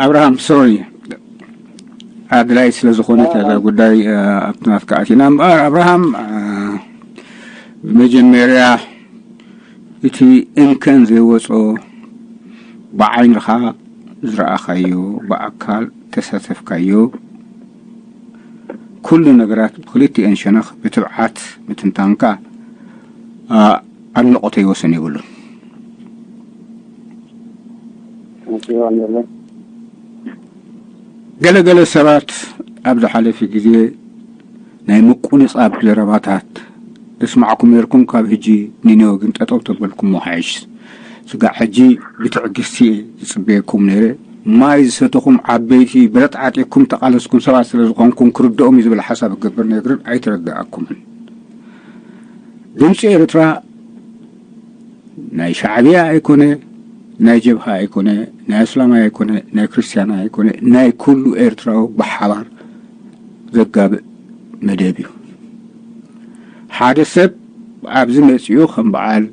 ኣብርሃም፣ ሶሪ፣ ኣድላይ ስለ ዝኾነት እዛ ጉዳይ ኣብቲ ናትካ ኣቲና እምበኣር። ኣብርሃም፣ መጀመርያ እቲ እንከን ዘይወጾ፣ ብዓይንኻ ዝረኣኻዮ፣ ብኣካል ተሳተፍካዮ፣ ኩሉ ነገራት ብክልቲኤን ሸነኽ ብትብዓት ምትንታንካ ኣድንቖተይ ወሰን የብሉን። ገለ ገለ ሰባት ኣብ ዝሓለፈ ግዜ ናይ ምቁንጻብ ዘረባታት እስማዕኩም ነርኩም፣ ካብ ሕጂ ንነወ ግን ጠጠው ተበልኩም ሓይሽ። ስጋዕ ሕጂ ብትዕግስቲ እየ ዝጽበየኩም ነይረ። ማይ ዝሰተኹም ዓበይቲ ብረት ዓጢኩም ተቓለስኩም ሰባት ስለ ዝኾንኩም ክርድኦም እዩ ዝብል ሓሳብ እገብር ነግርን ኣይተረድኣኩምን። ድምፂ ኤርትራ ናይ ሻዕብያ ኣይኮነ፣ ናይ ጀብሃ ኣይኮነ፣ ናይ ኣስላማይ ኣይኮነ፣ ናይ ክርስትያና ኣይኮነ፣ ናይ ኩሉ ኤርትራዊ ብሓባር ዘጋብእ መደብ እዩ። ሓደ ሰብ ኣብዚ መፂኡ ከም በዓል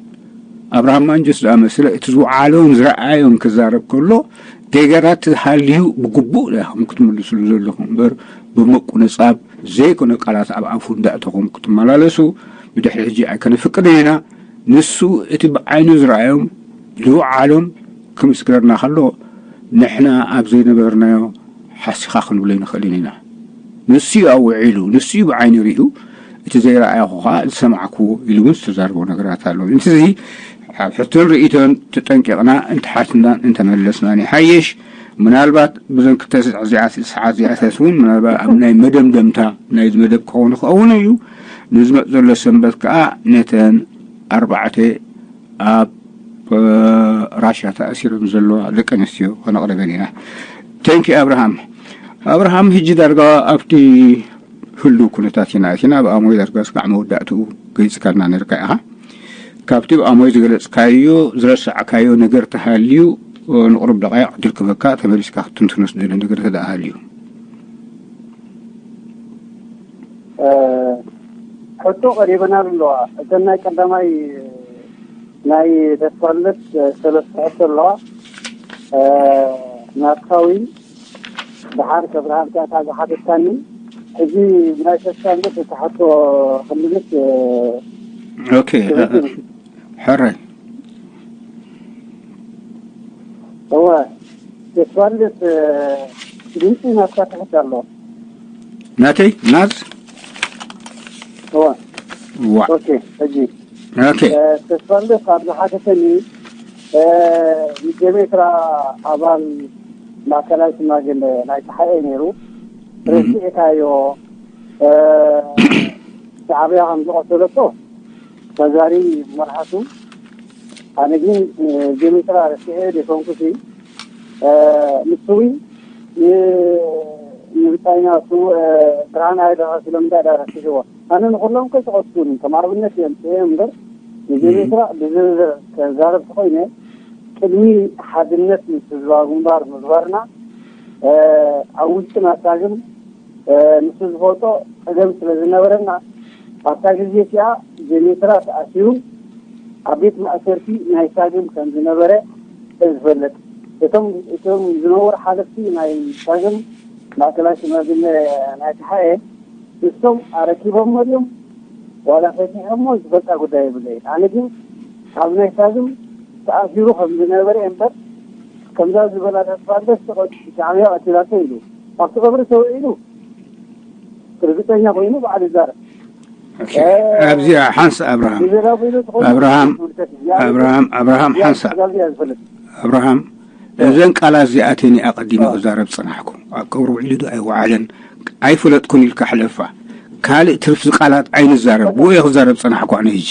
ኣብርሃም ማንጆስ ዝኣመሰለ እቲ ዝወዓሎን ዝረኣዮን ክዛረብ ከሎ ጌጋታት ሃልዩ ብግቡእ ኢኹም ክትምልስሉ ዘለኹም እምበር ብምቁንጻብ ዘይኮነ ቃላት ኣብ ኣፉ እንዳእተኹም ክትመላለሱ ብድሕሪ ሕጂ ኣይከነፍቅድን ኢና። ንሱ እቲ ብዓይኑ ዝረኣዮም ዝወዓሎም ክምስክረና ከሎ ንሕና ኣብ ዘይነበርናዮ ሓሲኻ ክንብሎ ኣይንኽእልን ኢና። ንሱ እዩ ኣውዒሉ፣ ንሱ እዩ ብዓይኑ ሪኡ፣ እቲ ዘይረኣኹ ኸዓ ዝሰማዕኩዎ ኢሉ እውን ዝተዛረቦ ነገራት ኣሎ። እንተዚ ኣብ ሕቶን ርእይቶን ተጠንቂቕና እንተሓትናን እንተመለስናን ይሓይሽ። ምናልባት ብዘን ክልተ ሰዓት እዚኣት እውን ምናልባት ኣብ ናይ መደምደምታ ናይዚ መደብ ክኸውን ክኸውን እዩ። ንዝመፅ ዘሎ ሰንበት ከዓ ነተን ኣርባዕተ ኣብ ራሽያ ተኣሲረን ዘለዋ ደቂ ኣንስትዮ ከነቕርበን ኢና። ተንኪ ኣብርሃም ኣብርሃም፣ ሕጂ ዳርጋ ኣብቲ ህሉው ኩነታት ኢና እቲና ብኣሞይ ዳርጋ ስጋዕ መወዳእትኡ ገይፅካልና ነርካ ኢኻ። ካብቲ ብኣሞይ ዝገለፅካዮ ዝረሳዕካዮ ነገር ተሃልዩ ንቕሩብ ደቃይቕ ዕድል ክበካ ተመሊስካ ክትንትኖ ዝደለ ነገር ተደኣ ሃልዩ። ሕቶ ቀሪበና ኣለዋ። እተን ናይ ቀዳማይ ናይ ተስፋለት ሰለስተ ሕቶ ኣለዋ። ናትካ እውን ደሓር ከብርሃልካ እታ ዝሓተትካኒ። ሕጂ ናይ ተስፋለት እታ ሕቶ ክምልስ ኦኬ። ሕራይ እወ፣ ተስፋለት ድምፂ ናትካ ትሕት ኣሎ። ናተይ ናዝ እወ ዋ ኦኬ። ሕጂ ኦኬ ተስፋለት ካብ ዝሓተተኒ፣ ንጀሜትራ ኣባል ማእከላይ ሽማግለ ናይ ተሓኤ ነይሩ። ረሲዕካዮ፣ ሻዕብያ ከም ዝቐተለቶ ተዛሪቡ መርሓቱ። ኣነ ግን ጀሜትራ ረሲዐ ደይኮንኩሲ፣ ንሱ እውን ንብጻይና ብርሃን ሃይለ ስለምንታይ ዳ ረሲዕዎ? ኣነ ንኹሎም ከይተቐስኩን ከም ኣብነት እዮም ጽየ እምበር፣ ንጀሜትራ ብዝርዝር ከዛረብ ተኾይነ፣ ቅድሚ ሓድነት ምስ ህዝባዊ ግንባር ምግባርና፣ ኣብ ውሽጥና ሳግም ንሱ ዝፈልጦ ጸገም ስለ ዝነበረና፣ ኣብታ ግዜ እቲኣ ጀሜትራ ተኣሲሩ ኣብ ቤት ማእሰርቲ ናይ ሳግም ከም ዝነበረ እየ ዝፈልጥ። እቶም እቶም ዝነበሩ ሓለፍቲ ናይ ሳግም ማእከላይ ሽማግለ ናይ ተሓኤ ንሶም ኣረኪቦሞ ድዮም ዋላ ፈቲሖሞ ዝፈልጣ ጉዳይ የብለይን። ኣነ ግን ኣብ ናይ ሳግም ተኣሲሩ ከም ዝነበረ እምበር ከምዛ ዝበላ ተስፋ ኣለስ ሻዕብያ ቀቲላቶ ኢሉ ኣብቲ ቀብሪ ተውዒሉ ርግፀኛ ኮይኑ ባዕሉ ይዛረብ። ኣብዚኣ ሓንስ ኣብርሃም ኣብርሃም ኣብርሃም ኣብርሃም ሓንሳ ኣብርሃም እዘን ቃላት እዚኣተን ኣቐዲመ ክዛረብ ፀናሕኩ። ኣብ ቀብሪ ውዒሉ ዶ ኣይወዓለን ኣይፈለጥኩን ኢልካ ሕለፋ። ካልእ ትርፊ ቃላት ኣይንዛረብ። ብኡ እየ ክዛረብ ፀናሕኩ ኣነ ሕጂ።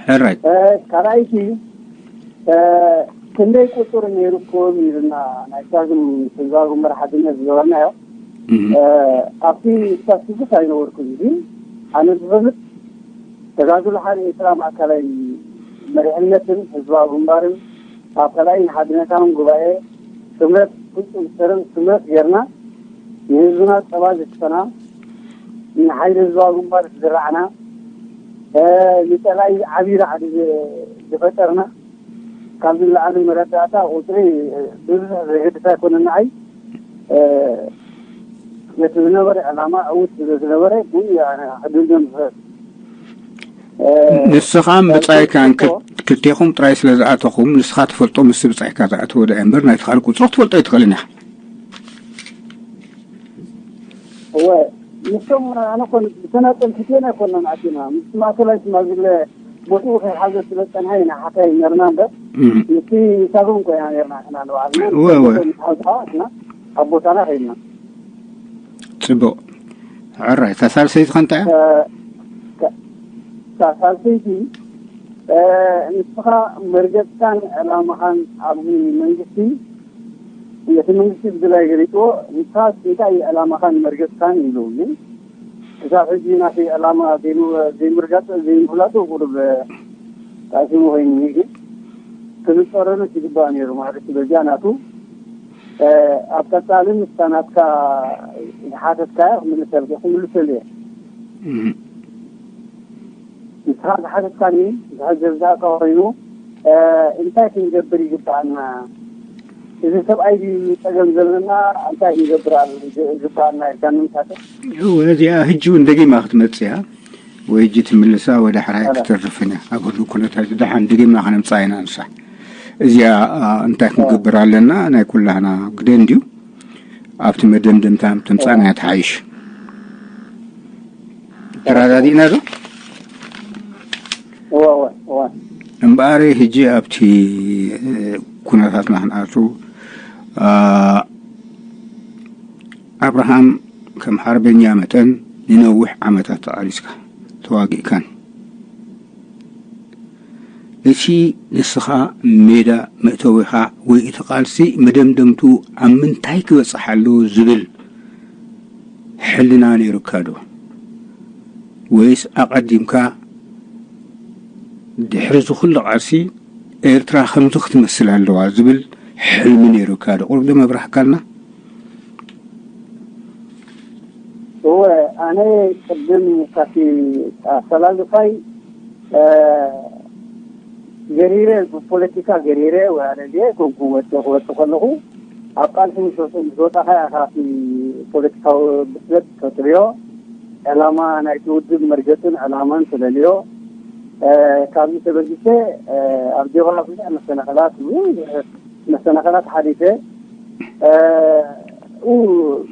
ሕራይ ካልኣይቲ ክንደይ ቁፅሪ ነይሩኩም ኢሉና ናይ ሳግም ህዝባዊ ግንባር ሓድነት ዝገበርናዮ ኣብቲ ስታትስቲክስ ኣይነበርኩን ግን ኣነ ዝፈልጥ ተጋድሎ ሓደ ኤርትራ ማእከላይ መሪሕነትን ህዝባዊ ግንባርን ኣብ ካልኣይ ንሓድነታውን ጉባኤ ስምረት ፍጹም ዝተረን ስምረት ጌርና ንህዝብና ጸባ ዘስፈና ንሓይሊ ህዝባዊ ግንባር ዝዘራዕና ንጸላኢ ዓብዪ ራዕዲ ዝፈጠርና ካብዚ ንላዕሊ መረዳእታ ቁፅሪ ብዙሕ ዘገድስ ኣይኮነን። ንዓይ ነቲ ዝነበረ ዕላማ ዕውት ስለ ዝነበረ ብኡ ክድምደም ዝኽእል። ንስኻን ብጻይካን ክልቴኹም ጥራይ ስለ ዝኣተኹም፣ ንስኻ ትፈልጦ ምስ ብጻይካ ዝኣተወ ደኣ እምበር ናይቲ ካልእ ቁጽሪ ክትፈልጦ ኣይትኽእልን ኢኻ። እወ፣ ንሶም ኣነ ኮን ብተናጠል ክልቴና ኣይኮናን ኣቲና፣ ምስ ማእከላይ ሽማግለ ቦትኡ ከይሓዘ ስለ ዝጸንሐ ኢና ሓታይ ነርና እምበር፣ ምስቲ ሳቶም እኮ ኢና ነርና ንሕና ንባዕልና። እወ፣ እወ። ንሳቶም ምስ ሓዝኻ ንሕና ኣብ ቦታና ከይድና። ጽቡቕ። ሕራይ፣ እታ ሳልሰይቲ ከ እንታይ እያ? እታ ሳልሰይቲ፣ ንስኻ መርገጽካን ዕላማኻን ኣብዚ መንግስቲ፣ ነቲ መንግስቲ ብድላይ ገሊጽዎ፣ ንስኻ እንታይ እዩ ዕላማኻን መርገጽካን ኢሉ። ግን ክሳብ ሕጂ ናተይ ዕላማ ዘይምርጋጽ ዘይምፍላጡ ቁሩብ ጣዕሲሙ ኮይኑ፣ ግን ክዝጸረሉ ይግባእ ነይሩ ማለት እዩ። በዚኣ ናቱ ኣብ ቀጻሊ ምስታ ናትካ ዝሓተትካዮ ክምልሰልካ ክምልሰሉ እየ። ንስኻ ዝሓተትካኒ ዝሕዘዝካ ኮይኑ እንታይ ክንገብር ይግባኣና? እዚ ሰብኣይ ድዩ ጸገም ዘለና? እንታይ ክንገብር ይግባኣና ኢልካ ንምሳተ? እወ፣ እዚኣ ሕጂ እውን ደጊማ ክትመጽእ እያ። ወይ ሕጂ ትምልሳ ወይ ዳሕራይ ክትተርፍን እያ። ኣብ ህሉ ኩነታት ደሓን ደጊምና ከነምጽኣ ኢና ንሳ። እዚኣ እንታይ ክንገብር ኣለና ናይ ኩላህና ግደ እንድዩ። ኣብቲ መደምደምታ ምትምጻእና እያ ትሓይሽ። ተረዳዲእና ዶ? እምበኣር ሕጂ ኣብቲ ኩነታትና ክንኣቱ፣ ኣብርሃም፣ ከም ሓርበኛ መጠን ንነዊሕ ዓመታት ተቓሊስካ ተዋጊእካን፣ እቲ ንስኻ ሜዳ መእተዊኻ ወይ እቲ ቃልሲ መደምደምቱ ኣብ ምንታይ ክበጽሕ ኣለዎ ዝብል ሕልና ነይሩካ ዶ? ወይስ ኣቐዲምካ ድሕሪ እዚ ኩሉ ቃልሲ ኤርትራ ከምዚ ክትመስል ኣለዋ ዝብል ሕልሚ ነይሩካ ዶ? ቁሩብ ዶ መብራህካልና? እወ፣ ኣነ ቅድም ካብቲ ኣፈላልፋይ ገሪረ፣ ብፖለቲካ ገሪረ ወያነ ድየ ኮንኩ ወዲ ክወጽእ ከለኹ ኣብ ቃልሲ ምስ ወጽ- ምስ ወጻኻ ኢኻ እቲ ፖለቲካዊ ብስለት ተጥርዮ። ዕላማ ናይቲ ውድብ መርገጽን ዕላማን ትለልዮ። ካብዚ ተበጊሰ ኣብ ጆባ ብዙሕ መሰናኸላት ብዙሕ መሰናኸላት ሓሊፈ።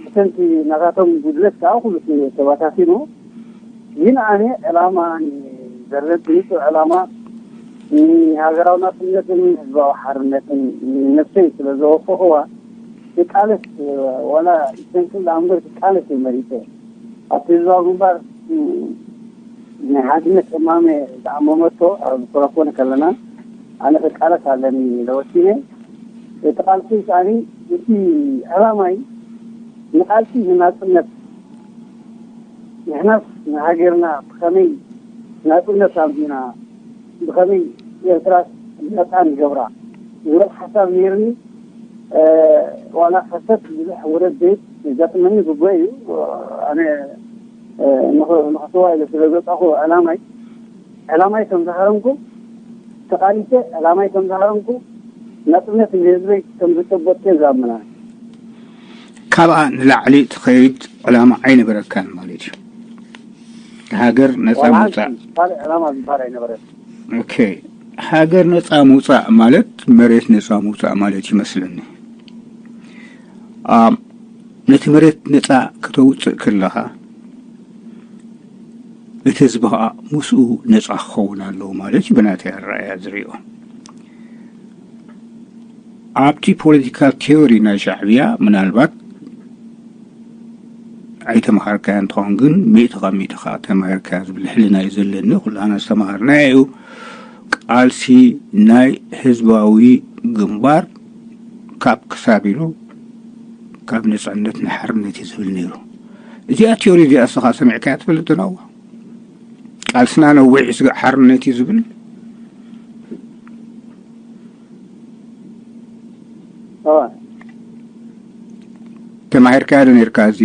ብሰንኪ ናታቶም ጉድለት ከዓ ኩሉ ተባታቲኑ። ግን ኣነ ዕላማ ዘለኒ ንጹር ዕላማ ንሃገራዊ ናጽነትን ህዝባዊ ሓርነትን ንነብሰይ ስለ ዘወፈኽዋ ክቃለስ፣ ዋላ ይሰንክል ደኣ እምበር ክቃለስ እየ መሪጸ። ኣብቲ ህዝባዊ ግንባር ናይ ሓድነት እማመ ዝዓመመቶ ኣብ ኮረኮን ከለና ኣነ ክቃለስ ኣለኒ ኢለ ወሲነ። እቲ ቃልሲ ከኣ እቲ ዕላማይ ንቃልሲ ንናጽነት ንሕናስ ንሃገርና ብኸመይ ናጽነት ኣምጺእና ብኸመይ ኤርትራ ነጻ ንገብራ ዝብል ሓሳብ ነይርኒ። ዋላ ሓሰት ብዙሕ ውረድ ዘይት ዘጋጥመኒ ግቡእ እዩ። ኣነ ንኽስዋ ኢለ ስለ ዘውጻኹ ዕላማይ ዕላማይ ከም ዝሃረምኩ ተቓሊሰ ዕላማይ ከም ዝሃረምኩ ናጽነት ንህዝበይ ከም ዝጨበጥኩ ዝኣምና። ካብኣ ንላዕሊ ትኸይድ ዕላማ ኣይነበረካን ማለት እዩ። ሃገር ነጻ ምውጻእ። ካልእ ዕላማ ዝበሃል ኣይነበረን። ኦኬ፣ ሃገር ነጻ ምውጻእ ማለት መሬት ነጻ ምውጻእ ማለት ይመስለኒ። ነቲ መሬት ነጻ ከተውጽእ ከለኻ እቲ ህዝቢ ከዓ ምስኡ ነጻ ክኸውን ኣለዎ ማለት እዩ። ብናተይ ኣረኣእያ ዝሪኦ ኣብቲ ፖለቲካል ቴዎሪ ናይ ሻዕብያ ምናልባት ኣይተምሃርካያን ትኸውን፣ ግን ሚእቲ ካብ ሚእቲ ከዓ ተማሂርካያ ዝብል ሕልና እዩ ዘለኒ። ኩላና ዝተምሃርናዮ እዩ። ቃልሲ ናይ ህዝባዊ ግንባር ካብ ክሳብ ኢሉ ካብ ነጻነት ንሓርነት እዩ ዝብል ነይሩ። እዚኣ ቲዮሪ እዚኣ እስኻ ሰሚዕካያ ትፈልጥ ዶ? ቃልስና ነዊሕ እዩ ስጋዕ ሓርነት እዩ ዝብል። ተማሂርካያ ዶ ነርካ? እዚ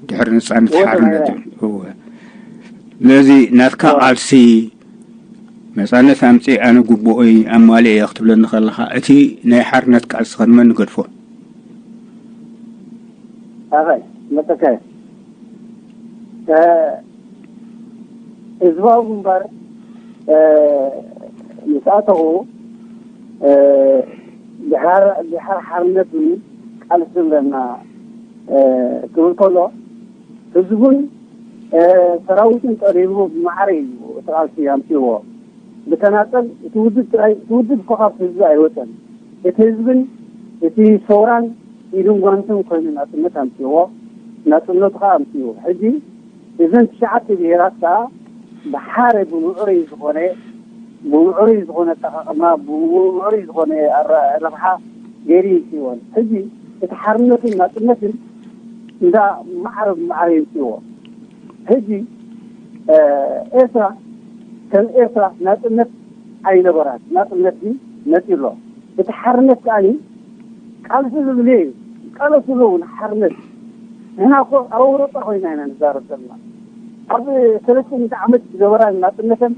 ድሕሪ ነጻነት ሓርነት ነዚ ናትካ ቃልሲ ነጻነት ኣምጽእ ኣነ ግቡኦይ ኣማልእ እየ ክትብለኒ ከለኻ፣ እቲ ናይ ሓርነት ቃልሲ ከንመን ንገድፎ? ኣኸይ መጠከ ህዝባዊ ግንባር ምስ ኣተኹ፣ ድሓር ድሓር ሓርነት እውን ቃልሲ ኣለና ክብል ከሎ፣ ህዝቡን ሰራዊትን ጠሪቡ ብማዕረ እዩ እቲ ቃልሲ ኣምፅዎ። ብተናፀል እቲ ውድብ ጥራይ፣ እቲ ውድብ እኮ ካብቲ ህዝቢ ኣይወፀን። እቲ ህዝብን እቲ ሰውራን ኢዱን ጓንትን ኮይኑ ናፅነት ኣምፅዎ፣ ናፅነቱ ከዓ ኣምፅዎ። ሕጂ እዘን ትሽዓተ ብሄራት ከዓ ብሓደ ብምዕሩይ ዝኾነ፣ ብምዕሩይ ዝኾነ ኣጠቓቕማ፣ ብምዕሩይ ዝኾነ ኣረ-፣ ረብሓ ገይሩ ይምፅዎን። ሕጂ እቲ ሓርነትን ናፅነትን እንዳ ማዕረ ብማዕረ ይምፅዎ። ሕጂ ኤርትራ ከም ኤርትራ ናፅነት ኣይነበራን። ናፅነት ግን መፂ ኣሎ። እቲ ሓርነት ከዓኒ ቃልሲ ዝብል እዩ። ቃለሱ እውን ሓርነት። ንሕና እኮ ኣብ ኣውሮጳ ኮይና ኢና ንዛረብ ዘለና። ኣብ ሰለስተ ሚእቲ ዓመት ዝገበራ ናፅነተን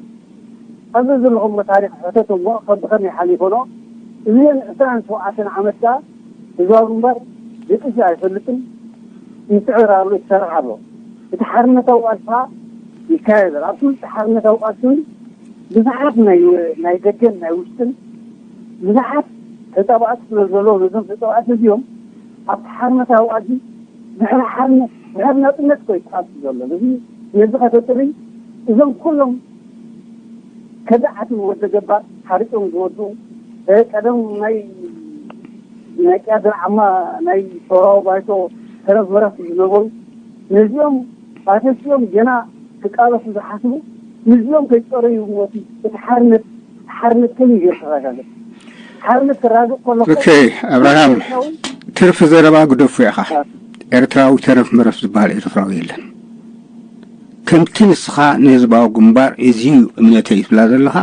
ኣብዚ ዘለኹም ታሪኽ ሕተት እሞ ከብኸን ይሓሊፈኖ። እዚን ዕስራን ሸውዓተን ዓመት ከኣ ህዝባዊ ግንባር ደቂሱ ኣይፈልጥን። ይስዕር ኣሎ፣ ይሰርሕ ኣሎ። እቲ ሓርነታዊ ቃልሲ ከኣ ይካየድ ኣሎ። ኣብቲ ውሽጢ ሓርነታዊ ቃልሲ እውን ብዙሓት ናይ፣ ናይ ደገን ናይ ውሽጥን ብዙሓት ተጻባእቲ ስለ ዘለዉ፣ ነዞም ተጻባእቲ እዚኦም ኣብቲ ሓርነታዊ ቃልሲ ድሕሪ ሓርነት፣ ድሕሪ ናጽነት እኮ እዩ ክሓቱ ዘሎ። እዚ ነዚ ከተጥሪ እዞም ኩሎም ከዳዓት ወደ ገባር ሓሪጦም ዝወዱ፣ እ፣ ቀደም ናይ፣ ናይ ቅያድ ዓማ ናይ ሰውራዊ ባይቶ ተረፍ መረፍ ዝነበሩ፣ ነዚኦም ኣተሲኦም ገና ክቃለሱ ዝሓስቡ፣ ምስዚኦም ከይጸረዩ ሞት እቲ ሓርነት፣ ሓርነት ከመይ ገይሩ ክረጋገጽ? ሓርነት ክረጋገጽ ከሎ ኦኬ፣ ኣብርሃም፣ ትርፊ ዘረባ ግደፎ ኢኻ። ኤርትራዊ ተረፍ መረፍ ዝበሃል ኤርትራዊ የለን። ከምቲ ንስኻ ንህዝባዊ ግንባር እዚ እዩ እምነተይ ትብላ ዘለኻ፣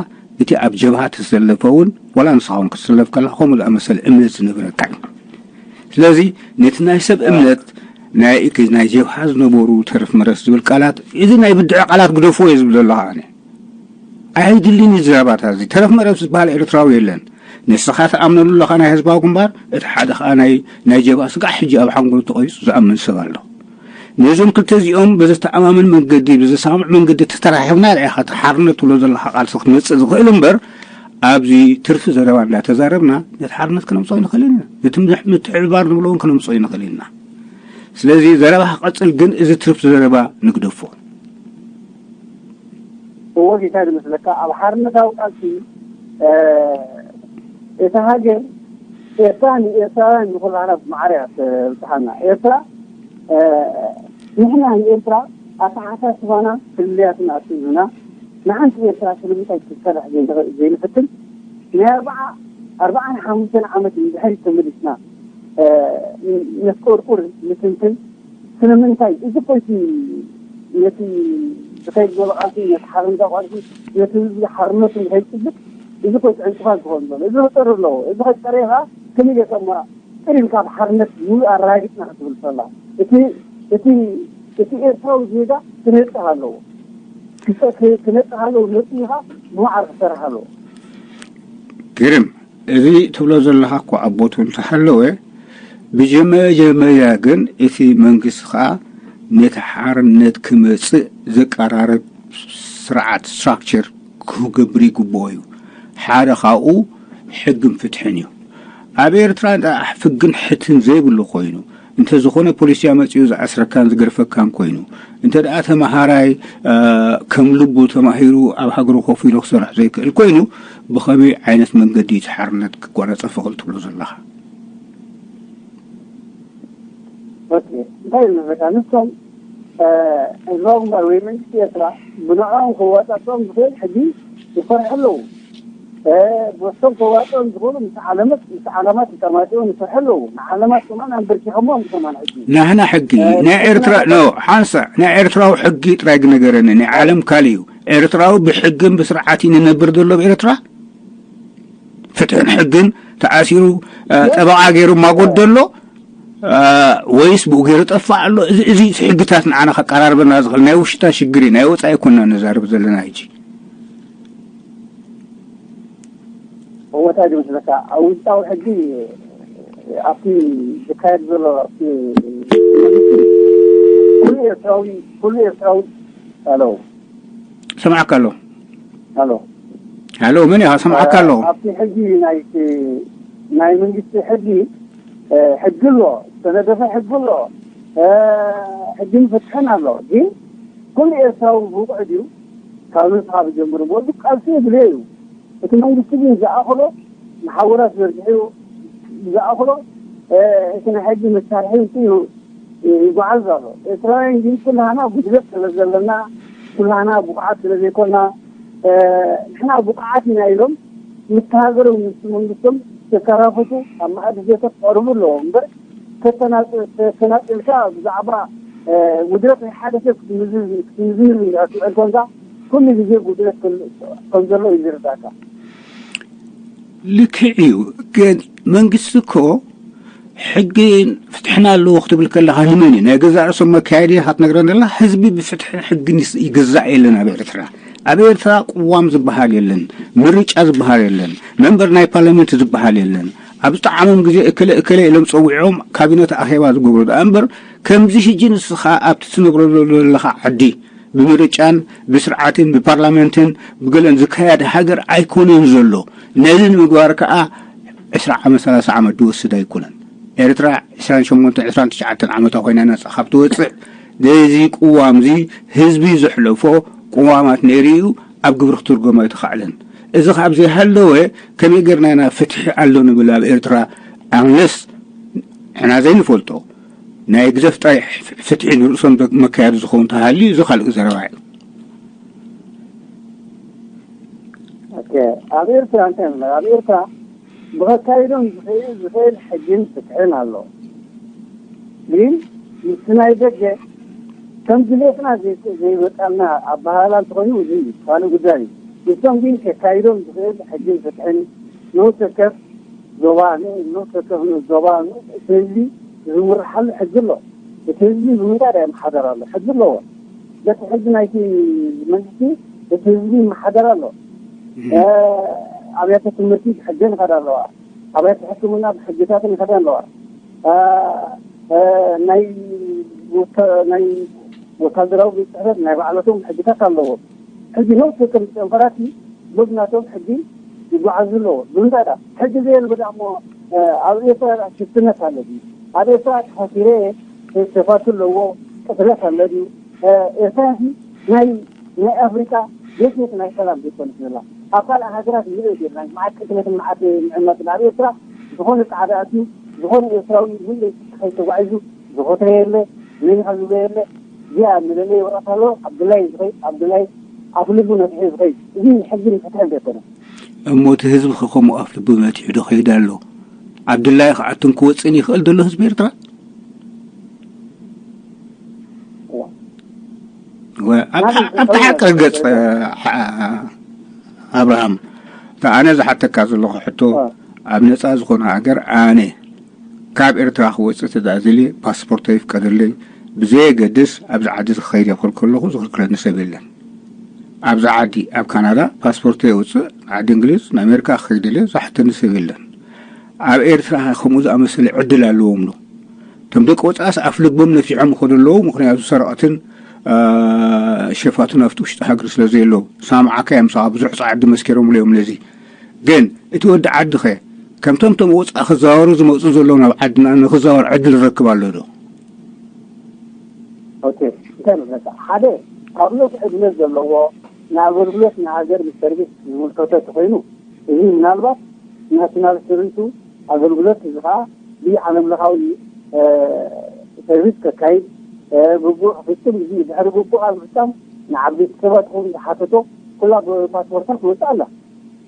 እቲ ኣብ ጀብሃ ተሰለፈ እውን፣ ዋላ ንስኻ እውን ክትሰለፍ ከለኻ፣ ከምኡ ዝኣመሰለ እምነት ዝነበረካ እዩ። ስለዚ ነቲ ናይ ሰብ እምነት፣ ናይ እከይ፣ ናይ ጀብሃ ዝነበሩ ተረፍ መረፍ ዝብል ቃላት፣ እዚ ናይ ብድዐ ቃላት ግደፍዎ እየ ዝብል ዘለኹ ኣነ። ኣይድልን እዩ ዘረባታት እዚ። ተረፍ መረፍ ዝበሃል ኤርትራዊ የለን። ንስኻ ትኣምነሉ ኣለኻ ናይ ህዝባዊ ግንባር፣ እቲ ሓደ ኸኣ ናይ፣ ናይ ጀብሃ ስጋዕ ሕጂ ኣብ ሓንጎሉ ተቐይጹ ዝኣምን ሰብ ኣሎ። ነዞም ክልተ እዚኦም ብዝተኣማመን መንገዲ፣ ብዝሰማማዕ መንገዲ ተተራኺብና ኢኻ እቲ ሓርነት ትብሎ ዘለኻ ቃልሲ ክትመጽእ ዝኽእል እምበር፣ ኣብዚ ትርፊ ዘረባ እንዳተዛረብና ነቲ ሓርነት ክነምጽኦ ኣይንኽእልን ኢና። ነቲ ምትሕ-፣ ምትሕብባር ንብሎ እውን ክነምጽኦ ኣይንኽእልን ኢና። ስለዚ ዘረባ ክቐጽል ግን እዚ ትርፊ ዘረባ ንግደፎ። እወ፣ ጌታ ዝመስለካ ኣብ ሓርነታዊ ቃልሲ፣ እ፣ እታ ሃገር ኤርትራ ንኤርትራውያን ንኹላህና ብማዕረ እያ ትብጽሓና። ኤርትራ፣ እ፣ ንሕና ንኤርትራ ኣተሓሳስባና ፍልልያትና ኣትሒዙና ንሓንቲ ኤርትራ ስለምንታይ ክትሰርሕ ዘይንኽ-፣ ዘይንፍትን? ናይ ኣርብዓ፣ ኣርብዓን ሓሙሽተን ዓመት ንድሕሪት ተመሊስና፣ እ፣ ነስቆርቁር፣ ንትንትን፣ ስለምንታይ? እዚ እኮ እቲ ነቲ ዝኸይድ ዘሎ ቃልሲ፣ ነቲ ሓርነታዊ ቃልሲ፣ ነቲ ህዝቢ ሓርነቱ ንኸይጽብጥ፣ እዚ እኮ እቲ ዕንቅፋት ዝኸውን ዘሎ። እዚ ክጸሪ ኣለዎ። እዚ ከይጸረየ ከኣ ከመይ ጌርካ እሞ ጥር ኢልካ ኣብ ሓርነት ሙሉእ ኣረጋጊጽና ክትብል ከላ፣ እቲ፣ እቲ፣ እቲ ኤርትራዊ ዜጋ ክነጽህ ኣለዎ። ክጸ-፣ ክ-፣ ክነጽህ ኣለዎ። ነጺሁ ከኣ ብማዕረ ክሰርሕ ኣለዎ። ግርም። እዚ ትብሎ ዘለኻ እኮ ኣብ ቦትኡ እንተሃለወ፣ ብጀመጀመርያ ግን እቲ መንግስቲ ኸኣ ነቲ ሓርነት ክመጽእ ዘቀራርብ ስርዓት፣ ስትራክቸር፣ ክገብር ይግብኦ እዩ። ሓደ ካብኡ ሕግን ፍትሕን እዩ። ኣብ ኤርትራ እንተ ፍግን ሕትን ዘይብሉ ኮይኑ፣ እንተ ዝኾነ ፖሊስ ኣመጺኡ ዝኣስረካን ዝገርፈካን ኮይኑ፣ እንተ ደኣ ተመሃራይ፣ እ፣ ከም ልቡ ተማሂሩ ኣብ ሃገሩ ኮፍ ኢሉ ክሰርሕ ዘይክእል ኮይኑ፣ ብኸመይ ዓይነት መንገዲ እቲ ሓርነት ክጓናጸፍ ይኽእል ትብሎ ዘለኻ? ኦኬ፣ እንታይ ይመስለካ? ንሶም፣ እ፣ ህዝባዊ ግንባር ወይ መንግስቲ ኤርትራ ብንዕኦም ክዋጣጥኦም ዝኽእል ሕጊ ይሰርሑ ኣለዉ። እ፣ በሶም ክዋጥኦም ዝኽእሉ ምስ ዓለመት፣ ምስ ዓለማት ተማጢኦም ይሰርሑ ኣለዉ። ንዓለማት ከማን ኣንበርኪኾምዎም ከማን ሕጂ። ናህና ሕጊ፣ እ፣ ናይ ኤርትራ፣ ንሕና ኖ፣ ሓንሳእ፣ ናይ ኤርትራዊ ሕጊ ጥራይ ግነገረኒ፣ ናይ ዓለም ካልእ እዩ። ኤርትራዊ ብሕግን ብስርዓት እዩ ንነብር ዘሎ ኣብ ኤርትራ? ፍትሕን ሕግን ተኣሲሩ፣ እ፣ ጠበቓ ገይሩ ማጎት ዘሎ፣ እ፣ ወይስ ብኡ ገይሩ ጠፋእ ኣሎ? እዚ፣ እዚ ሕግታት ንዓና ከቀራርበና ዝኽእል ናይ ውሽጣ ሽግር እዩ፣ ናይ ወጻኢ ኣይኮንና ንዛረብ ዘለና ሕጂ። እወ፣ እንታይ ዝመስለካ፣ ኣብ ውሽጣዊ ሕጊ ኣብቲ ዝካየድ ዘሎ ኣብቲ ኩሉ ኤርትራዊ፣ ኩሉ ኤርትራዊ፣ ኣሎ። ሰማዕካ ኣሎ። ኣሎ። ኣሎ፣ መን ኢኻ? ሰማዕካ ኣሎ። ኣብቲ ሕጊ ናይ ናይ መንግስቲ ሕጊ፣ ሕጊ ኣሎ፣ ዝተነደፈ ሕጊ ኣሎ፣ ሕጊን ፍትሕን ኣሎ። ግን ኩሉ ኤርትራዊ ብቑዕ ድዩ? ካብ ንስኻ ብጀምር ወዲ ቃልሲ የድልዮ እዩ። እቲ መንግስቲ ግን ዝኣኽሎ መሓውራት ዘርጊሑ፣ ዝኣኽሎ እቲ ናይ ሕጊ መሳርሒ እዩ ይጓዓዝ ኣሎ። ኤርትራውያን ግን ኩላህና ጉድለት ስለ ዘለና፣ ኩላህና ብቑዓት ስለ ዘይኮና፣ ንሕና ብቑዓት ኢና ኢሎም ምስ ሃገሮም ምስ መንግስቶም ዘተራፈሱ ኣብ መኣዲ ዜቶት ክቐርቡ ኣለዎም እምበር፣ ተተናጽልካ ብዛዕባ ጉድለት ናይ ሓደ ሰብ ክትምዝምዝ ክትምዝምዝ ክትውዕል ኮንካ፣ ኩሉ ግዜ ጉድለት ከም ዘሎ እዩ ዝርዳእካ። ልክዕ እዩ። ግን መንግስቲ እኮ ሕግን ፍትሕን ኣለዎ ክትብል ከለኻ ንመን እዩ? ናይ ገዛእ ርእሶም መካየዲ ኢኻ ትነግረና ዘለኻ። ህዝቢ ብፍትሕን ሕግን ይስ- ይግዛእ የለን ኣብ ኤርትራ። ኣብ ኤርትራ ቅዋም ዝበሃል የለን፣ ምርጫ ዝበሃል የለን፣ መንበር ናይ ፓርላመንት ዝበሃል የለን። ኣብ ዝጠዓሞም ግዜ እከለ እከለ ኢሎም ጸዊዖም ካቢነት ኣኼባ ዝገብሩ ደኣ እምበር፣ ከምዚ ሕጂ ንስኻ ኣብቲ ትነብረሉ ዘለኻ ዓዲ ብምርጫን ብስርዓትን ብፓርላመንትን ብገለን ዝካየድ ሃገር ኣይኮነን ዘሎ። ነዚ ንምግባር ከኣ ዕስራ ዓመት ሰላሳ ዓመት ዝወስድ ኣይኮነን። ኤርትራ ዕስራን ሸሞንተን ዕስራን ትሽዓተን ዓመታ ኮይና ነጻ ካብ ትወጽእ፣ ነዚ ቅዋምዚ ህዝቢ ዘሕለፎ ቅዋማት ነይሩ እዩ፣ ኣብ ግብሪ ክትርጎም ኣይተኻዕለን። እዚ ካብ ዘይሃለወ ከመይ ጌርና ኢና ፍትሒ ኣሎ ንብል ኣብ ኤርትራ? ኣንለስ ንሕና ዘይንፈልጦ ናይ ግዘፍ ጥራይ ፍትሒ ንርእሶም መካየዲ ዝኸውን ተሃልዩ፣ እዚ ካልእ ዘረባ እዩ። ኦኬ፣ ኣብ ኤርትራ እንታይ ንብል? ኣብ ኤርትራ ብኸካይዶም ዝኽእል ዝኽእል ሕግን ፍትሕን ኣሎ። ግን ምስቲ ናይ ደገ ከም ድሌትና ዘይ- ዘይወጣልና ኣበሃህላ እንተኾይኑ፣ እዚ እዩ፣ ካልእ ጉዳይ እዩ። ንሶም ግን ከካይዶም ዝኽእል ሕግን ፍትሕን ንኡስ ወከፍ ዞባ፣ ንኡስ ወከፍ ንኡስ ዞባ፣ ንኡስ ህዝቢ ዝምርሓሉ ሕጊ ኣሎ። እቲ ህዝቢ ብምንታይ ዳ ይመሓደር ኣሎ? ሕጊ ኣለዎ። በቲ ሕጊ ናይቲ መንግስቲ እቲ ህዝቢ ይመሓደር ኣሎ። ኣብያተ ትምህርቲ ብሕገን ይኸዳ ኣለዋ። ኣብያተ ሕክምና ብሕግታትን ይኸዳ ኣለዋ። ናይ ወታ- ናይ ወታደራዊ ቤት ጽሕፈት ናይ ባዕላቶም ሕግታት ኣለዎ። ሕጂ ነፍሲ ከም ጨንፈራቲ በብናቶም ሕጊ ይጓዓዙ ኣለዎ። ብምንታይ ዳ ሕጊ ዘየልቦ ዳ እሞ ኣብ ኤርትራ ሽፍትነት ኣሎ ድዩ? ኣብ ኤርትራ ተኸሲረ እየ፣ ሸፋቱ ኣለዎ፣ ቅትለት ኣሎ ድዩ? ኤርትራ ናይ ናይ ኣፍሪቃ ደሴት ናይ ሰላም ዘይኮነት ዘላ። ኣብ ካልእ ሃገራት ንርኢ ጌርና መዓት ቅትለትን መዓት ምዕማፅን ኣብ ኤርትራ ዝኾነ ፃዕዳ ኣትዩ ዝኾነ ኤርትራዊ ሁሌ ከይተጓዒዙ ዝኾተ የለ፣ መን ኢኻ ዝብሎ የለ። እዚኣ መለለይ ወረቐት ኣለዎ። ዓብዱላይ ዝኸይድ፣ ዓብዱላይ ኣፍ ልቡ ነፊሑ ዝኸይድ፣ እዚ ሕግን ፍትሕን ዘይኮነ። እሞ እቲ ህዝቢ ከ ከምኡ ኣፍ ልቡ መቲሑ ዶ ከይድ ኣሎ? ዓብዱላይ ክኣትን ክወፅእን ይኽእል ዘሎ ህዝቢ ኤርትራ? ወ- ኣብቲ ናብ ሓ- ኣብቲ ሓቂ ርገፅ። እ፣ ሓ- ኣብርሃም፣ እታ ኣነ ዝሓተካ ዘለኹ ሕቶ፣ ኣብ ነፃ ዝኾነ ሃገር ኣነ ካብ ኤርትራ ክወፅእ ተዳእዝሊ ፓስፖርተይ ይፍቀደለይ፣ ብዘየገድስ ኣብዚ ዓዲ ክኸይድ የኽእል ከለኹ ዝኽልክለኒ ሰብ የለን። ኣብዚ ዓዲ ኣብ ካናዳ ፓስፖርተይ የውፅእ፣ ዓዲ እንግሊዝ ንኣሜሪካ ክኸይድ ኢለ ዝሓተኒ ሰብ የለን። ኣብ ኤርትራ ከምኡ ዝኣመሰለ ዕድል ኣለዎም ዶ? እቶም ደቂ ወፃእስ ኣፍ ልቦም ነፊሖም ይኸዱ ኣለዉ። ምክንያቱ ሰረቕትን ሸፋቱን ኣብቲ ውሽጢ ሃገር ስለ ዘየለዉ። ሳምዓካ እዮም ሰባ ብዙሕ ፃዕዲ መስኪሮምሉ እዮም። ነዚ ግን እቲ ወዲ ዓዲ ኸ ከምቶም ቶም ወፃእ ክዛወሩ ዝመፁ ዘለዉ ናብ ዓድና ንክዛወር ዕድል ረክብ ኣሎ ዶ? ኦኬ፣ እንታይ መስለካ፣ ሓደ ኣብነት ዕድመት ዘለዎ ንኣገልግሎት ንሃገር ምስ ሰርቪስ ዝምልከቶ ተኮይኑ፣ እዚ ምናልባት ናሽናል ሰርቪሱ ኣገልግሎት፣ እዚ ከዓ ብዓለም ለኻዊ ሰርቪስ ከካይድ ግቡእ ክፍፅም፣ እዚ ድሕሪ ግቡእ ኣብ ምፍፃም ንዓበይቲ ሰባት ኹን ዝሓተቶ ኩላ ብፓስፖርታ ትወፅእ ኣላ።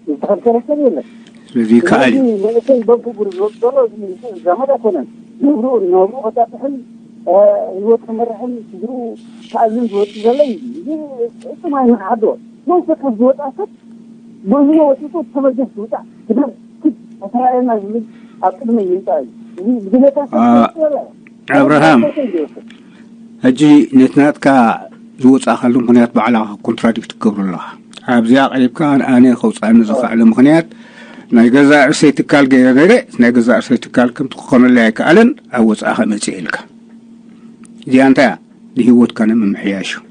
ዝተኸልከለ ሰብ የለን። ስለዚ ይከኣል እዩ። ስለዚ መንእሰይ በብጉር ዝወፅ ዘሎ እዚ ዛመድ ኣይኮነን። ነብሩ ነብሩ ከጣጥሕን ህይወት ክመርሕን ስድርኡ ክኣዝን ዝወፅ ዘሎ እዩ። እዚ ፍፁም ኣይንሓዶ። መንፈስ ዝወፃ ሰብ በዚ ወፂጡ ተበገስ ዝውፃእ ክደር ክድ ተተራእየና ዝብል ኣብ ቅድሚ ይምፃእ እዩ። እዚ ብድሌታ ሰብ አ- ዝወፅእ ዘሎ ኣብርሃም፣ ሕጂ ነቲ ናትካ ዝወጻእካሉ ምኽንያት ባዕላኻ ኮንትራዲክት ትገብሮ ኣለኻ። ኣብዚ ኣቕሪብካ ኣነ ከውጻእኒ ዝኽኣለ ምኽንያት ናይ ገዛእ ርእሰይ ትካል ገይረ ነይረ፣ ናይ ገዛእ ርእሰይ ትካል ከም ትኾነለይ ኣይከኣለን፣ ኣብ ወጻኢ ከመጽእ ኢልካ። እዚኣ እንታይ እያ? ንህይወትካ ንምምሕያሽ እዩ።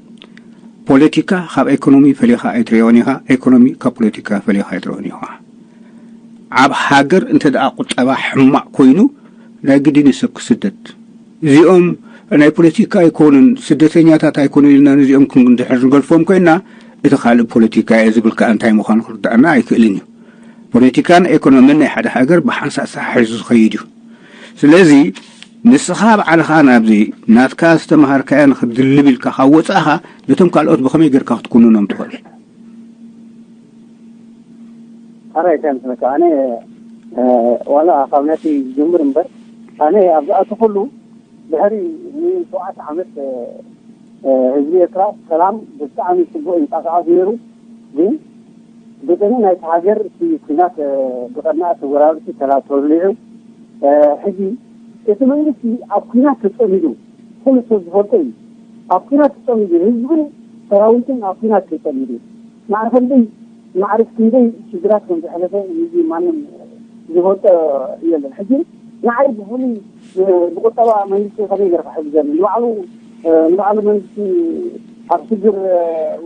ፖለቲካ ካብ ኤኮኖሚ ፈሊኻ ኣይትሪኦን ኢኻ፣ ኤኮኖሚ ካብ ፖለቲካ ፈሊኻ ኣይትሪኦን ኢኻ። ኣብ ሃገር እንተ ደኣ ቁጠባ ሕማቕ ኮይኑ፣ ናይ ግድን እዩ ሰብ ክስደድ። እዚኦም ናይ ፖለቲካ ኣይኮኑን፣ ስደተኛታት ኣይኮኑን ኢልና ነዚኦም ክንድሕር ንገድፎም ኮይና፣ እቲ ካልእ ፖለቲካ እየ ዝብል ከኣ እንታይ ምዃኑ ክርድኣና ኣይክእልን እዩ። ፖለቲካን ኤኮኖምን ናይ ሓደ ሃገር ብሓንሳእ ተተሓሒዙ ዝኸይድ እዩ። ስለዚ ንስኻ ባዕልኻ ናብዚ ናትካ ዝተምሃርካዮ ንኽድልብ ኢልካ ካብ ወጻእኻ፣ ነቶም ካልኦት ብኸመይ ጌርካ ክትኩንኖም ትኽእል? ኣራይ እንታይ ምስለካ፣ ኣነ ዋላ ካብ ናተይ ዝጅምር እምበር፣ ኣነ ኣብ ዝኣተኹሉ ድሕሪ ንሸውዓተ ዓመት ህዝቢ ኤርትራ ሰላም ብጣዕሚ ጽቡቕ ይንቀሳቐስ ነይሩ። ግን ብጥኒ ናይቲ ሃገር እቲ ኲናት ብቐናእ ተጎራብቲ ተላ ተወሊዑ። ሕጂ እቲ መንግስቲ ኣብ ኲናት ተጸሚዱ፣ ኩሉ ሰብ ዝፈልጦ እዩ። ኣብ ኲናት ተጸሚዱ፣ ህዝብን ሰራዊትን ኣብ ኲናት ተጸሚዱ። ማዕረ ክንደይ ማዕረ ክንደይ ሽግራት ከም ዘሕለፈ እዚ ማንም ዝፈልጦ የለን። ሕጂ ንዓይ ብፍሉይ ብቁጠባ መንግስቲ ከመይ ገይሩ ክሕግዘኒ? ንባዕሉ ንባዕሉ መንግስቲ ኣብ ሽግር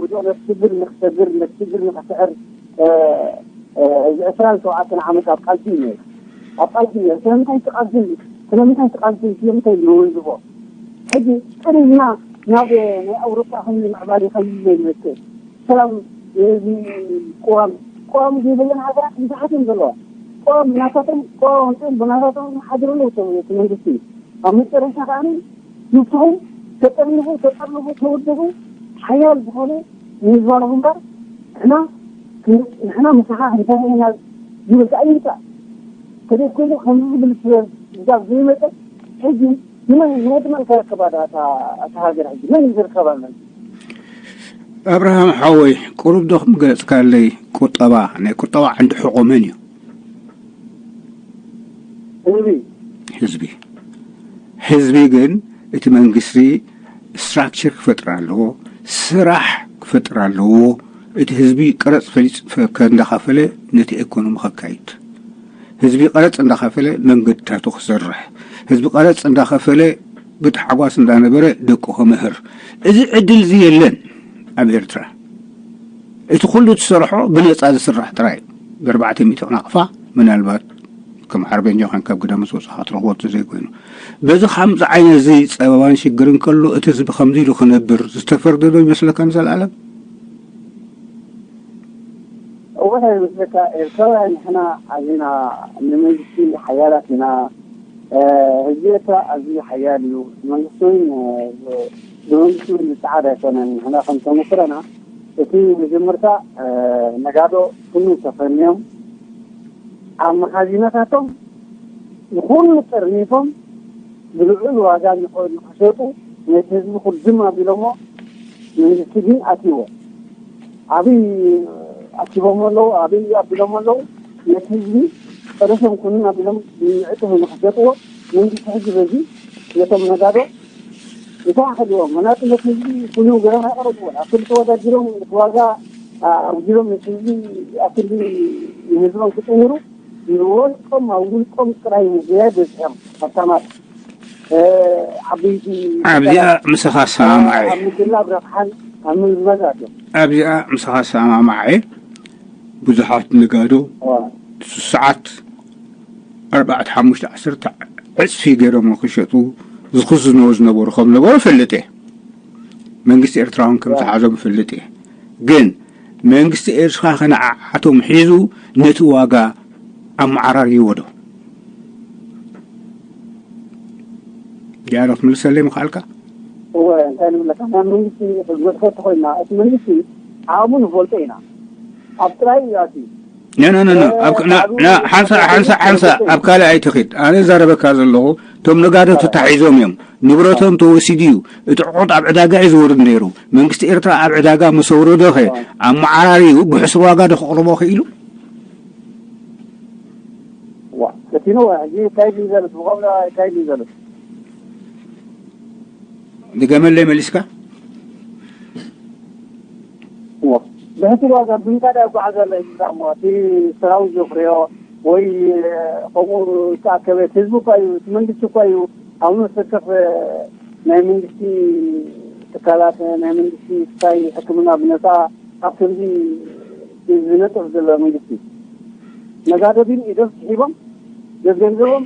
ውድቕ ነቲ ሽግር ንክሰግር ነቲ ሽግር ንክስዕር እዚ ዕስራን ሸውዓተን ዓመት ኣብ ቃልሲ እዩ ነይሩ። ኣብ ቃልሲ እዩ ነይሩ። ስለምንታይ ትቃልሲ? ስለምንታይ ትቃልሲ? ስለምንታይ ንወንዝፎ? ሕጂ ጥሪዝና ናብ ናይ ኣውሮጳ ከምዚ ምዕባሊ ከምዚ ዘይመጽእ ሰላም እዚ ቅዋም ቅዋም ዘይብለን ሃገራት ብዙሓት እዮም ዘለዋ። ቅዋም ብናታቶም ቅዋም ኣምፅኦም ብናታቶም ሓዲሩ ኣለዉ እቲ መንግስቲ። ኣብ መጨረሻ ከዓ ንስኹም ተጠርንፉ ተጠርንፉ ተወደቡ ሓያል ዝኾነ ንዝባለኹ እምበር ንሕና ንሕና ምሳኻ ክንሰርሕ ኢና ዝብል ከዓ ይምፃእ። ተደይ ኮይኑ ከምዚ ዝብል ስበብ ዝዛብ ዘይመፀ ሕጂ ንመን ንወዲ መን ከረክባ እታ ሃገር ሕጂ መን እዩ ዝርከባ? ኣብርሃም ሓወይ፣ ቁሩብ ዶ ክምገለጽካለይ? ቁጠባ፣ ናይ ቁጠባ ዓንዲ ሕቖ መን እዩ? ህዝቢ። ህዝቢ። ህዝቢ ግን እቲ መንግስቲ ስትራክቸር ክፈጥር ኣለዎ፣ ስራሕ ክፈጥር ኣለዎ። እቲ ህዝቢ ቀረጽ ፈሊጽ እንዳኸፈለ ነቲ ኤኮኖሚ ከካይድ፣ ህዝቢ ቀረጽ እንዳኸፈለ መንገድታቱ ክሰርሕ፣ ህዝቢ ቀረጽ እንዳኸፈለ ብታሕጓስ እንዳነበረ ደቁ ከምህር። እዚ ዕድል እዚ የለን ኣብ ኤርትራ። እቲ ኩሉ ትሰርሖ ብነጻ ዝስራሕ ጥራይ እዩ። ብኣርባዕተ ሚእቲ ናቕፋ ምናልባት ከም ሓርበኛ ኮንካ ኣብ ግዳም ምስ ወጻኻ ትረኽቦ እንተዘይኮይኑ። በዚ ከምዚ ዓይነት እዚ ጸበባን ሽግርን ከሎ እቲ ህዝቢ ከምዚ ኢሉ ክነብር ዝተፈርደ ዶ ይመስለካ ንዘለኣለም? እወ እንታይ ይመስለካ ኤርትራውያን ንሕና ኣዚና ንመንግስቲ ሓያላት ኢና። ህዝቢ ኤርትራ ኣዝዩ ሓያል እዩ። መንግስቲ እውን ብመንግስቲ እውን ዝጸዓድ ኣይኮነን። ንሕና ከም ተመክሮና እቲ መጀመርታ ነጋዶ ኩሉ ተፈንዮም ኣብ መኻዚናታቶም ንኹሉ ጠርኒፎም ብልዑል ዋጋ ንኸ- ንኽሸጡ ነቲ ህዝቢ ኩድም ኣቢሎሞ መንግስቲ ግን ኣትይዎ። ኣበይ ኣኪቦሞ ኣለዉ ኣበይ ኣቢሎም ኣለዉ ነቲ ህዝቢ ጸረሶም ኩንን ኣቢሎም ንዕጥፍ ንኽሸጥዎ መንግስቲ ሕጂ በዚ ነቶም ነጋዶ እንታይ ኣኸልዎም መናጢ ነቲ ህዝቢ ኩሉ ገረና ቀረብዎ ኣብ ክልተ ተወዳዲሮም እቲ ዋጋ ኣውዲሎም ነቲ ህዝቢ ኣብ ክንዲ ንህዝቦም ክጥምሩ ንወልቆም ኣብ ውልቆም ጥራይ ምጉያይ በዚሖም ሃብታማት ዓበይቲ ኣብዚኣ ምሳኻ ሰማማዕ እየ። ኣብ ምድላብ ረብሓን ኣብ ምብዝባዝ ኣትዮም። ኣብዚኣ ምሳኻ ሰማማዕ እየ። ብዙሓት ነጋዶ እዋ ስሱዓት ኣርባዕተ ሓሙሽተ ዓሰርተ ዕፅፊ ገይሮም ንክሸጡ ዝኽዝንዎ ዝነበሩ ከም ነበሩ እፈልጥ እየ። መንግስቲ ኤርትራ እውን ከም ዝሓዞም እፈልጥ እየ። ግን መንግስቲ ኤርትራ ከነዓዓቶም ሒዙ ነቲ ዋጋ ኣመዓራርይዎ ዶ? ዲያሎግ ትምልሰለይ ምኽኣልካ? እወ እንታይ ንብለካ ናብ መንግስቲ ክትገድፎ ተኮይና እቲ መንግስቲ ዓቕሙ ንፈልጦ ኢና ኣብ ጥራይ እዩ ኣትዩ ኖ ኖ ኖ ኖ ኣብ ኖ ኖ ሓንሳ ሓንሳ ሓንሳ ኣብ ካልእ ኣይትኺድ ኣነ ዛረበካ ዘለኹ እቶም ነጋዶ ተታሒዞም እዮም ንብረቶም ተወሲዱ እዩ እቲ ዕቑድ ኣብ ዕዳጋ እዩ ዝወርድ ነይሩ መንግስቲ ኤርትራ ኣብ ዕዳጋ ምስ ኣውረዶ ኸ ኣመዓራሪኡ ብሕሱር ዋጋ ዶ ከቕርቦ ኽኢሉ ዋ እቲ ነው ሕጂ ይካይድ እዩ ዘሉት ብኸምኡ ይካይድ እዩ ዘሉት ድገመለይ መሊስካ ብሕቲ ዋጋ ብምንታይ ዳ ይጓዓዝ ኣሎ እዩ ዝዛሞ እቲ ሰራዊት ዘፍርዮ ወይ ከምኡ ዝተኣከበ ህዝቢ እኳ እዩ፣ እቲ መንግስቲ እኳ እዩ ኣብ መሰከፍ ናይ መንግስቲ ትካላት፣ ናይ መንግስቲ ክሳይ ሕክምና ብነፃ ኣብ ክንዲ ዝነጥፍ ዘሎ መንግስቲ። ነጋዶ ግን ኢዶም ስሒቦም ገንዘቦም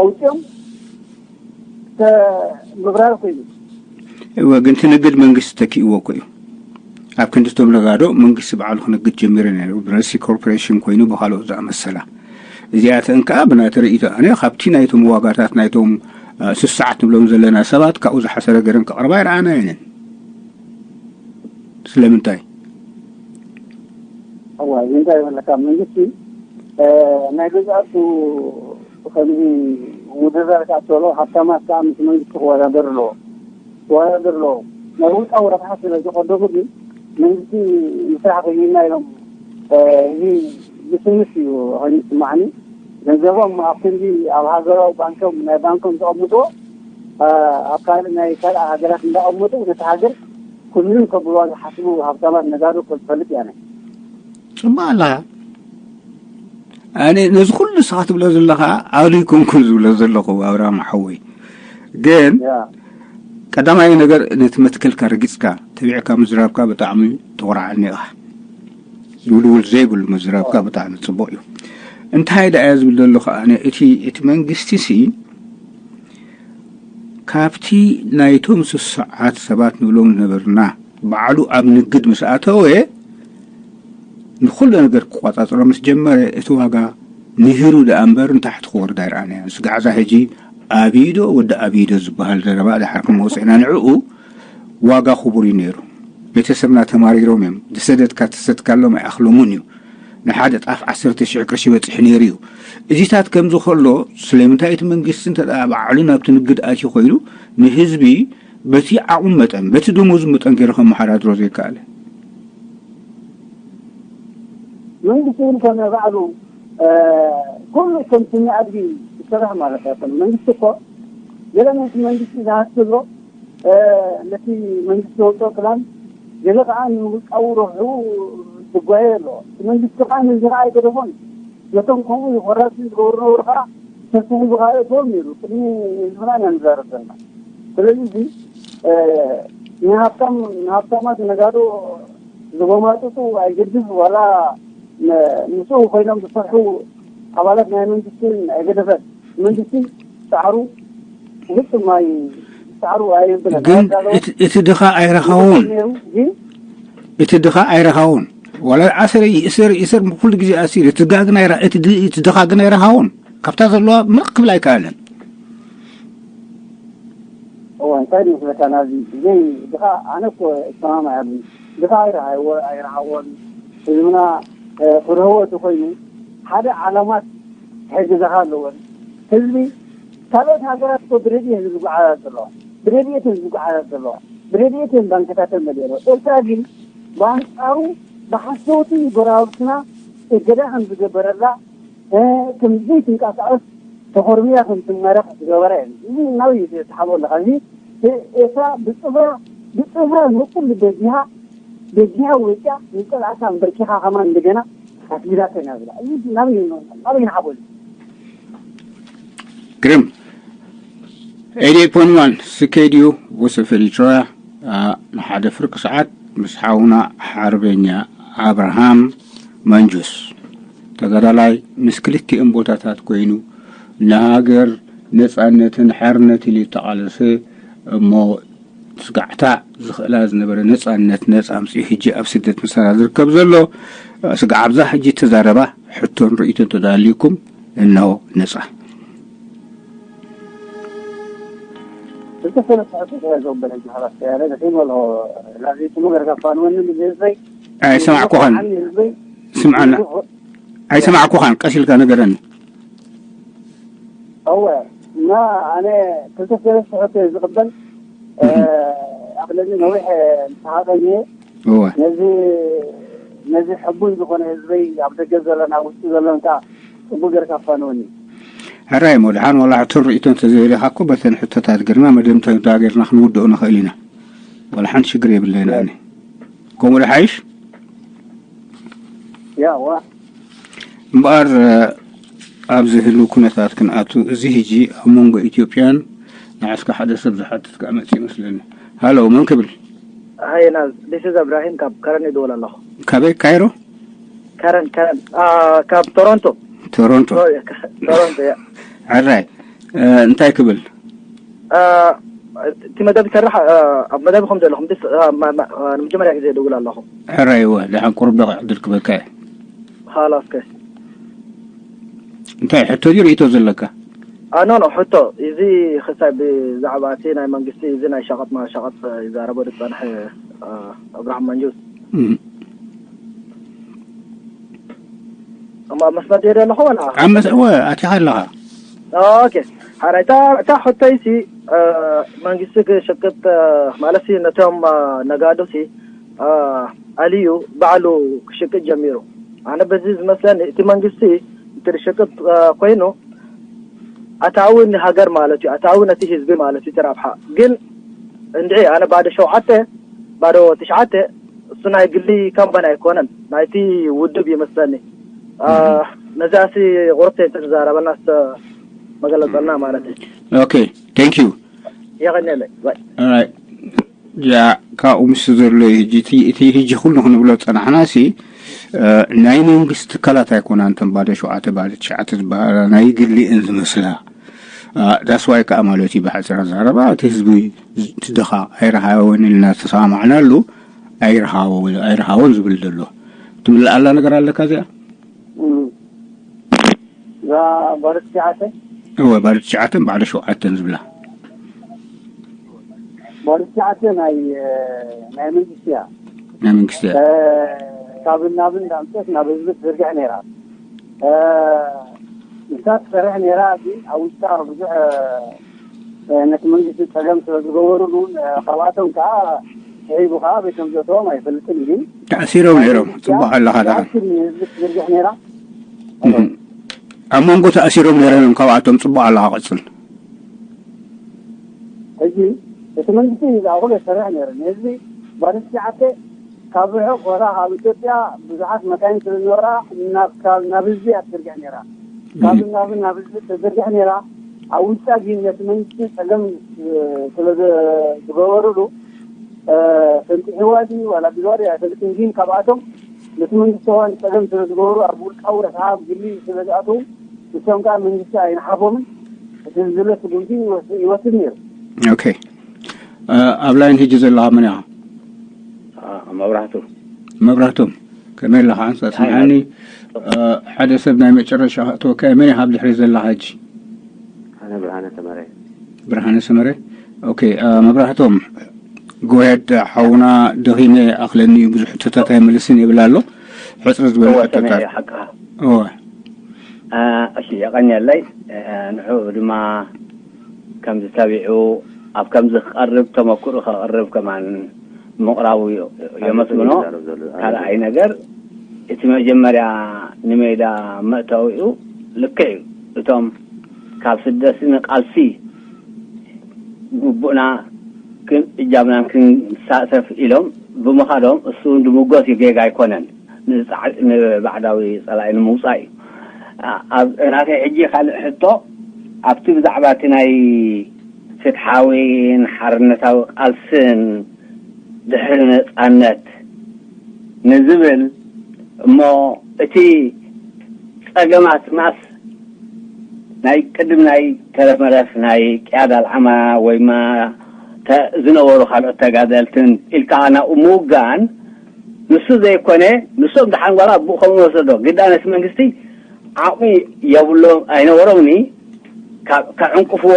ኣውፅኦም ምብራር ኮይኑ። እወ፣ ግን ትንግድ መንግስቲ ተኪእዎ እኮ እዩ። ኣብ ክንዲ እቶም ነጋዶ መንግስቲ ባዕሉ ክነግድ ጀሚረ ነይሩ፣ ብረሲ ኮርፖሬሽን ኮይኑ ብካልኦት ዝኣመሰላ። እዚኣተን ከዓ ብናተ ርእይቶ ኣነ ካብቲ ናይቶም ዋጋታት ናይቶም ስሳዓት ንብሎም ዘለና ሰባት ካብኡ ዝሓሰረ ገረን ክቐርባ ኣይረኣናየንን። ስለምንታይ? እዋ እዚ እንታይ ይበለካ፣ መንግስቲ ናይ ገዛእቱ ከምዚ ውድድር ክኣተሎ፣ ሃብታማት ከዓ ምስ መንግስቲ ክወዳደር ኣለዎ። ክወዳደር ኣለዎ። ናይ ውልቃዊ ረብሓ ስለ ዝቀደሙ ግን መንግስቲ ምስራሕ ክህልና ኢሎም፣ እዚ ብስምስ እዩ ኮይኑ ዝስማዕኒ። ገንዘቦም ኣብ ክንዲ ኣብ ሃገራዊ ባንኮም፣ ናይ ባንኮም ዘቐምጥዎ፣ ኣብ ካልእ ናይ ካልእ ሃገራት እንዳቐመጡ ነቲ ሃገር ኩሉን ከብልዋ ዝሓስቡ ሃብታማት ነጋዶ እኮ ዝፈልጥ እያ። ናይ ጽቡቕ ኣለኻ። ኣነ ነዚ ኩሉ ንስኻ ትብሎ ዘለኻ ኣሉ ይኮንኩን ዝብሎ ዘለኹ ኣብርሃም ሓወይ። ግን ቀዳማይ ነገር ነቲ መትከልካ ረጊጽካ ተቢዕካ ምዝራብካ ብጣዕሚ ተኾርዓኒ ኢኻ። ዝውልውል ዘይብሉ ምዝራብካ ብጣዕሚ ጽቡቕ እዩ። እንታይ ደኣ እየ ዝብል ዘለኹ ኣነ፣ እቲ እቲ መንግስቲ ሲ ካብቲ ናይቶም ስሱዓት ሰባት ንብሎም ዝነበርና ባዕሉ ኣብ ንግድ ምስ ኣተወ ንኹሉ ነገር ክቆጻጸሮ ምስ ጀመረ እቲ ዋጋ ንሂሩ ደኣ እምበር ንታሕቲ ክወርድ ኣይረኣናዮን። ስጋዕ እዛ ሕጂ ኣብይዶ ወዲ ኣብይዶ ዝበሃል ዘረባ ድሓር ክመውፅእና ንዕኡ ዋጋ ክቡር እዩ ነይሩ። ቤተሰብና ተማሪሮም እዮም። ዝሰደድካ ተሰድካሎም ኣይኣኽሎሙን እዩ። ንሓደ ጣፍ ዓሰርተ ሽሕ ቅርሺ በፅሕ ነይሩ እዩ። እዚታት ከምዚ ከሎ ስለምንታይ እቲ መንግስቲ እንተ ደኣ ባዕሉ ናብቲ ንግድ ኣትዩ ኮይኑ ንህዝቢ በቲ ዓቕሙ መጠን በቲ ደሞዙ መጠን ገይሩ ከመሓዳድሮ ዘይከኣለ? መንግስቲ እውን ኮነ ባዕሉ ኩሉ ከም ስኒ ኣድጊ ዝሰርሕ ማለት ኣይኮነ። መንግስቲ እኮ ገለ ነቲ መንግስቲ ዝሃስሎ ነቲ መንግስቲ ዘውፅኦ ፕላን ገለ ከዓ ንውልቃዊ ረብሑ ዝጓየ ኣሎ። እቲ መንግስቲ ከዓ ነዚ ከዓ ኣይገደፎን። ነቶም ከምኡ ኮራፕሽን ዝገብሩ ነበሩ ከዓ ሰብስቡ ዝካየእትዎም ነይሩ። ቅድሚ ህዝብና ኢና ንዛረብ ዘለና። ስለዚ እዚ ንሃብታም ንሃብታማት ነጋዶ ዝጎማጥጡ ኣይገድፍ ዋላ ምስኡ ኮይኖም ዝሰርሑ ኣባላት ናይ መንግስቲ ኣይገደፈን። መንግስቲ ፃዕሩ ግጥም ኣይ ፃዕሩ ኣየብለን። ግን እቲ ድኻ ኣይረኸውን። እቲ ድኻ ኣይረኸውን። ዋላ ዓሰረ ይእሰር ይእሰር ኩሉ ግዜ ኣሲር እቲ ድኻ ግን ኣይረ እቲ ድኻ ግን ኣይረኸውን። ካብታ ዘለዋ ምርቕ ክብል ኣይከኣለን። እዋ እንታይ ይመስለካ ናዚ ዘይ ድኻ ኣነ እኮ እሰማማዕ ያሉ ድኻ ኣይረሃይዎ ኣይረሃዎን ህዝብና ክረህዎ እቲ ኮይኑ ሓደ ዓላማት ሕግዛኻ ኣለዎን ህዝቢ ካልኦት ሃገራት እኮ ብረድኤት ዝጉዓዛ ዘለዋ ብረድኤት ዝጉዓዛ ዘለዋ ብረድኤት ባንክታተን መሊኦ ኤርትራ ግን ብኣንፃሩ ብሓሰውቲ ጎረባብትና እገዳ ከም ዝገበረላ ከም ዘይትንቀሳቐስ ተኾርሚያ ከም ትመረቕ ዝገበረ እዩ። እዚ ናበይ እዩ ትሓቦ ኣለኻ? እዚ ኤርትራ ብፅፍራ ብፅፍራ ንኩሉ በዚሃ በዚሃ ወፂኣ ንፀላእካ ኣንበርኪኻ ከማን እንደገና ኣስጊዳተን እያ ዝብላ። እዚ ናበይ ናበይ ንሓቦ እዚ? ግርም ኤዲት ፖን ዋን ስኬድዩ ወሰፈ ኤሪትራያ ንሓደ ፍርቂ ሰዓት ምስ ሓውና ሓርበኛ ኣብርሃም መንጁስ ተጋዳላይ ምስ ክልቲኦም ቦታታት ኮይኑ ንሃገር ነፃነትን ሓርነት ኢሉ ዝተቓለሰ እሞ ስጋዕታ ዝኽእላ ዝነበረ ነፃነት ነፃ ኣምፅኡ ሕጂ ኣብ ስደት ምሳና ዝርከብ ዘሎ ስጋዕ ኣብዛ ሕጂ ተዛረባ ሕቶን ርእይቶን ተዳልዩኩም እነሆ ነፃ ዝተፈለሰ ሕቶ ተያዘው በለኝ ሀላስ ያለ ደሴ በሎ ላዚ ትሙ ገርጋፋን ወን ልጅ ህዝበይ ኣይሰማዕኩኻን ዓሚ ህዝበይ ስምዓና ኣይሰማዕኩኻን ቀስ ኢልካ ንገረኒ እወ እና ኣነ ክልተ ሰለስተ ሕቶ እየ ዝቕበል ኣብ ለዚ ነዊሕ ተሃቀኝ እወ ነዚ ነዚ ሕቡን ዝኾነ ህዝበይ ኣብ ደገ ዘለና ውሽጢ ዘለንካ ጽቡቅ ገርካ ኣፋንወኒ ሕራይ እሞ ድሓን ዋላ ሕቶን ርእይቶን ተዘይብልካ እኮ በተን ሕቶታት ገርና መደምደምታ ገርና ክንውድኦ ንኽእል ኢና ዋላ ሓንቲ ሽግር የብለይን ኣነ ከምኡ ድሓይሽ ያዋ እምበኣር ኣብዚ ህሉ ኩነታት ክንኣቱ፣ እዚ ህጂ ኣብ መንጎ ኢትዮጵያን ንዓስካ ሓደ ሰብ ዝሓትት ከኣ መጽእ ይመስለኒ። ሃሎ፣ መን ክብል? Hi Nas, this is Ibrahim ካብ ከረን ይደውል ኣለኹ። ካበይ? ካይሮ? ከረን ከረን፣ ካብ ቶሮንቶ። ቶሮንቶ። ቶሮንቶ፣ ያ። ሕራይ። እንታይ ክብል? እቲ መደብ ይሰርሕ፣ ኣብ መደብ ከም ዘለኹም ድስ፣ ንመጀመርያ ግዜ ይደውል ኣለኹ። ሕራይ፣ እወ፣ ደሓን ቁሩብ ደቂቕ ዕድል ክበካ እየ። ኻላስ ከ እንታይ ሕቶ ድዩ ርእይቶ ዘለካ? ኖ ኖ፣ ሕቶ እዚ ክሳይ ብዛዕባ እቲ ናይ መንግስቲ እዚ ናይ ሸቐጥ ማሸቐጥ ይዛረቦ ዝፀንሐ ኣብርሃም መንጁስ እማ መስመር ዲየ ኣለኹ ወላ? ኣብ መስ እወ ኣቲኻ ኣለኻ። ኦኬ። ሓራይ እታ እታ ሕቶይሲ መንግስቲ ክሽቅጥ ማለት ነቶም ነጋዶሲ ኣልዩ ባዕሉ ክሽቅጥ ጀሚሩ። ኣነ በዚ ዝመስለኒ እቲ መንግስቲ እንትርሽቅጥ ኮይኑ ኣታዊ ንሃገር ማለት እዩ፣ ኣታዊ ነቲ ህዝቢ ማለት እዩ። ተራብሓ ግን እንድዒ ኣነ ባዶ ሸውዓተ ባዶ ትሽዓተ እሱ ናይ ግሊ ካምፓኒ ኣይኮነን፣ ናይቲ ውድብ ይመስለኒ። ነዚኣሲ ቁርብተ ተዛረበና መገለጸልና ማለት እዩ። Okay, thank you። የቐንየለይ። Alright. ያ ካብኡ ምስ ዘሎ ህጂ እቲ ህጂ ኩሉ ክንብሎ ጸናሕና ሲ ናይ መንግስቲ ትካላት ኣይኮና እንተን ባዶ ሸውዓተ ባዶ ትሽዓተ ዝበሃላ ናይ ግሊ እን ዝመስላ። That's why ከዓ ማለት እዩ ብሓፂር ኣዛረባ እቲ ህዝቢ ትደኻ ኣይረሃወን ኢልና ተሰማማዕናሉ። ኣይረሃወን ዝብል ዘሎ ትምልኣላ ነገር ኣለካ እዚኣ? እዛ ባዶ ትሽዓተ እወ ባዶ ትሽዓተን ባዕዶ ሸውዓተን ዝብላ። ባዶ ትሽዓተ ናይ ናይ መንግስቲ እያ። ናይ መንግስቲ እያ። ካብ ናብን ዳምፀት ናብ ህዝቢ ትዝርግሕ ነይራ። ንሳ ትሰርሕ ነይራ። እዚ ኣብ ውሽጣ ብዙሕ ነቲ መንግስቲ ፀገም ስለ ዝገበሩሉ ካብኣቶም ከዓ ስሒቡ ከዓ ቤቶም ዘእተዎም ኣይፈልጥን። ግን ተኣሲሮም ነይሮም። ፅቡቅ ኣለካ ደሓን። ንህዝቢ ትዝርግሕ ነይራ። ኣብ መንጎ ተኣሲሮም ነይሮም እዮም። ካብኣቶም ፅቡቅ ኣለካ ቀፅል። ሕጂ እቲ መንግስቲ ንዝኣ ኩሉ የሰርሕ ነይሩ። ንህዝቢ ባዶ ትሽዓተ ካብ ርሑቕ ቦታ ካብ ኢትዮጵያ ብዙሓት መካይን ስለ ዝነበራ ናብ ህዝቢ እያ ትዝርግሕ ነይራ። ካብ ናብ ናብ ህዝቢ ትዝርግሕ ነይራ። ኣብ ውሽጣ ግን ነቲ መንግስቲ ፀገም ስለ ዝገበሩሉ ፈንጢሕዋ ድዩ ዋላ ቢልዋ ድዩ ኣይፈልጥን። ግን ካብኣቶም ነቲ መንግስቲ እኳ ፀገም ስለ ዝገበሩ ኣብ ውልቃዊ ረስሓ ኣብ ግሊ ስለ ዝኣተዉ ንሶም ከዓ መንግስቲ ኣይንሓፎምን። እቲ ዝድለ ስጉምቲ ይወስድ ነይሩ። Okay. ኣብ ላይን ሕጂ ዘለኻ መን ኢኻ? መብራህቱ መብራህቶም ከመይ ኣለኻ? ኣንሳ ስምዓኒ። ሓደ ሰብ ናይ መጨረሻ ክእትወካ እየ። መን ኢኻ ኣብ ድሕሪት ዘለኻ ሕጂ? ኣነ ብርሃነ ሰመረ። ብርሃነ ሰመረ። Okay. መብራህቶም ጎሄድ ሓውና ደኺመ ኣኽለኒ እዩ ብዙሕ ሕቶታት ኣይመልስን ይብል ኣሎ። ሕፅር ዝበለ ሕቶታት። እወ። እሺ የቐንየለይ። ንዑ ድማ ከምዚ ተቢዑ ኣብ ከምዚ ክቐርብ ተመክሩ ከቕርብ ከማን ምቕራቡ የመስግኖ። ካልኣይ ነገር እቲ መጀመርያ ንሜዳ መእተዊኡ ልክዕ እዩ። እቶም ካብ ስደት ንቃልሲ ግቡእና ክን እጃምናን ክንሳተፍ ኢሎም ብምኻዶም እሱ እውን ድምጎስ ጌጋ ኣይኮነን። ንባዕዳዊ ፀላኢ ንምውፃእ እዩ። ኣብ ናተይ ሕጂ ካልእ ሕቶ ኣብቲ ብዛዕባ እቲ ናይ ፍትሓዊን ሓርነታዊ ቃልስን ድሕሪ ነፃነት ንዝብል እሞ እቲ ፀገማትናስ ናይ ቅድም ናይ ተረፍመረፍ ናይ ቅያዳ ኣልዓማ ወይማ ዝነበሩ ካልኦት ተጋደልትን ኢልካ ናብኡ ምውጋን ንሱ ዘይኮነ ንሶም ደሓን ጓላ ብኡ ከም ወሰዶ ግዳ ነቲ መንግስቲ ዓቕሚ የብሎም ኣይነበሮምኒ ከዕንቅፍዎ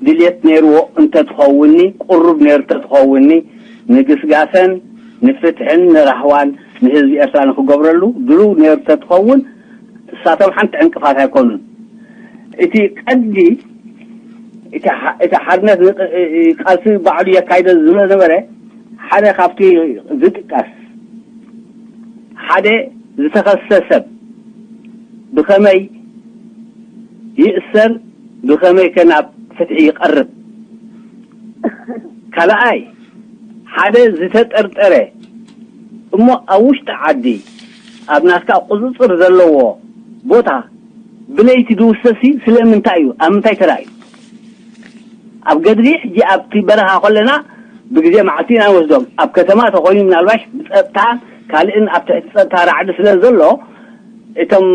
ድልየት ነይርዎ እንተትኸውኒ ቁሩብ ነይሩ እንተትኸውኒ ንግስጋሰን ንፍትሕን ንራህዋን ንህዝቢ ኤርትራ ንክገብረሉ ድሉው ነይሩ እንተትኸውን እሳቶም ሓንቲ ዕንቅፋት ኣይኮኑን። እቲ ቀንዲ እቲ ሓርነት ቃልሲ ባዕሉ የካይዶ ዝብሎ ነበረ ሓደ ካብቲ ዝጥቀስ ሓደ ዝተኸሰ ሰብ ብኸመይ ይእሰር ብኸመይ ከ ናብ ፍትሒ ይቐርብ ካልኣይ ሓደ ዝተጠርጠረ እሞ ኣብ ውሽጢ ዓዲ ኣብ ናትካ ቁፅፅር ዘለዎ ቦታ ብለይቲ ዝውሰሲ ስለምንታይ እዩ? ኣብ ምንታይ ተራእዩ? ኣብ ገድሊ ሕጂ ኣብቲ በረኻ ከለና ብግዜ መዓልቲ ኢና ንወስዶም። ኣብ ከተማ ተኾይኑ ምናልባሽ ብጸጥታ ካልእን ኣብ ትሕቲ ጸጥታ ራዕዲ ስለ ዘሎ እቶም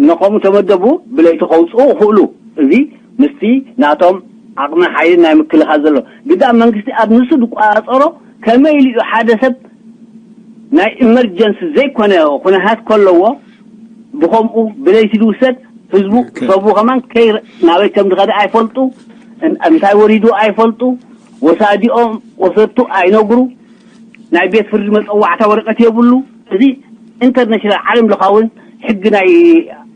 ነኸምኡ ተመደቡ ብለይቲ ከውፅኡ ይኽእሉ። እዚ ምስቲ ናቶም ዓቕምን ሓይልን ናይ ምክልኻል ዘሎ ግዳ መንግስቲ ኣብ ንሱ ዝቆፃፀሮ ከመይ ኢሉ እዩ ሓደ ሰብ ናይ ኢመርጀንሲ ዘይኮነ ኩነታት ከለዎ ብኸምኡ ብለይቲ ዝውሰድ ህዝቡ ሰቡ ከማን ከይ ናበይ ከም ዝኸደ ኣይፈልጡ እንታይ ወሪዱ ኣይፈልጡ ወሳዲኦም ወሰድቱ ኣይነግሩ ናይ ቤት ፍርዲ መፀዋዕታ ወረቀት የብሉ እዚ ኢንተርናሽናል ዓለም ለኻውን ሕጊ ናይ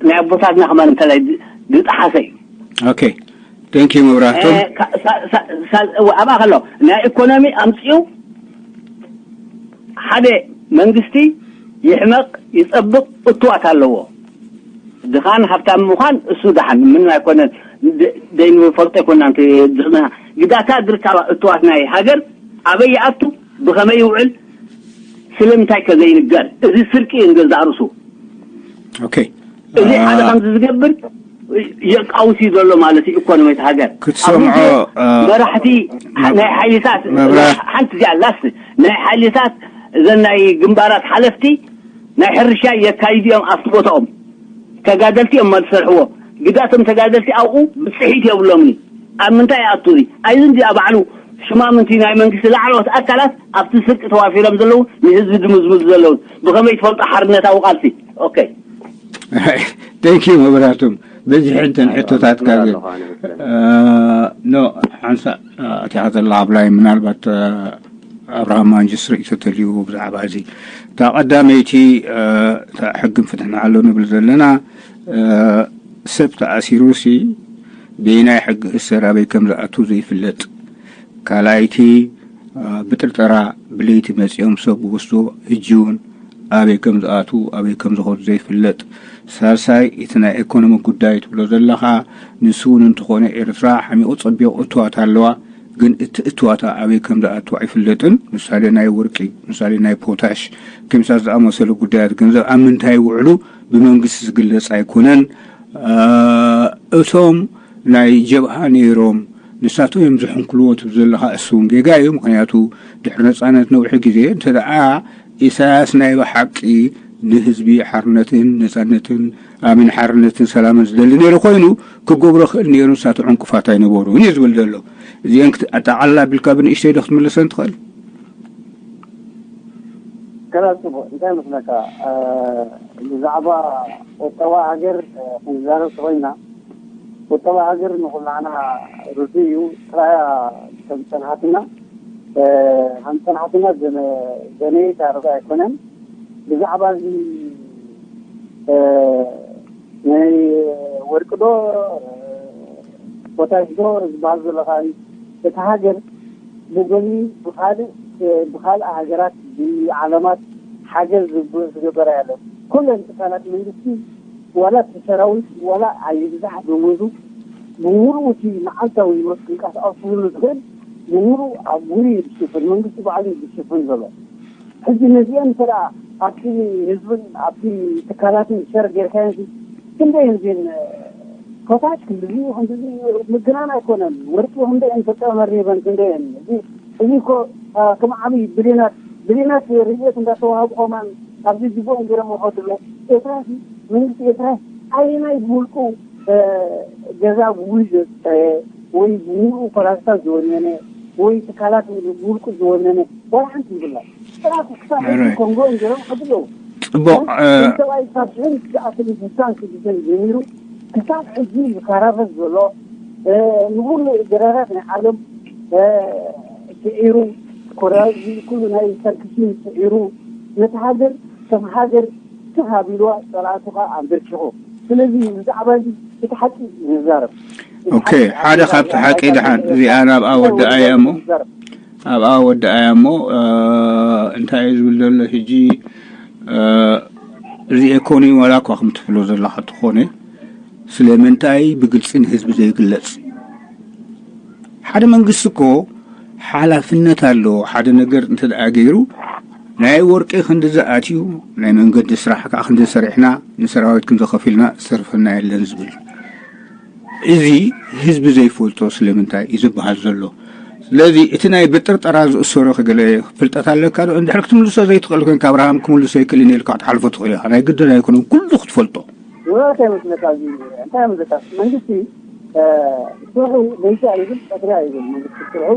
ናይ ኣቦታትና ከማን እንተላይ ዝጠሓሰ እዩ okay thank you መብራህቶም ኣብኣ ከሎ ናይ ኢኮኖሚ ኣምፅኡ ሓደ መንግስቲ ይሕመቕ ይፀብቕ እትዋት ኣለዎ ድኻን ሃብታም ምዃን እሱ ድሓን ምንም ኣይኮነን ደይንፈልጦ ኣይኮና ድሕና ግዳታ ድርካባ እትዋት ናይ ሃገር ኣበይ ይኣቱ ብኸመይ ይውዕል ስለምንታይ ከ ዘይንገር እዚ ስርቂ እዩ ንገዛእ ርእሱ okay እዚ ሓደ ከምዚ ዝገብር የቃውስ እዩ ዘሎ ማለት እዩ ኢኮኖሚ እቲ ሃገር ክትሰምዖ መራሕቲ ናይ ሓይልታት ሓንቲ እዚኣ ላስት ናይ ሓይልታት እዘን ናይ ግንባራት ሓለፍቲ ናይ ሕርሻ የካይዱ እዮም ኣብቲ ቦታኦም ተጋደልቲ እዮም ዝሰርሕዎ ግዳቶም ተጋደልቲ ኣብኡ ብፅሒት የብሎምኒ ኣብ ምንታይ ይኣቱ እዚ ኣይዚ እንዲኣ ባዕሉ ሽማምንቲ ናይ መንግስቲ ላዕለዎት ኣካላት ኣብቲ ስርቂ ተዋፊሮም ዘለዉ ንህዝቢ ድምዝምዙ ዘለዉ ብኸመይ ትፈልጦ ሓርነታዊ ቃልሲ okay thank you መብራህቶም በዚሕንተን ሕቶታትካ ግን ኖ ሓንሳእ ኣቲኻ ዘላ ኣብላይ ምናልባት ኣብርሃም ማንጅስ ርእቶ ተልዩ ብዛዕባ እዚ እታ ቀዳመይቲ ሕግን ፍትሕን ኣሎ ንብል ዘለና ሰብ ተኣሲሩ ሲ ብናይ ሕጊ እሰር ኣበይ ከም ዝኣቱ ዘይፍለጥ ካልኣይቲ ብጥርጠራ ብለይቲ መፂኦም ሰብ ወስዶ ሕጂ እውን ኣበይ ከም ዝኣቱ ኣበይ ከም ዝኸዱ ዘይፍለጥ ሳልሳይ እቲ ናይ ኢኮኖሚ ጉዳይ ትብሎ ዘለኻ ንሱ እውን እንተኾነ ኤርትራ ሓሚቑ ፀቢቑ እትዋት ኣለዋ ግን እቲ እትዋታ ኣበይ ከም ዝኣቱ ኣይፍለጥን ምሳሌ ናይ ወርቂ ምሳሌ ናይ ፖታሽ ከምሳ ዝኣመሰሉ ጉዳያት ገንዘብ ኣብ ምንታይ ውዕሉ ብመንግስቲ ዝግለፅ ኣይኮነን እቶም ናይ ጀብሃ ነይሮም ንሳቶም እዮም ዝሕንክልዎ ትብ ዘለኻ እሱ እውን ጌጋ እዩ ምክንያቱ ድሕሪ ነፃነት ነውሒ ግዜ እንተ ደኣ ኢሳያስ ናይ ብሓቂ ንህዝቢ ሓርነትን ነፃነትን ኣሚን ሓርነትን ሰላምን ዝደሊ ነይሩ ኮይኑ ክገብሮ ክእል ነይሩ ንሳቶ ዕንቅፋት ኣይነበሩን እዩ ዝብል ዘሎ እዚአን ኣጠቃልላ ቢልካ ብንእሽተይ ዶ ክትምልሰን ትኽእል ከላ ፅቡቅ እንታይ መስለካ ብዛዕባ ቁጠባ ሃገር ክንዛረብ ተኮይና ቁጠባ ሃገር ንኩላና ርዱ እዩ ጥራያ ከም ፀናሓትና ከም ፀናሓትና ዘነይ ዳርጋ ኣይኮነን ብዛዕባ እዚ ናይ ወርቂ ዶ ፖታሽ ዶ ዝበሃል ዘሎ ከዓ እቲ ሃገር ብጎኒ ብካልእ ብካልእ ሃገራት ብዓለማት ሓገዝ ዝገበራ ያለ ኩለን ትካላት መንግስቲ ዋላ እቲ ሰራዊት ዋላ ኣይብዛሕ ብሙዙ ብምሉኡ እቲ መዓልታዊ ህይወት ክንቀሳቀስሉ ዝኽእል ብምሉኡ ኣብ ጉሪ እዩ ዝሽፍን መንግስቲ ባዕሉ እዩ ዝሽፍን ዘሎ ሕጂ ነዚአን እንተ ኣብቲ ህዝብን ኣብቲ ትካላትን ሸር ጌርካዮን ክንደየን እዚን ኮታች ክንድዚ ክንድዚ ምግናን ኣይኮነን ወርቂ ክንደየን ፍርቀ መሪበን ክንደየን እዚ እዚ እኮ ከም ዓብይ ብሊናት ብሊናት ርድየት እንዳተዋሃቡ ከማን ኣብዚ ጅቦኦም ገይሮም ይኸዱ ኣለዉ ኤርትራ መንግስቲ ኤርትራ ኣየናይ ብውልቁ ገዛ ብውይ ዘፀየ ወይ ብሙሉእ ኮራክታ ዝወነነ ወይ ትካላት ብውልቁ ዝወነነ ዋላ ሓንቲ ይብላ ጥራቱ ክሳብ ሕጂ ኮንጎ እንገሮም ሕዚ ኣለዉ ጽቡቕ ሰብኣይ ካብ ሽሕን ትሽዓተ ሚእትን ስሳን ሽዱሽተን ጀሚሩ ክሳብ ሕጂ ዝከራረስ ዘሎ ንኩሉ ገዳታት ናይ ዓለም ስዒሩ ኮራዚ ኩሉ ናይ ሳንክሽን ስዒሩ ነቲ ሃገር ከም ሃገር ትህ ኣቢልዋ ጸላእቱ ከዓ ኣንበርኪኹ ስለዚ ብዛዕባ እዚ እቲ ሓቂ ንዛረብ ኦኬ ሓደ ካብቲ ሓቂ ድሓን እዚኣ ናብኣ ወድኣያ እሞ ኣብኣ ወድኣያ እሞ እንታይ እዩ ዝብል ዘሎ ሕጂ እዚ ኤኮኖሚ ዋላ እኳ ከም ትብሎ ዘለኻ ትኾነ ስለምንታይ ብግልፂ ንህዝቢ ዘይግለፅ ሓደ መንግስቲ እኮ ሓላፍነት ኣለዎ ሓደ ነገር እንተ ደኣ ገይሩ ናይ ወርቂ ክንዲ ዝኣትዩ ናይ መንገዲ ስራሕ ከዓ ክንዲ ሰሪሕና ንሰራዊት ክንዲ ከፊልና ዝሰርፈና የለን ዝብል እዚ ህዝቢ ዘይፈልጦ ስለምንታይ እዩ ዝበሃል ዘሎ? ስለዚ እቲ ናይ ብጥርጠራ ዝእሰሮ ከገለ ፍልጠት ኣለካ ዶ? እንድሕር ክትምልሶ ዘይትኽእል ኮይንካ፣ ኣብርሃም ክምልሶ ይክእልን ኢልካ ክትሓልፎ ትኽእል ኢኻ። ናይ ግድን ኣይኮነን ኩሉ ክትፈልጦ። ንብረት ኣይመስለካ፣ እዚ እንታይ እዮም ዘካስ መንግስቲ፣ ስርሑ ለይቲ ኣይብል ቀትሪ ኣይብል። መንግስቲ ስርሑ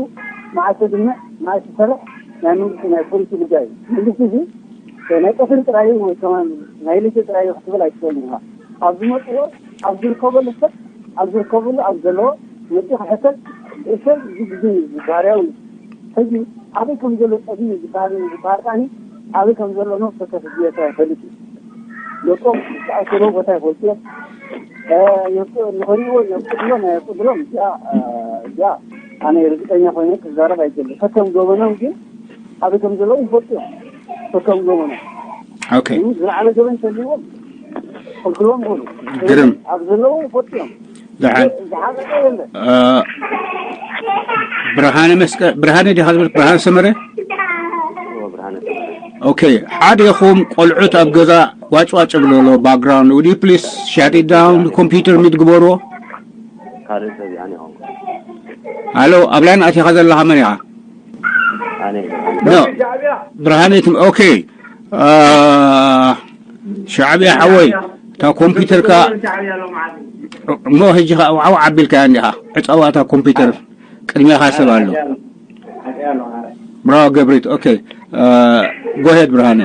መዓልቲ ድምዕ መዓልቲ ሰርሕ ናይ መንግስቲ ናይ ፖሊሲ ጉዳይ እዩ። መንግስቲ እዚ ናይ ቀትሪ ጥራይ ወይ ከማን ናይ ለይቲ ጥራይ ክትብል ኣይትኽእልን ኢኻ። ኣብ ዝመፅዎ ኣብ ዝርከበሉ ሰብ ኣብ ዝርከበሉ ኣብ ዘለዎ መፅኡ ክሕተት፣ ሰብ እዚ ግዜ እዩ ባህርያዊ እዩ። ሕጂ ኣበይ ከም ዘሎ ፀግሚ ዝበሃል ዝበሃል ቃኒ ኣበይ ከም ዘሎ ነፍሰ ወከፍ ህዝቢ ኤርትራ ይፈልጥ እዩ። ደቆም ዝተኣሰሩ ቦታ ይፈልጡ እዮም። ንኽሪእዎ የብቁ ድሎም ኣየብቁ ድሎም እዚኣ እዚኣ ኣነ ርግጠኛ ኮይነ ክዛረብ ኣይደልን። ከከም ገበኖም ግን ኣበይ ከም ዘለዉ ይፈልጡ እዮም። ከከም ገበኖም ኦኬ። ዝለዓለ ገበን ተልዎም ክልክልዎም ይኽእሉ። ግርም። ኣብ ዘለዉ ይፈልጡ እዮም። ደሓን። ዝሓቀቀ የለን። እ፣ ብርሃነ መስቀ ብርሃነ ዲኻ ዝብል? ብርሃነ ሰመረ። ኦኬ። ሓደ ኢኹም ቆልዑት ኣብ ገዛ ዋጭ ዋጭ ብሎ ኣሎ ባክግራውንድ። Would you please shut it down? ኮምፒውተር ሚት ግበርዎ። ካልእ ሰብ እያ ኣነ ይኾንኩ። ሃሎ፣ ኣብ ላይን ኣቲኻ ዘለኻ መን ኢኻ? ኣነ ብርሃነ። ኖ፣ ብርሃነ ትም-፣ ኦኬ። አ፣ ሻዕብያ ሓወይ፣ እታ ኮምፒውተርካ እሞ ሕጂ ኸኣ ዓው ዓው ኣቢልካያ እንዲኻ። ዕጸዋ እታ ኮምፒውተር፣ ቅድሜኻ ሰብ ኣሎ። ብራቮ ገብሪት። ኦኬ። አ፣ ጎሄድ ብርሃነ።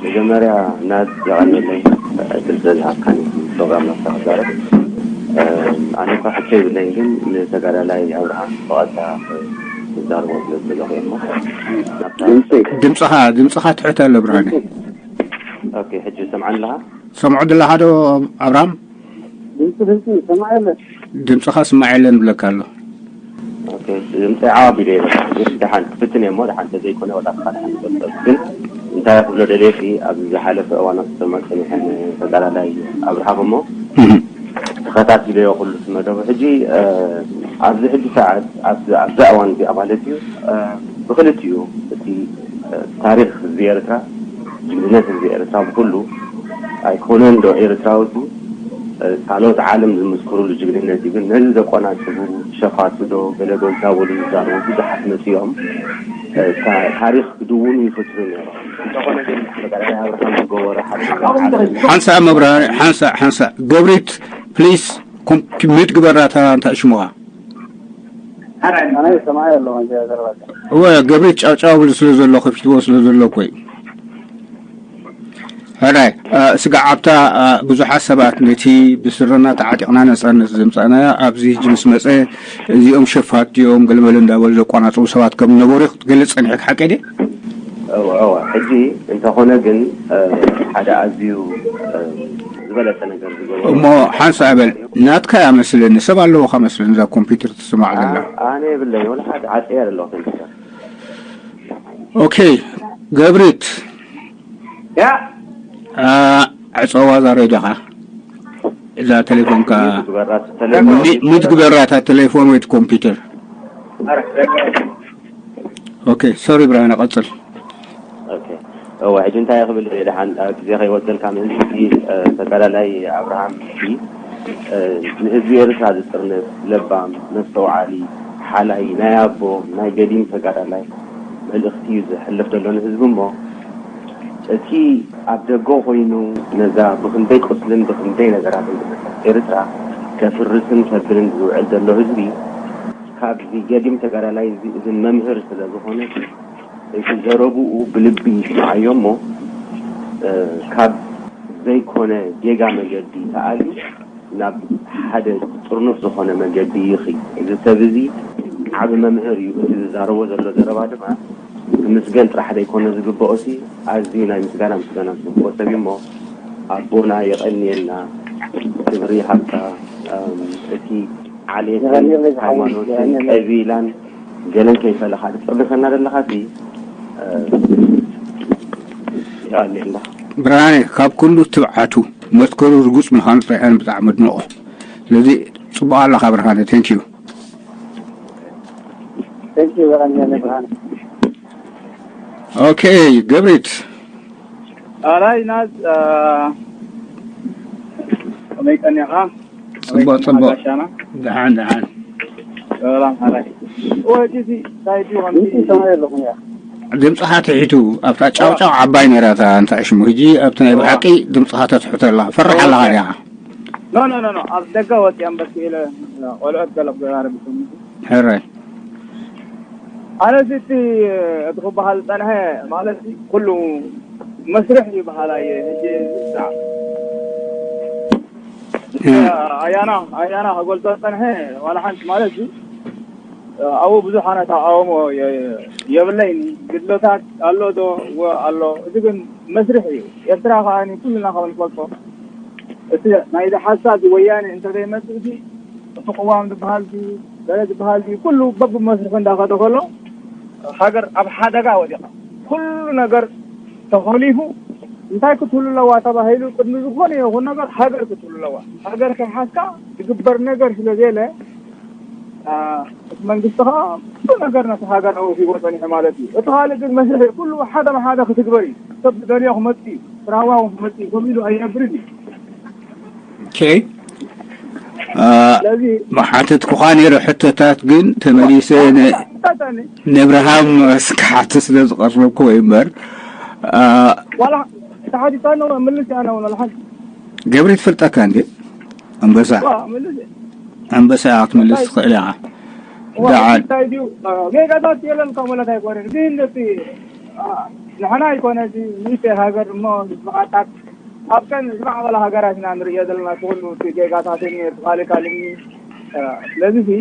መጀመርያ ናት የቐንየለይ ዕድል ስለዝሃብካኒ ፕሮግራም ናትካ ክዛረብ። እ፣ ኣነ እኳ ሕቶ የብለይን፣ ግን ንተጋዳላይ ኣብርሃም ብቐጥታ ክዛረቦ ስለ ዝደለኹ እየ እሞ ናብታ ድምፅኻ፣ ድምፅኻ ትሕት ኣሎ ብርሃነ። ኦኬ፣ ሕጂ ትሰምዓኒ ኣለኻ? ሰምዖ ዘለኻ ዶ ኣብርሃም? ድምፂ፣ ድምፂ ይሰማዕ የለን። ድምፅኻ ስማዕ የለን ብለካ ኣሎ። ኦኬ፣ ድምፂ ዓው ኣቢለ እየ በቃ። ግን ደሓን ክፍትን እየ እሞ ደሓን እንተዘይኮነ ወላ እስኻ ደሓን ትፈልጦ። ግን እንታይ ክብሎ ደልየ፣ ኣብዚ ዝሓለፈ እዋናት ዝተመ-፣ ፀኒሐ ንተጋዳላይ ኣብርሃም እሞ እህ። ተኸታቲለዮ ኩሉ እቲ መደቡ። ሕጂ፣ እ፣ ኣብዚ ሕጂ ሰዓት፣ ኣብዚ፣ ኣብዚ እዋን እዚኣ ማለት እዩ፣ እ፣ ብክልቲኡ እቲ፣ እ፣ ታሪኽ ህዝቢ ኤርትራ፣ ጅግንነት ህዝቢ ኤርትራ ብኩሉ ኣይኮነን ዶ ኤርትራዊ እ፣ ካልኦት ዓለም ዝምስክሩሉ ጅግንነት እዩ። ግን ነዚ ዘቆናጽቡ ሸፋቱ ዶ ገለ ዶ እንዳበሉ ዝዛረቡ ብዙሓት መጺኦም፣ እ፣ ታ-፣ ታሪኽ ክድውኑ ይፈትኑ ነይሮም። እንተኾነ ግን ተጋዳላይ ኣብርሃም ዝገበሮ ሓደ ነገር ዓለም ሓንሳእ መብርሃ-፣ ሓንሳእ፣ ሓንሳእ። ገብሪት፣ ፕሊስ፣ ኮም-፣ ሚዩት ግበራ እታ እንታይ ሽሙኻ? ኣነ ይሰማዕ ኣለኹ፣ እንታይ ዘረባካ? እወ፣ ገብሪት ጫውጫው ብሉ ስለ ዘሎ፣ ከፊትዎ ስለ ዘሎ እኮ እዩ። ሕራይ፣ እ፣ ስጋዕ ኣብታ፣ እ፣ ብዙሓት ሰባት ነቲ ብስረና ተዓጢቕና ነጻነት ዘምጻእናዮ ኣብዚ ሕጂ ምስ መጸ እዚኦም ሸፋት ድዮም ገለመለ እንዳበሉ ዘቋናጽቡ ሰባት ከም ዝነበሩ ክትገልጽ ጸኒሕካ ሓቀይ ድየ? እወ፣ እወ። ሕጂ እንተኾነ ግን፣ እ፣ ሓደ ኣዝዩ፣ እ፣ ዝበለጸ ነገር ዝገበሩ እሞ ሓንሳእ በል፣ ናትካ እያ መስለኒ፣ ሰብ ኣለዎ ካ መስለኒ እዛ ኮምፒውተር ትስማዕ ዘላ። ኣ-፣ ኣነ የብለይ፣ ወላ ሓደ ዓጽየ ኣለኹ ኮምፒውተር። ኦኬ፣ ገብሪት። ያ። አ፣ ዕጸዋ እዛ ሬድዮኻ። እዛ ቴሌፎንካ ሚዩት ግበራ፣ ቴሌፎን። ሚ-፣ ሚዩት ግበራ እታ ቴሌፎን ወይ እቲ ኮምፒውተር። ኦኬ፣ ሶሪ ብርሃነ፣ ቀጽል። ኦኬ። እወ፣ ሕጂ እንታይ ክብል እየ ደሓን፣ እ፣ ግዜ ከይወስደልካ ምእንቲ፣ እ፣ ተጋዳላይ ኣብርሃም፣ እ፣ ንህዝቢ ኤርትራ ዝጥርንፍ ለባም፣ መስተውዓሊ፣ ሓላይ፣ ናይ ኣቦ፣ ናይ ገዲም ተጋዳላይ መልእኽቲ እዩ ዘሕልፍ ዘሎ ንህዝቢ እሞ፣ እቲ ኣብ ደገ ኮይኑ ነዛ ብኽንደይ ቁስልን ብኽንደይ ነገራትን ዝመጸት ኤርትራ ከፍርስን ከብልን ዝውዕል ዘሎ ህዝቢ፣ ካብዚ ገዲም ተጋዳላይ እዚ፣ እዚ መምህር ስለ ዝኾነ፣ እቲ ዘረብኡ ብልቢ ይስምዓዮ እሞ፣ እ፣ ካብ ዘይኮነ ጌጋ መገዲ ተኣልዩ ናብ ሓደ ጥርኑፍ ዝኾነ መገዲ ይኺድ። እዚ ሰብ እዚ ዓቢ መምህር እዩ። እቲ ዝዛረቦ ዘሎ ዘረባ ድማ ክምስገን ጥራሕ ዘይኮነ ዝግብኦ፣ እቲ ኣዝዩ ናይ ምስጋና ምስጋና ዝግብኦ ሰብ እዩ እሞ፣ ኣቦና የቐንየልና፣ ክብሪ ይሃብካ። እም፣ እቲ ዓሌትን የቐንየለይ ዝሓወይ፣ ሃይማኖትን የቐንየለይ። ቀቢላን ገለን ከይፈለኻ ትጥርንፈና ዘለኻ፣ እቲ፣ እ፣ የቐንየልና። ብርሃነ፣ ካብ ኩሉ ትብዓቱ መትከሉ ርጉጽ ምዃኑ ጥራሕ እየ ብጣዕሚ ኣድንቖ። ስለዚ ጽቡቕ ኣለኻ ብርሃነ፣ ቴንክ ዩ። ቴንክ ዩ፣ የቐንየለይ ብርሃነ። ኦኬ፣ ገብሪት። ኣራይ ናዝ፣ እ፣ ከመይ ቀኒኻ? ጽቡቕ፣ ጽቡቕ። ጋሻና። ደሓን፣ ደሓን። ሰላም ሓራይ። ወዲ እዚ እንታይ ድዩ ከምዚ? ይሰማዕ ኣለኹ እያ። ድምፅኻ ትሒቱ፣ ኣብታ ጫውጫው ዓባይ ነይራ እታ እንታይ ሽሙ፣ ሕጂ ኣብቲ ናይ ብሓቂ ድምፅኻ ተትሕቶ ኣለኻ። ፈርሕ ኣለኻ ዲኻ? ኖ፣ ኖ፣ ኖ፣ ኖ። ኣብ ደገ ወፂኦም በስ ኢለ ቆልዑት ገለ ክዘራረብ ይሰምዑ። ሕራይ። ኣነስ እቲ እቲ ክበሃል ዝጸንሐ ማለት ኩሉ መስርሕ ይበሃል ኣየ። ሕጂ ዝስማዕ እ። ኣያና ኣያና ከገልጾ ዝጸንሐ ዋላ ሓንቲ ማለት እዩ። ኣብኡ ብዙሕ ኣነ ተቃውሞ የ-፣ የብለይን። ግድሎታት ኣሎ ዶ? እወ ኣሎ። እዚ ግን መስርሕ እዩ። ኤርትራ ከኣ ኩልና ከም ንፈልጦ እቲ ናይዚ ሓሳብ ወያኔ እንተ ዘይመጽእ እቲ ቅዋም ዝበሃል ድዩ፣ ገለ ዝበሃል ድዩ፣ ኩሉ በብመስርሑ እንዳኸደ ከሎ፣ ሃገር ኣብ ሓደጋ ወዲቓ። ኩሉ ነገር ተኾሊፉ፣ እንታይ ክትህሉ ኣለዋ ተባሂሉ፣ ቅድሚ ዝኾነ ይኹን ነገር ሃገር ክትህሉ ኣለዋ። ሃገር ከይሓዝካ ዝግበር ነገር ስለ ዘየለ፣ አ፣ እቲ መንግስቲ ኸኣ ኩሉ ነገር ነቲ ሃገር ኣወፊዎ ጸኒሑ ማለት እዩ። እቲ ካልእ ግን መስርሕ እዩ። ኩሉ ሓደ ብሓደ ክትግበር እዩ። ሰብ ዝደልዮ ክመጽእ እዩ። ስራዋ እውን ክመጽእ እዩ። ከምኡ ኢሉ ኣይነብርን እዩ። ኦኬ። አ፣ ስለዚ መሓተትኩኻ ነይረ ሕቶታት፣ ግን ተመሊሰ ነ-፣ ሕቶታኒ። ነብርሃም እስክሓት ስለ ዝቐረብኩ ወይ እምበር፣ አ፣ ዋላ ተሓቲታኒ እውን ምልስ ያና እውን ዋላ ሓንቲ። ገብሪ ትፈልጠካ እንዴ? ኣንበሳ። ዋ፣ ምልስ። ኣንበሳ ክትምልስ ትኽእል ኢኻ። ዋ፣ ደዓል። እንታይ ድዩ? አ፣ ጌጋታት የለን ካብ ማለት ኣይኮነን። ግን እቲ፣ አ፣ ንሕና ኣይኮነ እቲ ሚእቲ ሃገር እሞ ዝመዓታት ኣብተን ዝማዕበላ ሃገራት ኢና ንርእዮ ዘለና። እቲ ኩሉ እቲ ጌጋታት እኒ፣ እቲ ካልእ ካልእ እኒ። አ፣ ስለዚ እዚ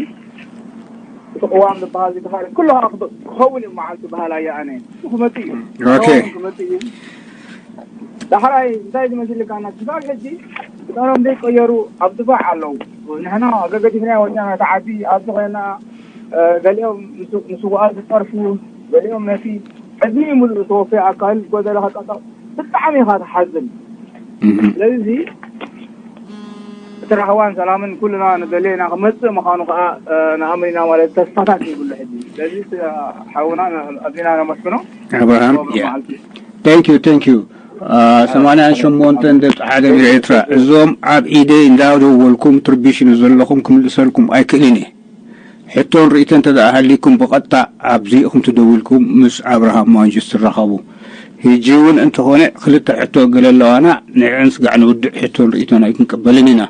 እቲ ቅዋም ዝበሃል፣ እዚ ተኻሪ ኩሉ ከዓ ክብ-፣ ክኸውን እዩ መዓልቲ በሃል ኣየ ኣነ። ክመጽእ እዩ። ኦኬ። ክኸውን ክመጽእ እዩ። ዳሕራይ እንታይ ዝመስልካ እና ክሳብ ሕጂ ብጣዕሚ ዘይቀየሩ ኣብ ድፋዕ ኣለዉ። ንሕና ገገዲፍና ወዲና ነቲ ዓዲ ኣብዚ ኮይና፣ እ፣ ገሊኦም ምስ-፣ ምስዋኣት ዝጸርፉ፣ ገሊኦም ነቲ ዕድሚኡ ሙሉእ ዝተወፈየ ኣካል ጎደለ ከቃጠ-፣ ብጣዕሚ ኢኻ ትሓዝን። እህ። ስለዚ እቲ ራህዋን ሰላምን ኩልና ንደልዮ ኢና፣ ክመጽእ ምዃኑ ከኣ፣ እ፣ ንኣምን ኢና ማለት ተስፋታት ይብሉ ሕጂ። ስለዚ፣ እ፣ ሓውና ኣዚና ነመስግኖ። ኣብርሃም፣ ሮብ ያ። መዓልቲ። Thank you, thank you. አ፣ ሰማንያን ሸሞንተን ነጥቢ ሓደ ኤርትራ። እዞም ኣብ ኢደይ እንዳደወልኩም ትርቢሽኑ ዘለኹም ክምልሰልኩም ኣይክእልን እየ። ሕቶን ርእይቶን እንተ ደኣ ሃሊኩም ብቐጥታ ኣብዚ ኢኹም ተደዊልኩም ምስ ኣብርሃም ማንጁስ ትራኸቡ። ሕጂ እውን እንተኾነ ክልተ ሕቶ ገለ ኣለዋና፣ ንዕን ስጋዕ ንውድእ፣ ሕቶን ርእይቶን ኣይክንቅበልን ኢና።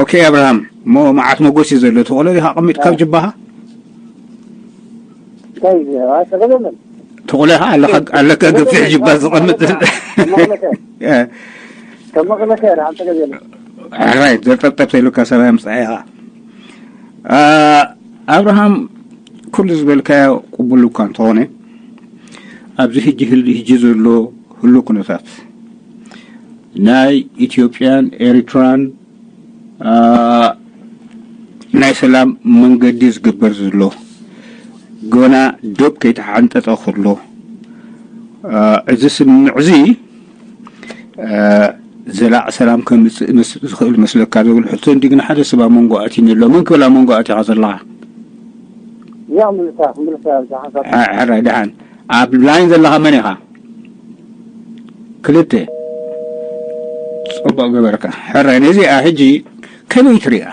ኦኬ ኣብርሃም፣ እሞ መዓት መጎስ እዩ ዘሎ። ትኽእሎ ዲኻ ኣቐሚጥካ ኣብ ጅባኻ? እንታይ እዩ? ኣይ፣ ተገደለን። ትቑለኻ ኣለካ፣ ኣለካ ገፊሕ ጅባ ዝቐምጥ። ከመቕለከ። እ። ከመቕለከ፣ ኣንተ ገደለ። ኣራይ፣ ዘርጠብጠብ ተይሉካ ሰብኣይ ምጻእ ኢኻ። እ፣ ኣብርሃም፣ ኩሉ ዝበልካዮ ቅቡል እኳ እንተኾነ፣ ኣብዚ ሕጂ ህል-፣ ሕጂ ዘሎ ህሉ ኩነታት ናይ ኢትዮጵያን ኤሪትራን አ፣ ናይ ሰላም መንገዲ ዝግበር ዘሎ ገና ዶብ ከይተሓንጠጠ ከሎ፣ አ፣ እዚ ስምምዕ እዚ፣ አ፣ ዘላቂ ሰላም ከምጽእ መስ-፣ ዝኽእል መስለካ ዝብል ሕቶ እንዲ ግን ሓደ ሰብ ኣብ መንጎ ኣትዩኒ ኣሎ። መን ክብል ኣብ መንጎ ኣቲኻ ዘለኻ? ያው ምልሳ፣ ምልሳ፣ ዝሓሳብ። አ፣ ሕራይ ደሓን። ኣብ ላይን ዘለኻ መን ኢኻ? ክልተ። ጽቡቕ ገበርካ። ሕራይ ነዚኣ ሕጂ ከመይ ትሪኣ?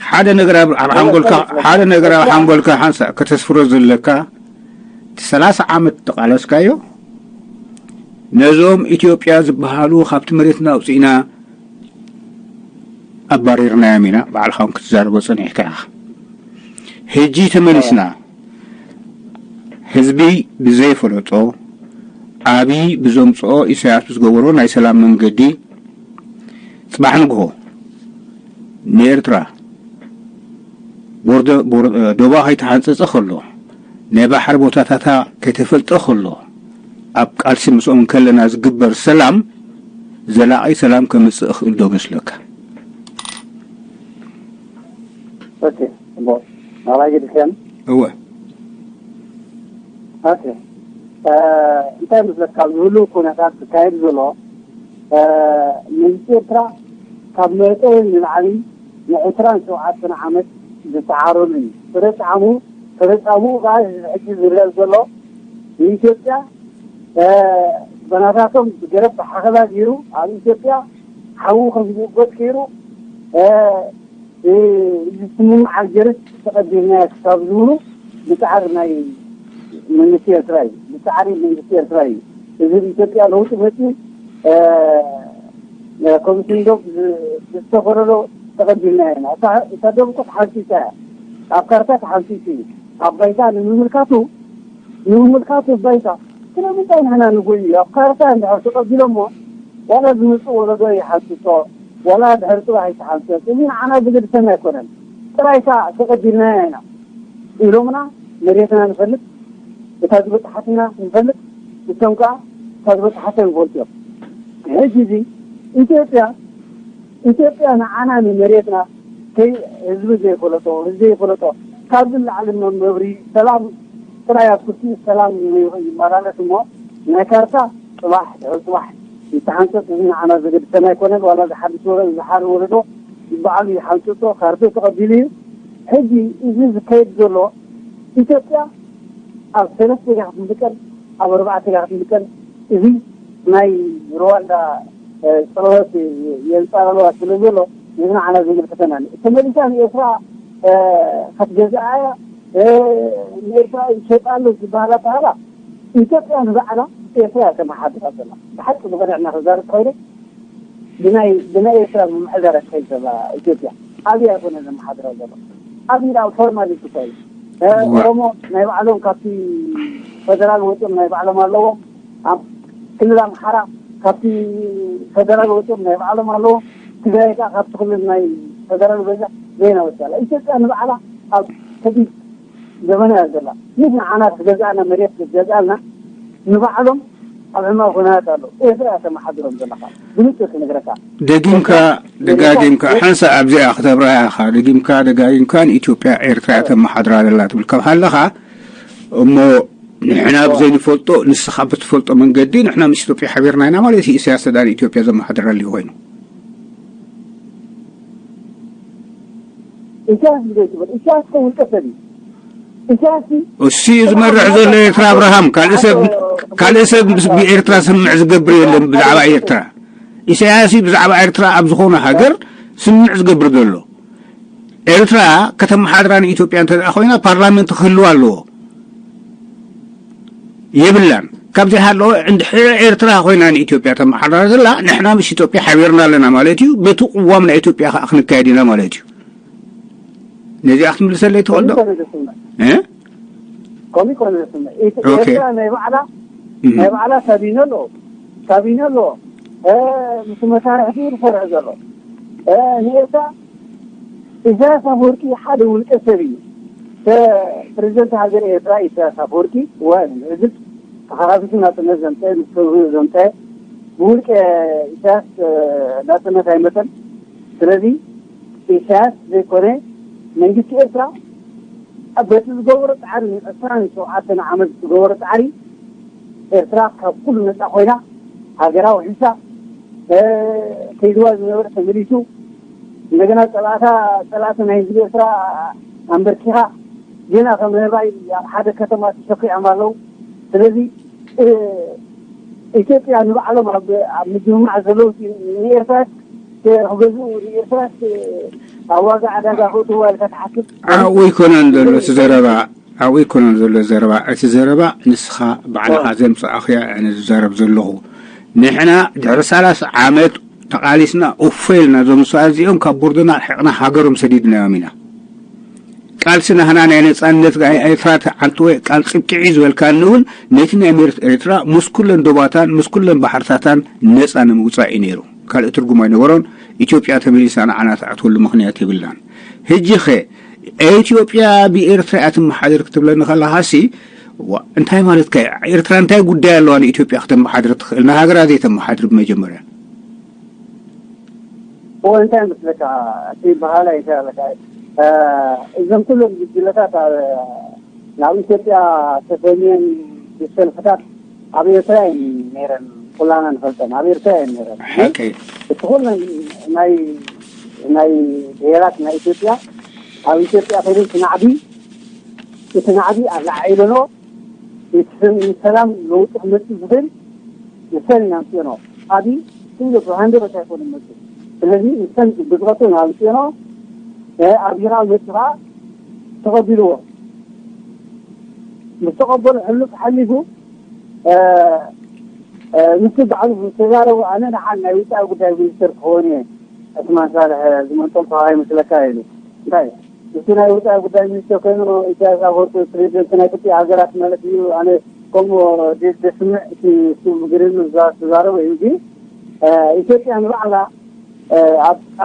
ሓደ ነገር ኣብ፣ ኣብ ሓንጎልካ፣ ሓደ ነገር ኣብ ሓንጎልካ ሓንሳእ ከተስፍሮ ዘለካ፣ እቲ ሰላሳ ዓመት ተቓለስካዮ፣ ነዞም ኢትዮጵያ ዝበሃሉ ካብቲ መሬትና ኣውጺእና ኣባሪርናዮም ኢና፣ ባዕልኻ እውን ክትዛረቦ ጸኒሕካ ኢኻ። ሕጂ ተመሊስና፣ ህዝቢ ብዘይፈለጦ፣ ኣብይ ብዘምጽኦ፣ ኢሳያስ ብዝገበሮ ናይ ሰላም መንገዲ፣ ጽባሕ ንግሆ ንኤርትራ ቦርደ-፣ ቦር-፣ ዶባ ከይተሓንጸጸ ከሎ፣ ናይ ባሕሪ ቦታታታ ከይተፈልጠ ከሎ፣ ኣብ ቃልሲ ምስኦም እንከለና ዝግበር ሰላም፣ ዘላቒ ሰላም ከምጽእ እኽእል ዶ መስለካ? ኦኬ፣ እሞ ናባይ ገዲፍካኒ? እወ። ኦኬ። እ፣ እንታይ መስለካ፣ ኣብዚ ህሉው ኩነታት ዝካየድ ዘሎ፣ እ፣ መንግስቲ ኤርትራ ካብ መጠን ንላዕሊ ንዕስራን ሸውዓተን ዓመት ዝተዓረሉ እዩ። ፍረ ጣዕሙ፣ ፍረ ጣዕሙ ከኣ እዚ ሕጂ ዝረአ ዘሎ ንኢትዮጵያ፣ እ፣ በናታቶም ብገረብ ብሓኸላ ገይሩ ኣብ ኢትዮጵያ ሓዊ ከም ዝውገድ ገይሩ እ፣ እ፣ እዚ ስምምዕ ኣልጀርስ ተቐቢልናዮ ክሳብ ዝብሉ ብጻዕሪ ናይ መንግስቲ ኤርትራ እዩ። ብጻዕሪ መንግስቲ ኤርትራ እዩ። እዚ ኣብ ኢትዮጵያ ለውጢ መጺኡ፣ እ፣ እ፣ ኮሚሽን ዶብ ዝ-፣ ዝተፈረዶ ተቐቢልናዮ ኢና። እታ፣ እታ ዶብ እኮ ተሓንጺጻ እያ። ኣብ ካርታ ተሓንጺጹ እዩ። ኣብ ባይታ ንምምልካቱ፣ ንምምልካቱ ባይታ ስለምንታይ ንሕና ንጎይ? ኣብ ካርታ እንድሕር ተቐቢሎሞ ዋላ ዝመጽእ ወለዶ ይሓንጽጾ፣ ዋላ ድሕሪ ጽባሕ ይተሓንጸጽ። እዚ ንዓና ዘገድሰና ኣይኮነን። ጥራይ ከኣ ተቐቢልናዮ ኢና ኢሎምና፣ መሬትና ንፈልጥ፣ እታ ዝበጽሓትና ንፈልጥ፣ እቶም ከኣ እታ ዝበጽሓቶም ይፈልጡ እዮም። ሕጂ እዚ ኢትዮጵያ፣ ኢትዮጵያ ንዓና ንመሬትና ከይ ህዝቢ ዘይፈለጦ፣ ህዝቢ ዘይፈለጦ፣ ካብዚ ንላዕሊ መብሪ ሰላም ጥራይ ኣብ ክልቲኡ ሰላም ይመላለስ እሞ፣ ናይ ካርታ ጽባሕ ድሕሪ ጽባሕ ይተሓንጸጽ። እዚ ንዓና ዘገድሰና ኣይኮነን። ዋላ ዝሓድስ ወረ-፣ ዝሓር ወለዶ ባዕሉ ይሓንጽጾ፣ ካርታ ተቐቢሉ እዩ። ሕጂ እዚ ዝካየድ ዘሎ ኢትዮጵያ ኣብ ሰለስተ ኢያ ክትምቀል፣ ኣብ ኣርባዕተ ኢያ ክትምቀል። እዚ ናይ ሩዋንዳ፣ እ፣ ጸለመት የንጻረልዋ ስለ ዘሎ፣ እዚ ንዓና ዘይምልከተና እዩ። ተመሊሳ ንኤርትራ፣ እ፣ ክትገዝኣ እያ፣ እ፣ ንኤርትራ ይሸጣ ኣሎ ዝበሃላ ኣበሃህላ፣ ኢትዮጵያ ንባዕላ ኤርትራ እያ ተመሓድራ ዘላ። ብሓቂ ብቕንዕና ክዛረብ ኮይነ፣ ብናይ፣ ብናይ ኤርትራ ምምሕዳር እያ ትኸይድ ዘላ ኢትዮጵያ። ኣብይ ኣይኮነ ዘመሓድራ ዘሎ። ኣብይ ኣብ ፎርማሊቲ እኮ እዩ። እ፣ እዋ። ኦሮሞ ናይ ባዕሎም ካብቲ ፈደራል ወፂኦም ናይ ባዕሎም ኣለዎም። ኣብ ክልል ኣምሓራ ካብቲ ፈደራል ወፂኦም ናይ ባዕሎም ኣለዎም። ትግራይ ከዓ ካብቲ ክልል ናይ ፈደራል ገዛ ዘይና ወፂኣ ኣላ። ኢትዮጵያ ንባዕላ ኣብ ከቢድ ዘመና እያ ዘላ። ምስ ንዓና ክትገዝኣና መሬት ክትገዝኣልና ንባዕሎም ኣብ ሕማቕ ኩነታት ኣሎ። ኤርትራ እያ ተመሓድሮም ዘለኻ። ብንጹር ክነግረካ። ደጊምካ፣ ደጋጊምካ፣ ሓንሳእ ኣብዚኣ ክተብርሃ ኢኻ። ደጊምካ፣ ደጋጊምካ ንኢትዮጵያ ኤርትራ እያ ተመሓድራ ዘላ ትብል ካብ ሃለኻ፣ እሞ ንሕና ብዘይንፈልጦ፣ ንስኻ ብትፈልጦ መንገዲ ንሕና ምስ ኢትዮጵያ ሓቢርና ኢና ማለት እዩ። ኢሳያስ ተዳ ንኢትዮጵያ ዘመሓድረሉ ኮይኑ። ኢሳያስ እንደ ትብል፣ ኢሳያስ እኮ ውልቀ ሰብ እዩ። ኢሳያስ እሱ እዩ ዝመርሕ ዘሎ ኤርትራ፣ ኣብርሃም። ካልእ ሰብ፣ ካልእ ሰብ ምስ ብኤርትራ ስምምዕ ዝገብር የለን ብዛዕባ ኤርትራ። ኢሳያስ እዩ ብዛዕባ ኤርትራ ኣብ ዝኾነ ሃገር ስምምዕ ዝገብር ዘሎ። ኤርትራ ከተመሓድራ ንኢትዮጵያ እንተ ደኣ ኮይና ፓርላመንት ክህልዋ ኣለዎ። የብላን። ካብ ዘይሃለወ እንድሕር ኤርትራ ኮይና ንኢትዮጵያ ተመሓዳድር ዘላ፣ ንሕና ምስ ኢትዮጵያ ሓቢርና ኣለና ማለት እዩ። በቲ ቅዋም ናይ ኢትዮጵያ ከኣ ክንካየድ ኢና ማለት እዩ። ነዚኣ ክትምልሰለይ ትኽእል ዶ? ኮሚኮነ ደስና። እ? ኮሚኮነ ደስና። ኢት-፣ ኦኬ። ኤርትራ ናይ ባዕላ፣ እም። ናይ ባዕላ ካቢነ ኣለዎ። ካቢነ ኣለዎ። እ፣ ምስ መሳርሕቲ እዩ ዝሰርሕ ዘሎ። እ፣ ንኤርትራ ኢሳያስ ኣፈወርቂ ሓደ ውልቀ ሰብ እዩ። ተ-፣ ፕሬዚደንት ሃገር ኤርትራ ኢሳያስ ኣፈወርቂ፣ ወ-፣ ህዝብ ተኸፋፊቱ ናጽነት ዘምጸ፣ ምስ ህዝቢ ዘምጸ፣ ብውልቀ ኢሳያስ፣ እ፣ ናጽነት ኣይመጸን። ስለዚ ኢሳያስ ዘይኮነ መንግስቲ ኤርትራ በቲ ዝገበሮ ጻዕሪ፣ ዕስራን ሸውዓተን ዓመት ዝገበሮ ጻዕሪ ኤርትራ ካብ ኩሉ ነጻ ኮይና፣ ሃገራዊ ሒሳ፣ እ፣ ከይድዋ ዝነበረ ተመሊሱ፣ እንደገና ጸላእታ፣ ጸላእቲ ናይ ህዝቢ ኤርትራ ኣንበርኪኻ፣ ጌና ከም ርህራይ ኣብ ሓደ ከተማ ተሸኪዖም ኣለዉ። ስለዚ፣ እ፣ ኢትዮጵያ ንባዕሎም ኣብ፣ ኣብ ምጅምማዕ ዘለዉ ንኤርትራ ክገዝኡ፣ ንኤርትራ ኣብ ዋጋ ዕዳጋ ከእትውዋ ኢልካ ትሓስብ? ኣብኡ ኣይኮነን ዘሎ እቲ ዘረባ፣ ኣብኡ ኣይኮነን ዘሎ ዘረባ። እቲ ዘረባ ንስኻ ባዕልኻ ኦ። ዘምጻእኽያ ኣነ ዝዛረብ ዘለኹ። ንሕና ድሕሪ ሰላሳ ዓመት ተቓሊስና እፎ ኢልና፣ እዞም ሰባት እዚኦም ካብ ቦርድና ርሒቕና ሃገሮም ሰዲድናዮም ኢና። ቃልሲ ናህና ናይ ነጻነት ናይ ኤርትራ ተዓንትወ ቃል ጽብቅዒ ዝበልካኒ እውን ነቲ ናይ መሬት ኤርትራ ምስ ኩለን ዶባታን ምስ ኩለን ባሕርታታን ነጻ ንምውጻእ እዩ ነይሩ። ካልእ ትርጉም ኣይነበሮን። ኢትዮጵያ ተመሊሳ ንዓና ትኣትወሉ ምኽንያት የብላን። ሕጂ ኸ ኢትዮጵያ ብኤርትራ እያ ትመሓደር ክትብለኒ ከለኻሲ፣ ዋ፣ እንታይ ማለትካ እዩ? ኤርትራ እንታይ ጉዳይ ኣለዋ ንኢትዮጵያ ከተመሓድር ትኽእል? ንሃገራ ዘይተመሓድር ብመጀመርያ? እዎ፣ እንታይ ምስለካ፣ እቲ በሃላይ እንታይ ኣለካ? እ፣ እዞም ኩሎም ጉጅለታት ኣብ፣ ናብ ኢትዮጵያ ተሰምየን ሰልፍታት ኣብ ኤርትራ እየን ነይረን፣ ኩላና ንፈልጠን ኣብ ኤርትራ እየን ነይረን። ሓቂ። እቲ ኩለን ናይ፣ ናይ ብሄራት ናይ ኢትዮጵያ ኣብ ኢትዮጵያ ከይደን እቲ ናዕቢ፣ እቲ ናዕቢ ኣለዓዒለንኦ፣ እቲ ሰላም ለውጢ ክመጽእ ዝኽእል ንሰን ኢና ኣምጽእንኦ። ኣብይ ዝም ኢሉ ብሃንደበት ኣይኮነን መጽኡ። ስለዚ ንሰን ብዝኸቱ ናብ ጽዮኖ ኣብራ መጽኻ ተቐቢልዎ። ምስ ተቐበሉ ሕሉፍ ሓሊፉ ምስ በዓሉ ዝተዛረቡ ኣነ ንሓን ናይ ውፃኢ ጉዳይ ሚኒስትር ክኸውን እየ። ዕስማን ሳልሕ ዝመንጦም ሰብኣይ ምስለካ ኢሉ እንታይ እቲ ናይ ወፃኢ ጉዳይ ሚኒስትር ኮይኑ ኢሳያስ ኣፈወርቂ ፕሬዚደንት ናይ ክልቲኡ ሃገራት ማለት እዩ። ኣነ ከምኡ ደስምዕ ግርም ዝተዛረበ እዩ። ግን ኢትዮጵያ ንባዕላ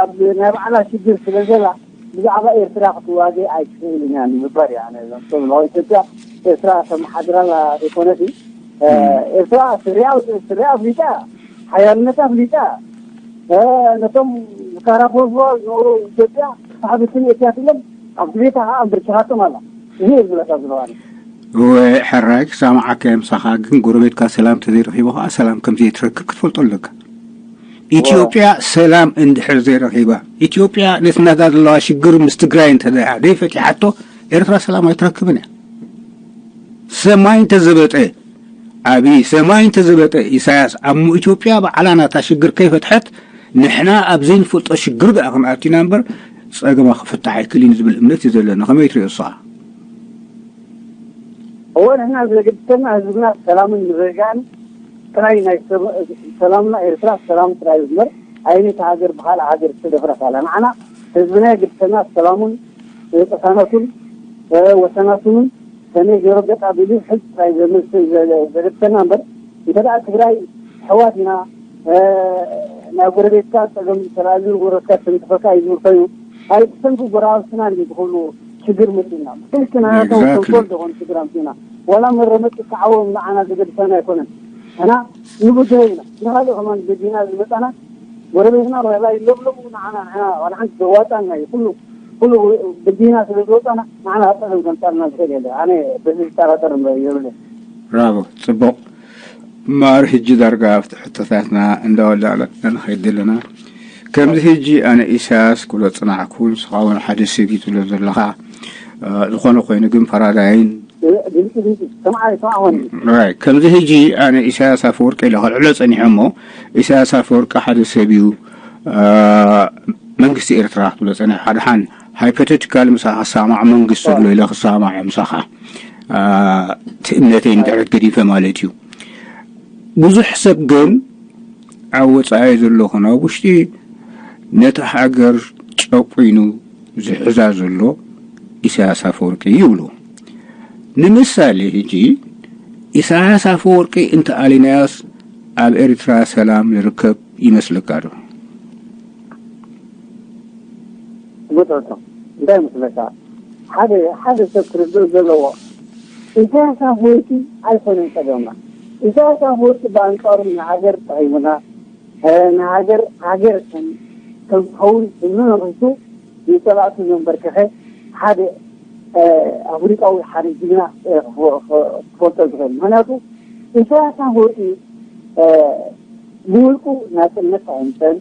ኣብ ናይ ባዕላ ሽግር ስለ ዘላ ብዛዕባ ኤርትራ ክትዋገ ኣይትኽእልን እያ ንምባል እያ። ኢትዮጵያ ኤርትራ ተመሓድራላ ዘይኮነሲ ኤርትራ ስሪያ ስሪያ ኣፍሊጣ ሓያልነታ ኣፍሊጣ ነቶም ዝካራፈፉ ዝነበሩ ኢትዮጵያ ሳሕብትን ኤትያትለን ኣብ ድሌታ ከዓ ኣምብርኪኻቶም ኣላ። እዚ ዝብለካ ዝለዋኒ ወይ ሕራይ ክሰማዓካ ምሳኻ ግን ጎረቤትካ ሰላም ተዘይረኺቡ ከዓ ሰላም ከምዘይትረክብ ክትፈልጦ ኣለካ። ኢትዮጵያ ሰላም እንድሕር ዘይረኺባ ኢትዮጵያ ነቲ ናታ ዘለዋ ሽግር ምስ ትግራይ እንተደኣ ዘይፈቲሓቶ ኤርትራ ሰላም ኣይትረክብን እያ። ሰማይ እንተዘበጠ ኣብይ ሰማይ እንተዘበጠ ኢሳያስ ኣሞ ኢትዮጵያ ባዕላ ናታ ሽግር ከይፈትሐት ንሕና ኣብ ዘይንፈልጦ ሽግር ደኣ ክንኣቲና እምበር ጸገማ ክፍታሕ ኣይክእልን ዝብል እምነት እዩ ዘለና። ከመይ ትሪኦ ንስኻ? እወ ንሕና ዘገድሰና ህዝብና ሰላምን ምርግጋእን ጥራይ ናይ ሰላምና ኤርትራ ሰላም ጥራይ እዩ እምበር ኣይነት ሃገር ብካልእ ሃገር ዝተደፍረት ኣላ። ንዓና ህዝብና የገድሰና ሰላሙን ቅሳነቱን ወሰናስኑን ከመይ ገይሩ ገጥ ኣቢሉ ሕዚ ጥራይ ዘምስል ዘገድሰና እምበር እንተ ደኣ ትግራይ ኣሕዋት ኢና ናብ ጎረቤትካ ፀገም ተላልዩ ጎረቤትካ ተንክፈካ እዩ ዝብል ኮይኑ ኣብ ሰንኪ ጎረባብትና እንዲ ዝኽብሉ ሽግር መፂና ብሰንኪ ናናቶም ተንኮል ዝኾኑ ሽግር ኣምፂና ዋላ መረመፂ ክዓቦም ንዓና ዘገድሰና ኣይኮነን። ሕና ንብድሆ ኢና ንኻልእ ከማን በዲና ዝመፃና ጎረቤትና ዋላ ይለብለቡ ንዓና ንሕና ዋላ ሓንቲ ዘዋፃና እዩ ኩሉ ኩሉ በዲና ስለ ዝወፃና ንዓና ኣብ ፀገም ከምፃልና ዝኽእል የለ ኣነ በዚ ዝጠራጠር የብለ። ብራቮ ፅቡቕ። እምበኣር ሕጂ ዳርጋ ኣብቲ ሕቶታትና እንዳወዳእለና ንኸይድ ዘለና ከምዚ ሕጂ ኣነ ኢሳያስ ክብሎ ፅናዕኩ ንስኻ እውን ሓደ ሰብ እዩ ትብሎ ዘለኻ ዝኾነ ኮይኑ ግን ፈራዳይን ድምፂ ድምፂ ሰምዓ ይሰምዓ ኾነ right ከምዚ ሕጂ ኣነ ኢሳያስ ኣፈወርቂ ኢለ ከልዕሎ ፀኒሐ እሞ ኢሳያስ ኣፈወርቂ ሓደ ሰብ እዩ መንግስቲ ኤርትራ ክትብሎ ፀኒሐ ሓደ ሓን hypothetical ምሳኻ ክሰማማዕ መንግስቲ ኣሎ ኢለ ክሰማማዕ ምሳኻ እቲ እምነተይ ንድሕሪት ገዲፈ ማለት እዩ። ብዙሕ ሰብ ግን ኣብ ወጻኢ ዘሎ ኹን ኣብ ውሽጢ ነታ ሃገር ጨቂኑ ዝሕዛ ዘሎ ኢሳያስ ኣፈወርቂ ይብሉ። ንምሳሌ ሕጂ ኢሳያስ ኣፈወርቂ እንተኣሊናዮስ ኣብ ኤርትራ ሰላም ይርከብ ይመስለካ ዶ? ብፅሑቶም እንታይ ይመስለካ ሓደ ሓደ ሰብ ክርድእ ዘለዎ ኢሳያስ ኣፈወርቂ ኣይኮነን ፀገምና። ኢሳያስ ኣፈወርቂ ብኣንፃሩ ንሃገር ጠቒሙና ንሃገር ሃገር ከም ከም ትኸውን ህዝቢ መኺሱ ንፀላእቱ ዘንበርከኸ ሓደ ኣፍሪቃዊ ሓደ ጅግና ክፈልጦ ዝኽእል ምክንያቱ ኢሳያስ ኣፈወርቂ ብውልቁ ናፅነት ኣምፀን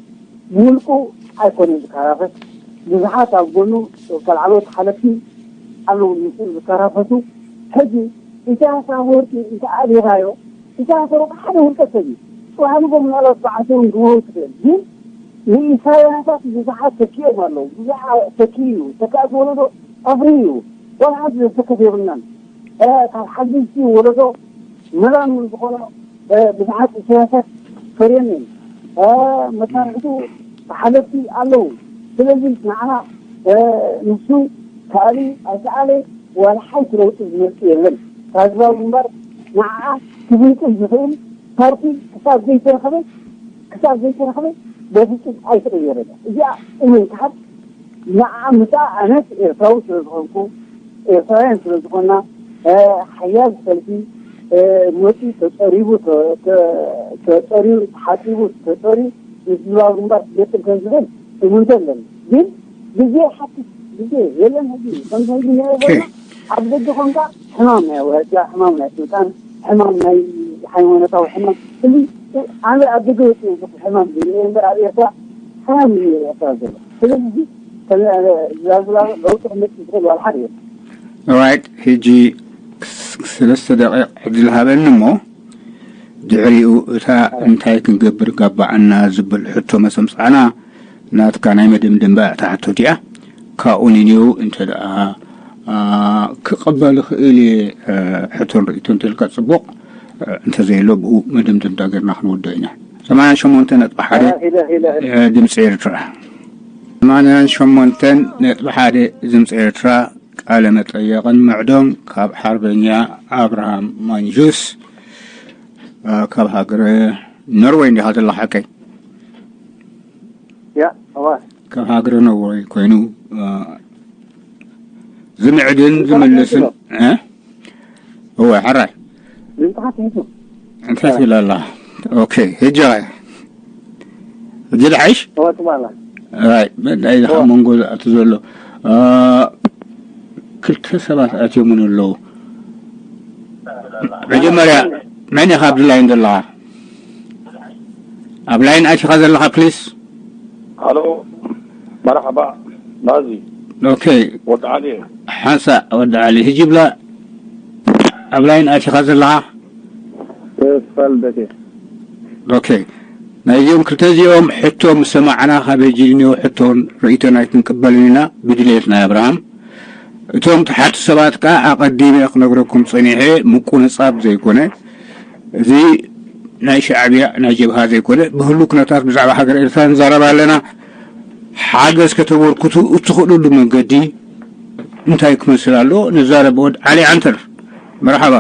ብውልቁ ኣይኮነ ዝከራፈስ ብዙሓት ኣብ ጎኑ ከልዓለዎት ሓለፍቲ ኣለዉ ምስኡ ዝከራፈሱ ሕጂ ኢሳያስ ኣፈወርቂ እንተኣሊኻዮ ኢሳያስ ኣፈወርቂ ሓደ ውልቀ ሰብ እዩ። ፅባሕ ንጎ ምናልባት በዓልቲ እውን ክመውት ይኽእል ግን ንኢሳያሳት ብዙሓት ተኪኦም ኣለዉ። ብዙሓት ተኪኡ እዩ። ተካእቲ ወለዶ ኣፍርዩ እዩ። ዋላ ሓንቲ ዘሰከፍ የብልናን። ካብ ሓደሽቲ ወለዶ መላኑ ዝኾኖ ብዙሓት ኢሳያሳት ፈርዮም እዮም። መሳርሕቱ ሓለፍቲ ኣለዉ። ስለዚ ንዓና ንሱ ከኣሊ ኣይከኣለ ዋላ ሓንቲ ለውጢ ዝመጽእ የለን። ካብ ህዝባዊ ግንባር ንዓኣ ክብንቅል ዝኽእል ፓርቲ ክሳብ ዘይተረኸበ ክሳብ ዘይተረኸበ በፍጹም ኣይትቕየርን እያ። እዚኣ እመን ክሓድ ንዓ ምሳኣ ኣነስ ኤርትራዊ ስለ ዝኾንኩ ኤርትራውያን ስለ ዝኾና ሓያል ሰልፊ መፂ ተፀሪቡ ተፀሪዩ ተሓፂቡ ተፀሪዩ ምስ ህዝባዊ ግንባር ክገጥም ከም ዝኽእል እምንቶ ኣለኒ። ግን ግዜ ሓትት ግዜ የለን። ሕዚ ከምዚ ሕዚ ንሪኦ ዘለና ኣብ ደገ ኮንካ ሕማም ናይ ወረጃ፣ ሕማም ናይ ስልጣን፣ ሕማም ናይ ሃይማኖታዊ ሕማም እዚ ኣነ ኣብ ደገ ወፂኡ ብዙሕ ሕማም ዝርኢ እምበር ኣብ ኤርትራ ሕማም እዩ ኤርትራ ዘሎ። ስለዚ ዛዝላ ለውጢ ክመፅእ ዝኽእል ዋላ ሓደ የለን። ራይት ሕጂ ሰለስተ ደቂቕ ዕድል ሃበኒ እሞ ድሕሪኡ እታ እንታይ ክንገብር ጋባዓና ዝብል ሕቶ መሰምፃዕና ናትካ ናይ መደምደምባ እታ ሕቶ እቲኣ ካብኡ ንንየው እንተ ደኣ ክቕበል ይኽእል እየ ሕቶን ርእይቶን ተልካ ጽቡቕ፣ እንተዘየሎ ብኡ መደምደምታ ጌርና ክንወዶ ኢና። ሰማንያን ሸሞንተ ነጥቢ ሓደ ድምፂ ኤርትራ። ሰማንያን ሸሞንተ ነጥቢ ሓደ ድምፂ ኤርትራ። ቃለ መጠየቕን ምዕዶን ካብ ሓርበኛ ኣብርሃም ማንጁስ ካብ ሃገረ ኖርወይ እንዲኻ ዘለኻ ሓቀይ? ያ እዋ ካብ ሃገረ ኖርወይ ኮይኑ ዝምዕድን ዝምልስን። እወ፣ ሕራይ። እንታይ ትብል ኣላ? ኦኬ፣ ህጂ ኸ? ህጂ ድሓይሽ? እወ ትማላ ኣይ መዳይ ካብ መንጎ ዝኣቱ ዘሎ ክልተ ሰባት ኣትዮምን ኣለዉ። መጀመርያ መን ኢኻ ኣብዚ ላይን ዘለኻ? ኣብ ላይን ኣቲኻ ዘለኻ ፕሊስ? ሃሎ፣ መርሓባ ናዚ። ኦኬ፣ ወዲ ዓሊ። ሓንሳ ወዲ ዓሊ፣ ህጂ ብላ ኣብ ላይን ኣቲኻ ዘለኻ? ተስፋ ልደት እየ። ኦኬ፣ ናይዚኦም ክልተ እዚኦም ሕቶ ምስ ሰማዕና ካብ ህጂ ንዮ ሕቶን ርእይቶን ኣይክንቅበልን ኢና፣ ብድሌት ናይ ኣብርሃም። እቶም ተሓቱ ሰባት ከኣ ኣቐዲመ ክነግረኩም ጸኒሐ፣ ምቁንጻብ ዘይኮነ፣ እዚ ናይ ሻዕብያ ናይ ጀብሃ ዘይኮነ፣ ብህሉ ኩነታት ብዛዕባ ሃገር ኤርትራ ንዛረብ ኣለና። ሓገዝ ከተበርክቱ እትኽእሉሉ መንገዲ እንታይ ክመስል ኣለዎ? ንዛረብ። ወድ ዓሊ ዓንተር፣ መርሓባ።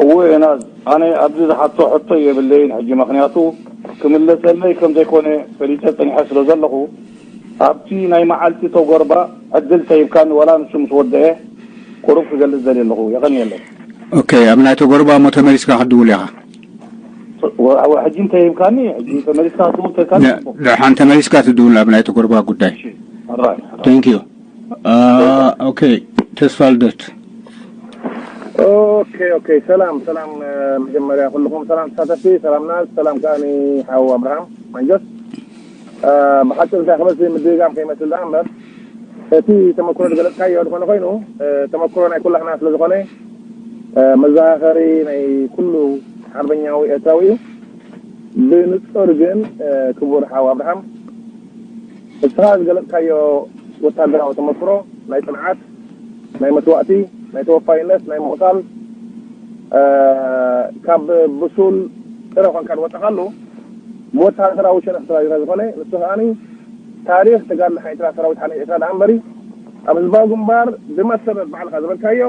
እወ ናዝ፣ ኣነ ኣብዚ ዝሓቶ ሕቶ የብለይን ሕጂ፣ ምኽንያቱ ክምለሰለይ ከም ዘይኮነ ፈሊጠ ጸኒሐ ስለ ዘለኹ፣ ኣብቲ ናይ መዓልቲ ተጎርባ ዕድል ተሂብካኒ፣ ዋላ ንሱ ምስ ወደአ ቁሩብ ክገልጽ ደልየ ኣለኹ። የቐንየለይ። ኦኬ፣ ኣብ ናይ ተጎርባ እሞ ተመሊስካ ክትድውል ኢኻ። ወ-፣ ወ-፣ ሕጂ እንተሂብካኒ፣ ሕጂ ተመሊስካ ክትድውል ተልካኒ ጽቡቕ። ደሓን ተመሊስካ ትድውል ኣብ ናይ ተጎርባ ጉዳይ። እሺ፣ ኣራይ። Thank you። ኦኬ፣ ተስፋ ልደት። ኦኬ ኦኬ። ሰላም ሰላም። መጀመርያ ኩልኹም ሰላም ተሳተፍቲ፣ ሰላም ናዝ፣ ሰላም ከኣኒ ሓው ኣብርሃም ማንጆስ። ብሓፂር እንታይ ክመስል ምድግጋም ከይመስል ደኣ እምበር፣ እቲ ተመክሮ ዝገለፅካዮ ዝኾነ ኮይኑ፣ ተመክሮ ናይ ኩላህና ስለ ዝኾነ፣ መዘኻኸሪ ናይ ኩሉ ሓርበኛዊ ኤርትራዊ እዩ። ብንፁር ግን፣ ክቡር ሓው ኣብርሃም፣ እስኻ ዝገለፅካዮ ወታደራዊ ተመክሮ ናይ ፅንዓት፣ ናይ መስዋእቲ፣ ናይ ተወፋይነት፣ ናይ ምቑሳል፣ ካብ ብሱል ጥረ ኮንካ ዝወፀኻሉ ብወታደራዊ ሸነኽ ስለ ዝኾነ፣ ንሱ ከኣኒ ታሪኽ ተጋድሎ ሓይልታት ሰራዊት ሓርነት ኤርትራ ደኣ እምበሪ፣ ኣብ ህዝባዊ ግንባር ብመሰረት ባዕልኻ ዝበልካዮ፣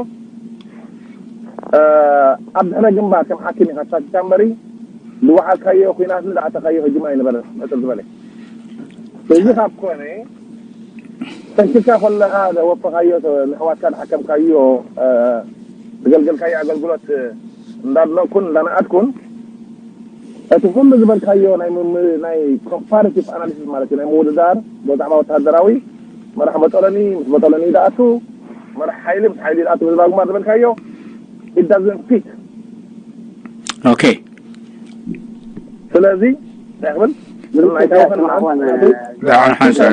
ኣብ ድሕረ ግንባር ከም ሓኪም ኢኻ ተሳቲፍካ እምበሪ፣ ዝወዓልካዮ ኲናትን ዝኣተኻዮ ህጅማ ኣይነበረን፣ ሕፅር ዝበለ። እዚ ካብ ኮነ፣ ጠንኪርካ ከለኻ ዘወፈኻዮ፣ ንኣሕዋትካ ዝሓከምካዮ፣ ዝገልገልካዮ ኣገልግሎት እንዳድነቕኩን እንዳነኣድኩን፣ እቲ ኩሉ ዝበልካዮ ናይ ምም-፣ ናይ ኮምፓሪቲቭ ኣናሊሲስ ማለት እዩ፣ ናይ ምውድዳር ብዛዕባ ወተሃደራዊ፣ መራሕ በጦሎኒ ምስ በጦሎኒ ይድኣቱ፣ መራሕ ሓይሊ ምስ ሓይሊ ይድኣቱ፣ ብዝባጉማ ዝበልካዮ፣ it doesn't fit። ኦኬ። ስለዚ እንታይ ክብል? ምንም ኣይታወኸን ማለት እዩ። ደሓን ሓንሳብ።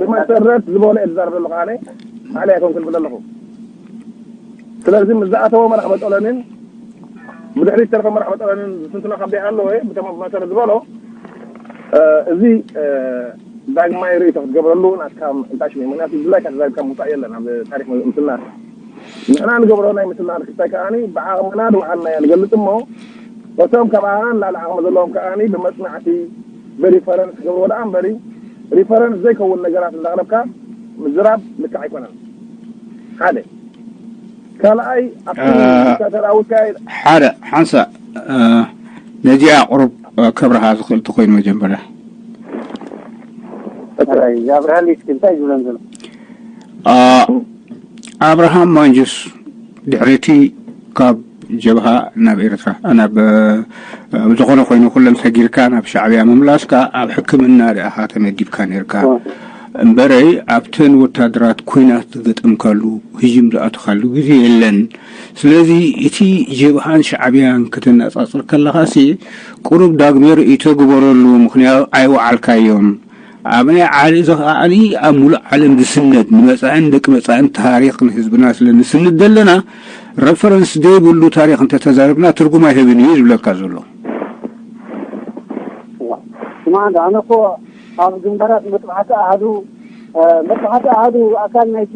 ብመሰረት ዝበሎ እየ ዝዛረብ ዘለኹ ኣነ፣ ባዕለይ ኣይኮንኩን ዝብል ዘለኹ። ስለዚ ምስ ዝኣተወ መራሕ በጦሎኒን ብድሕሪት ዝተረፈ መራሕ በጦሎኒን ዝትንትኖ ካብ ዘይሃለወ፣ ብተም-፣ ብመሰረት ዝበሎ፣ እ፣ እዚ፣ እ፣ ዳግማይ ርእይቶ ክትገብረሉ ናትካ እንታይ ሽሙ እዩ? ምክንያቱ ድላይካ ተዛሪብካ ምውፃእ የለን ኣብ ታሪክ ምስልና። ንሕና ንገብሮ ናይ ምስልና ርክብታይ ከኣኒ ብዓቕምና ዝወዓልናዮ ንገልፅ እሞ፣ እቶም ካብ ኣና ንላዕሊ ዓቕሚ ዘለዎም ከኣኒ ብመፅናዕቲ፣ ብሪፈረንስ ክገብርዎ ደኣ እምበሪ፣ ሪፈረንስ ዘይከውን ነገራት እንዳቕረብካ ምዝራብ ልክዕ ኣይኮነን። ሓደ። ካልኣይ፣ ኣብቲ እ፣ ሚኒስተር ኣውካይ ሓደ ሓንሳ፣ እ፣ ነዚኣ ቁሩብ፣ እ፣ ከብርሃ ዝኽእል ተኾይኑ መጀመርያ። ኣብርሃ ሊስክ እንታይ እዩ ዝብለን ዘሎ? እ፣ ኣብርሃም ማንጁስ ድሕሪቲ ካብ ጀብሃ ናብ ኤርትራ፣ ናብ፣ እ፣ ዝኾነ ኮይኑ ኩለን ሰጊርካ ናብ ሻዕብያ ምምላስካ ኣብ ሕክምና ርኣኻ ተመዲብካ ነርካ። እዎ። እምበረይ ኣብተን ወታደራት ኩናት ዝገጠምካሉ ህጅም ዝኣተኻሉ ግዜ የለን። ስለዚ እቲ ጀብሃን ሻዕብያን ከተነጻጽር ከለኻሲ ቁሩብ ዳግመ ርእይቶ ግበረሉ፣ ምኽንያቱ ኣይወዓልካዮን። ኣብ ናይ ዓሊ እዚ ከኣኒ ኣብ ሙሉእ ዓለም ዝስነድ ንመጻእን ደቂ መጻእን ታሪኽ ንህዝብና ስለ ንስንድ ዘለና ረፈረንስ ዘይብሉ ታሪኽ እንተተዛረብና ትርጉም ኣይህብን እዩ ዝብለካ ዘሎ። እዋ፣ ስማ፣ ኣነ እኮ ኣብ ግንባራት መጥባሕቲ ኣሃዱ መጥባሕቲ ኣሃዱ ኣካል ናይቲ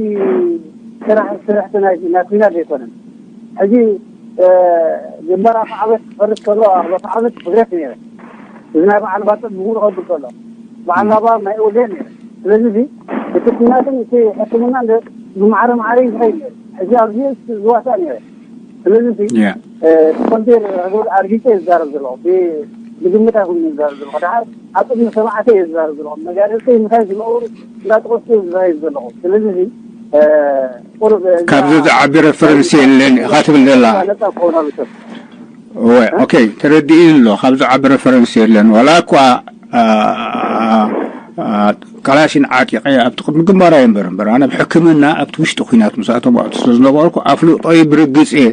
ስራሕ ስራሕቲ ናይ ናይ ኩናት ዘይኮነን። ሕጂ ግንባር ኣፍዓበት ክፈርስ ከሎ ኣፍዓበት ብግረት ነይረ። እዚ ናይ በዓል ባጽዕ ብሙሉ ከብል ከሎ በዓል ናባ ናይ ኦዴ ነይረ። ስለዚ እቲ ኩናትን እቲ ሕክምና ብማዕረ ማዕረ ይኸይድ ነይሩ። ሕጂ ኣብዚ ዝዋሳእ ነይረ። ስለዚ ኮምፔር ኣርጊፀ ይዛረብ ዘለኹ ብግምት ኣይኮነ ይዛረብ ዘለኹ። ድሓር ኣብ ቅድሚ ሰብዓተ እየ ዝዛረብ ዘለኹ። መጋደልቲ ምሳይ ዝነበሩ እንዳጠቀስኩ ዝዛረብ ዘለኹ። ስለዚ ቁሩብ ካብዚ ዝዓቢ ሬፈረንስ የለን ኢኻ ትብል ዘላ። ኦኬ፣ ተረዲእኒ ኣሎ። ካብዚ ዓቢ ሬፈረንስ የለን። ዋላ እኳ ካላሽን ዓጢቐ ኣብቲ ቅድሚ ግንባር እየ እምበር እምበር ኣነ ብሕክምና ኣብቲ ውሽጢ ኩናት ምስኣቶም ኣብቲ ስለ ዝነበርኩ ኣፍልጦይ ብርግፅ እየ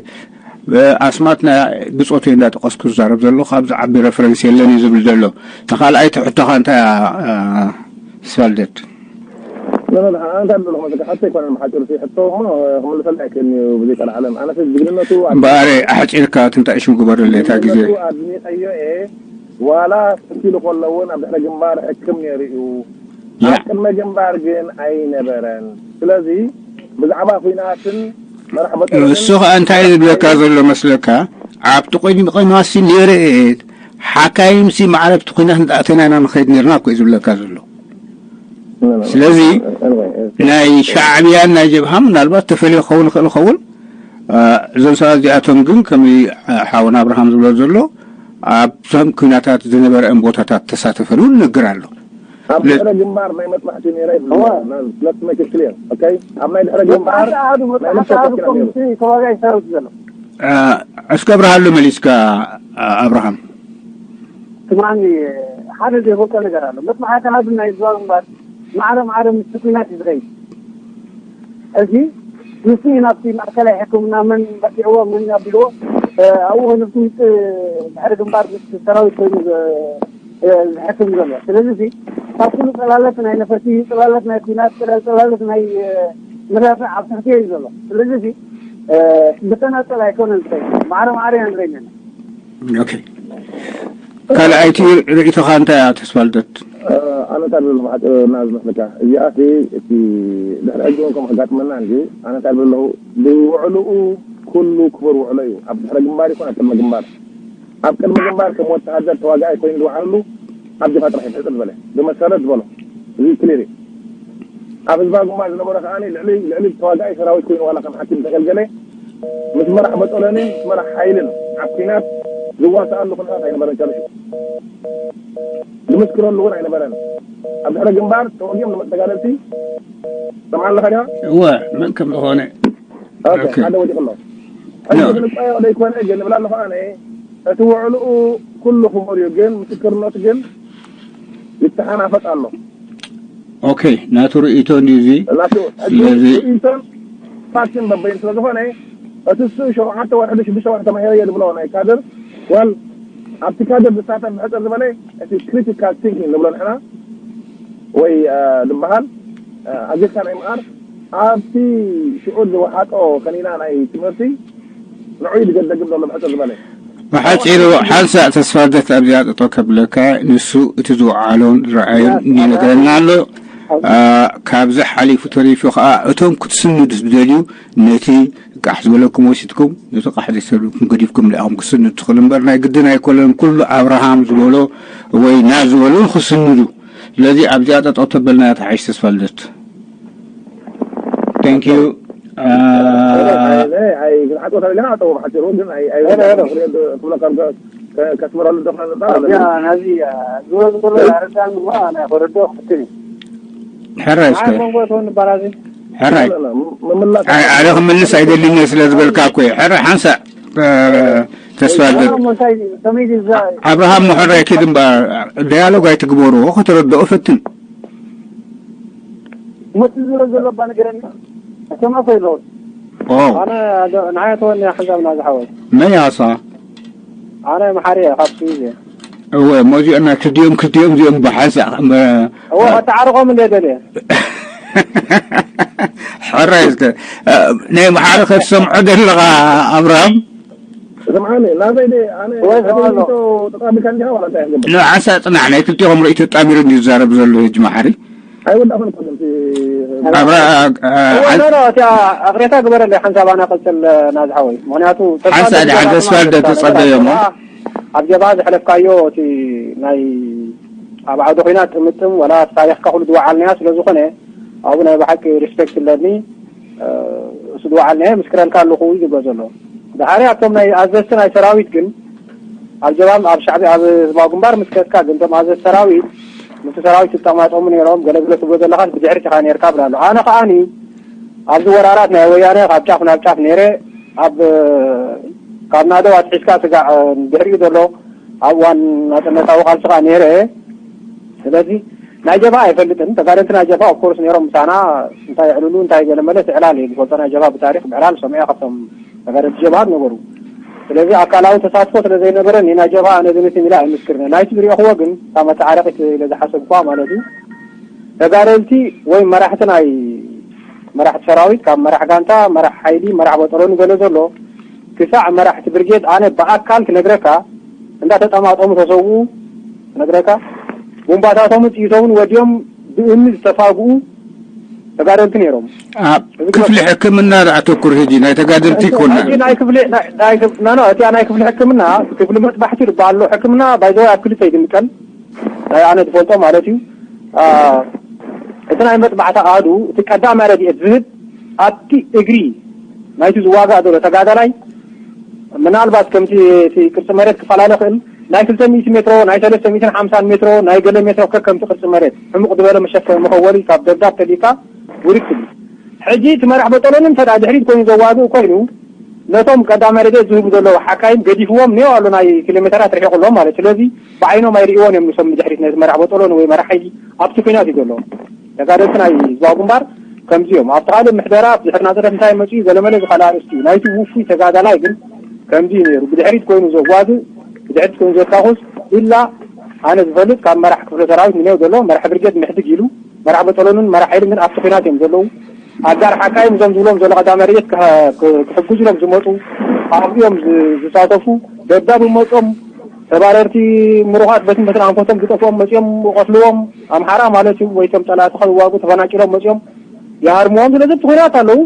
ኣስማት ናይ ብፆተይ እንዳጠቀስኩ ዝዛረብ ዘለኹ። ኣብዚ ዓቢ ሬፈረንስ የለን እዩ ዝብል ዘሎ። ንካልኣይቲ ሕቶኻ እንታይ እያ ስፋልደት? ኣንታ ኣለኹ መሰካ ሓቶ ኣይኮነን ብሓፂሩ ሕቶ እሞ ክምልሰላ ኣይክእልን እዩ ብዘይ ቀልዓለም ኣነስ ጅግንነቱ እምበኣረ ኣሕፂርካ ትንታይ ሽም ግበረለይ እታ ግዜ ኣድኒቀዮ እየ ዋላ ስኪሉ ከሎ እውን ኣብ ድሕረ ግንባር ሕክም ነይሩ እዩ ኣብ ቅድመ ግንባር ግን ኣይነበረን ስለዚ ብዛዕባ ኩናትን መራሕ በጠ እሱ ከዓ እንታይ ዝብለካ ዘሎ መስለካ ኣብቲ ቆይሚ ቆይማሲ ነይረ እየ ሓካይምሲ ማዕረ ኣብቲ ኩናት እንዳኣተና ኢና ንኸይድ ነርና እኮ እዩ ዝብለካ ዘሎ ስለዚ ናይ ሻዕብያን ናይ ጀብሃ ምናልባት ተፈልዮ ክኸውን ይኽእል ይኸውን እዞም ሰባት እዚኣቶም ግን ከም ሓውና ኣብርሃም ዝብሎ ዘሎ ኣብቶም ኩናታት ዝነበረአን ቦታታት ተሳተፈን እውን ንግር ኣሎ ኣብ ድሕረ ግንባር ናይ መጥባሕቲ ነይረ ይብለና ስለቲ መክክልዮ ኦኬ ኣብ ናይ ድሕረ ግንባር ናይ መጥባሕቲ ኣሃዱ መጥባሕቲ ኣሃዱ ኮሚቴ ተዋጋኢ ሰራዊት ዘሎ እስከ ኣብርሃሉ መሊስካ ኣብርሃም ስማኒ ሓደ ዘይፈልጦ ነገር ኣሎ መጥባሕቲ ኣሃዱ ናይ ህዝባዊ ግንባር ማዕረ ማዕረ ምስቲ ኩናት እዩ ዝኸይድ እዚ ንሱ እዩ ናብቲ ማእከላይ ሕክምና መን በቂዕዎ መን ኣቢልዎ ኣብኡ ከይዱ ድሕሪ ግንባር ምስ ሰራዊት ኮይኑ ዝሕክም ዘሎ ስለዚ ካብ ኩሉ ፀላለት ናይ ነፈርቲ ፀላለት ናይ ኩናት ፀላለት ናይ መዳፍዕ ኣብ ትሕቲ እዩ ዘሎ ስለዚ ብተናፀል ኣይኮነን ዝኸይድ ማዕረ ማዕረ ኢና ንረይነና ካልኣይቲ ርእይቶኻ እንታይ እያ ተስፋልደት ኣነ እንታይ ኣለኹ ብሓፂሩ እና ዝመስለካ እዚኣሲ እቲ ድሕሪ ሕጂ እውን ከምኡ ከጋጥመና እንድዩ ኣነ እንታይ ኣለኹ ብውዕልኡ ኩሉ ክቡር ውዕሎ እዩ ኣብ ድሕረ ግንባር ይኮን ኣብ ቅድመ ግንባር ኣብ ቅድመ ግንባር ከም ወተሃደር ተዋጋኣይ ኮይኑ ዝወዓለሉ ኣብ ጀብሃ ጥራሕ እዩ ሕፅር ዝበለ ብመሰረት ዝበሎ እዚ ክሊር እዩ ኣብ ህዝባዊ ግንባር ዝነበረ ከዓ ልዕሊ ልዕሊ ተዋጋኣይ ሰራዊት ኮይኑ ዋላ ከም ሓኪም ዘገልገለ ምስ መራሕ በጦለኒ ምስ መራሕ ሓይልን ኣብ ኩናት ዝዋሰኣሉ ኩነታት ኣይነበረን ጨርሹ ዝምስክረሉ እውን ኣይነበረን ኣብ ድሕረ ግንባር ተወጊኦም ዝመፁ ተጋደልቲ ሰምዓ ኣለካ ዲኻ እወ መን ከም ዝኾነ ሓደ ወዲቑ ኣሎ ሕጂ ክንፃዮ ዘይኮነ ግን ንብል ኣለኹ ኣነ እቲ ውዕልኡ ኩሉ ክቡር እዩ ግን ምስክርነቱ ግን ይተሓናፈጥ ኣሎ ኦኬ ናቱ ርእይቶ እንዲ እዚ ስለዚ ፋክሽን በበይኑ ስለ ዝኾነ እቲ እሱ ሸውዓተ ወርሒ ሽዱሽተ ወርሒ ተማሂረ እየ ዝብሎ ናይ ካድር ወል ኣብቲ ካድር ዝሳተፍ ብሕፅር ዝበለ እቲ ክሪቲካል ቲንኪንግ ንብሎ ንሕና ወይ ዝበሃል ኣዚዝካ ናይ ምሃር ኣብቲ ሽዑ ዝወሓጦ ከኒና ናይ ትምህርቲ ንዑይ ዝገደግም ዘሎ ብሕፅር ዝበለ ብሓፂሩ ሓንሳእ ተስፋልደት ኣብዚኣ ጠጠው ከብለካ ንሱ እቲ ዝወዓሎን ዝረኣዮን ይነግረና ኣሎ ካብዚ ሓሊፉ ተሪፉ ከዓ እቶም ክትስንዱ ዝደልዩ ነቲ ቃሕ ዝበለኩም ወሲድኩም ነቲ ቃሕ ዘይሰብልኩም ገዲፍኩም ንኣኹም ክስንዱ ትኽእሉ እምበር ናይ ግድን ኣይኮነን ኩሉ ኣብርሃም ዝበሎ ወይ ና ዝበሎ ክስንዱ ስለዚ ኣብዚኣ ጠጠው ተበልና እያ ተሓይሽ ተስፋልደት Thank you. ኣይ ግን ሓቆታ ኢልና ኣጠው ብሓፂሩ ግን ኣይ ኣይ ትብሎ ካብ ከስመረሉ ደፍና ዝበሃል ኣሎ ነዚ ዝበሉ ዘሎ ኣረዳን እሞ ናይ ኮረዶ ክትል እዩ ሕራይ እስከ መንጎ እትውን ንባላዚ ሕራይ ምምላስ ኣይ ኣረ ክምልስ ኣይደልን እየ ስለ ዝበልካ እኮ እዩ ሕራይ ሓንሳእ ተስፋ ኣለ ከመይ ድዛ ኣብርሃም ሞሐራይ ኪድ እምበኣር ዳያሎግ ኣይትግበርዎ ከተረድኦ ፈትን ሞት ዝብሎ ዘሎ እባ ንገረኒ። ከማይ ኮይኖ። ኦ። ኣነ ንዓይ ተወኒ ሓንሳብ ናዚ ሓወይ። መን ያሳ? ኣነ መሓሪ እየ ካብ ስዊዝ እየ። እወ ሞዚኦም ናይ ክልቲኦም ክልቲኦም እዚኦም ብሓንሳእ እወ ከተዓርቆም እንደ ደልየ። ሕራይ እስከ ናይ መሓሪ ከትሰምዖ ዘለኻ ኣብርሃም ስምዓኒ፣ ናተይ ደ-፣ ኣነ እወ፣ ሰማሎ። ተጠሚካ እንዲኻ ዋላ እንታይ ክትገብር? ንዓሳ ጽናሕ፣ ናይ ክልቲኦም ርእይቶ ጣሚሩ እንዲዩ ዝዛረብ ዘሎ ሕጂ መሓሪ። ኣይወዳእኹን እኮ ከምቲ ኣብራ-፣ ኣ-፣ እወ፣ ኖ፣ ኖ፣ እቲኣ እቕሬታ ግበረለይ፣ ሓንሳብ ኣነ ቅጽል፣ ናዝሓወይ። ምኽንያቱ ተስፋ ሓንሳብ ደ-፣ ሓንሳብ ተስፋ ልደ ተጸበዮ እሞ። ኣብ ጀብሃ ዘሕለፍካዮ እቲ ናይ ኣብ ዓውደ ኲናት ጥምጥም ዋላ ታሪኽካ ኩሉ ዝወዓልናያ ስለ ዝኾነ፣ ኣብኡ ናይ ብሓቂ ሪስፔክት ኣለኒ። እ፣ እሱ ዝወዓልናዮ ምስክረልካ ኣለኹ እዩ ዝብሎ ዘሎ። ድሓሪ ኣብቶም ናይ ኣዘዝቲ ናይ ሰራዊት ግን፣ ኣብ ጀባም፣ ኣብ ሻዕቢ፣ ኣብ ህዝባዊ ግንባር ምስ ከድካ ግን፣ እቶም ኣዘዝቲ ሰራዊት ምስቲ ሰራዊት ይጠማጠሙ ነይሮም፣ ገለ ገለ ትብሎ ዘለኻስ ብድሕሪት ኢኻ ነይርካ ብላ ኣሎ። ኣነ ከኣኒ ኣብዚ ወራራት ናይ ወያነ ካብ ጫፍ ናብ ጫፍ ነይረ፣ ኣብ፣ ካብ ናደው ኣትሒዝካ ስጋዕ፣ እ፣ ድሕሪኡ ዘሎ ኣብ እዋን ናጽነታዊ ቃልሲ ከኣ ነይረ። ስለዚ ናይ ጀብሃ ኣይፈልጥን። ተጋደልቲ ናይ ጀብሃ ኦፍኮርስ ነይሮም ምሳና፣ እንታይ የዕልሉ፣ እንታይ ገለመለ፣ እቲ ዕላል እየ ዝፈልጦ። ናይ ጀብሃ ብታሪኽ ብዕላል ሰምዐ፣ ካብቶም ተጋደልቲ ጀብሃ ነበሩ። ስለዚ ኣካላዊ ተሳትፎ ስለ ዘይነበረኒ ናይ ጀብሃ ኣነ ዝንትን ኢለ ኣይምስክርን። ናይቲ ዝሪኦኽዎ ግን፣ እታ መተዓረቒት ኢለ ዝሓሰብኩዋ ማለት እዩ፣ ተጋደልቲ ወይ መራሕቲ ናይ መራሕቲ ሰራዊት፣ ካብ መራሕ ጋንታ፣ መራሕ ሓይሊ፣ መራሕ በጠሎኒ ገለ ዘሎ፣ ክሳዕ መራሕቲ ብርጌድ ኣነ ብኣካል ክነግረካ፣ እንዳተጠማጠሙ ተሰውኡ ክነግረካ፣ ቡምባታቶምን ጥይቶምን ወዲኦም ብእምኒ ዝተፋግኡ ተጋደልቲ ነይሮም። ኣብ እዚ ክፍሊ ግበር። ሕክምና ደኣ ኣተኩር፣ ሕጂ ናይ ተጋደልቲ ኣይኮና። ሕጂ ናይ ክፍሊ፣ ናይ፣ ናይ ክፍ-፣ ኖ፣ ኖ፣ እቲኣ ናይ ክፍሊ ሕክምና፣ ክፍሊ መጥባሕቲ ዝበሃል ኣሎ። ሕክምና ባይ ዘ ወይ ኣብ ክልተ ይድምቀል። ናይ ኣነ ዝፈልጦ ማለት እዩ። አ፣ እቲ ናይ መጥባሕቲ ኣሃዱ፣ እቲ ቀዳማይ ረድኤት ዝህብ ኣብቲ እግሪ ናይቲ ዝዋጋእ ዘሎ ተጋዳላይ፣ ምናልባት ከምቲ እቲ ቅርጺ መሬት ክፈላለ ይኽእል፣ ናይ ክልተ ሚእቲ ሜትሮ፣ ናይ ሰለስተ ሚእትን ሓምሳን ሜትሮ፣ ናይ ገለ ሜትሮ ከከምቲ ቅርጺ መሬት፣ ሕሙቕ ዝበለ መሸፈ-፣ መኸወሊ ካብ ደብዳብ ተሊካ ውሪድ ትብል። ሕጂ እቲ መራሕ በጠሎኒ እንተ ደኣ ድሕሪት ኮይኑ ዘዋግእ ኮይኑ፣ ነቶም ቀዳማይ ረድኤት ዝህቡ ዘለዉ ሓካይም ገዲፍዎም ኔው ኣሎ፣ ናይ ኪሎ ሜተራት ርሒቑ ኣሎ ማለት። ስለዚ ብዓይኖም ኣይርእይዎን እዮም፣ ንሶም ንድሕሪት ነቲ መራሕ በጠሎኒ ወይ መራሕ ሓይሊ ኣብቲ ኲናት እዩ ዘሎ። ተጋደልቲ ናይ ህዝባዊ ግንባር ከምዚ እዮም። ኣብቲ ካልእ ምሕደራ፣ ድሕሪ ናጽነት እንታይ መጺኡ፣ ገለመለ፣ እዚ ካልእ ኣርእስቲ እዩ። ናይቲ ውፉይ ተጋዳላይ ግን ከምዚ እዩ ነይሩ። ብድሕሪት ኮይኑ ዘዋግእ፣ ብድሕሪት ኮይኑ ዘታኹስ፣ ኢላ ኣነ ዝፈልጥ ካብ መራሕ ክፍለ ሰራዊት ንኔው ዘሎ፣ መራሕ ብርጌድ ምሕድግ ኢሉ፣ መራሕ በጠሎንን መራሕ ሓይልን ግን ኣብቲ ኲናት እዮም ዘለዉ። ኣጋር ሓካይም እዞም ዝብሎም ዘሎ ቀዳማይ ረድኤት ክህ-፣ ክህ-፣ ክሕግዙ ኢሎም ዝመጡ፣ ኣብኡ እዮም ዝ-፣ ዝሳተፉ። ደብዳብ መጾም ተባረርቲ ምሩኻት በትን በትን ኣንፈቶም ዝጠፍኦም መጺኦም ይቐትልዎም። ኣምሓራ ማለት እዩ፣ ወይ እቶም ጸላእቲ ከዋጉ ተፈናቂሎም መጺኦም ይሃርምዎም። ስለዚ እቲ ኩነታት ኣለዉ።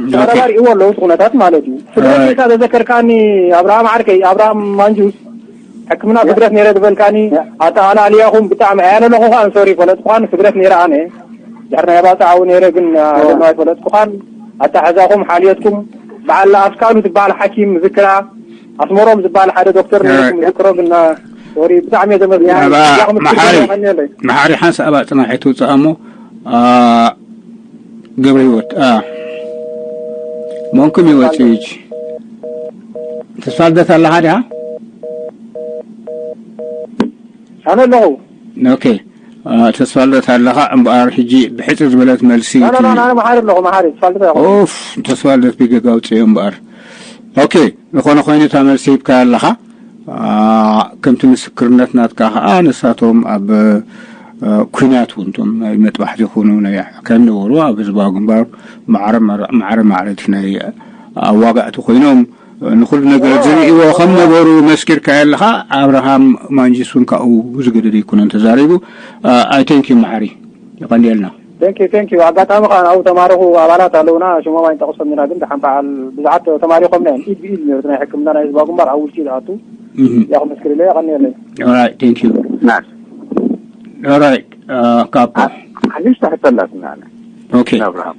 ኦኬ። ተረባሪእዎ ኣለዉ እቲ ኩነታት ማለት እዩ። ስለ ኦራይት። ጌታ ዘዘከርካኒ፣ ኣብርሃም ዓርከይ፣ ኣብርሃም ማንጁስ፣ ሕክምና ስግደት ነይረ ዝበልካኒ፣ ኣተኣላልያኹም ብጣዕሚ ኣያለለኹ ኸኣ፣ ሶሪ፣ ፈለጥኩኻን ስግደት ነይረ ኣነ። ድሕሪ ናይ ባጽዕ ኣብኡ ነይረ ግን፣ አ፣ ኦ። ሎም ኣይፈለጥኩኻን። ኣተሓሕዛኹም፣ ሓልዮትኩም፣ በዓል ኣስካሉ ዝበሃል ሓኪም ዝክራ፣ ኣስመሮም ዝበሃል ሓደ ዶክተር ነይሩ ኦራይት። ዝክሮ ግን፣ አ፣ ሶሪ፣ ብጣዕሚ እየ ዘመስግን። ኣባ እዚኣ ክምስክር መሓሪ፣ ይኽእል እየ። መሓሪ ሓንሳእ ኣባ ጽናሕ ኣይትውጽእ እሞ፣ አ፣ ገብረ ህይወት፣ አ፣ መንኩም ይወጽእ እዩ። ተስፋ ልደት ኣለኻ ዲኻ? ኣነ ኣለኹ። ኦኬ። አ፣ ተስፋ ልደት ኣለኻ እምበኣር፣ ሕጂ ብሕጽር ዝበለት መልሲ ኖ፣ ኖ፣ ኖ፣ እቲ ኣነ መሓሪ ኣለኹ፣ መሓሪ፣ ተስፋ ልደት ኣይኮንኩን። ኡፍ፣ ተስፋ ልደት ብጌጋ ኣውጽእዮ እምበኣር። ኦኬ፣ ዝኾነ ኮይኑ እታ መልሲ ሂብካያ ኣለኻ። አ፣ ከምቲ ምስክርነት ናትካ ኸኣ ንሳቶም ኣብ፣ አ፣ ኲናት እውን እቶም ናይ መጥባሕቲ ይኹኑ ናይ ከም ነበሩ ኣብ ህዝባዊ ግንባር ማዕረ፣ ማዕረ፣ ማዕረ ማለት ናይ ኣዋጋእቲ ኮይኖም ንኹሉ ነገር ዝርእይዎ ከም ነበሩ መስኪርካዮ ኣለኻ። ኣብርሃም ማንጂስ እውን ካብኡ ዝገደደ ኣይኮነን ተዛሪቡ። አ፣ ኣይ፣ ቴንክ ዩ መሓሪ፣ የቐንየልና። ቴንክ ዩ፣ ቴንክ ዩ። ኣጋጣሚ ኸዓ ኣብኡ ተማረኹ ኣባላት ኣለውና፣ ሽሞም ኣይንጠቕሶም ኢና፣ ግን ደሓን በዓል ብዙሓት ተማሪኾም እዮም። ኢድ ብኢድ ነይሩ፣ እቲ ናይ ሕክምና ናይ ህዝባዊ ግንባር ኣብ ውሽጢ ዝኣቱ እህ። እያ ክመስክር ኢለ፣ የቐንየለይ። ኦራይት፣ ቴንክ ዩ። ናስ። ኦራይት፣ አ፣ ካፓ። አ-፣ ሓድሽ ትሕቶ ኣላትና ኣነ። ኦኬ። ንኣብርሃም።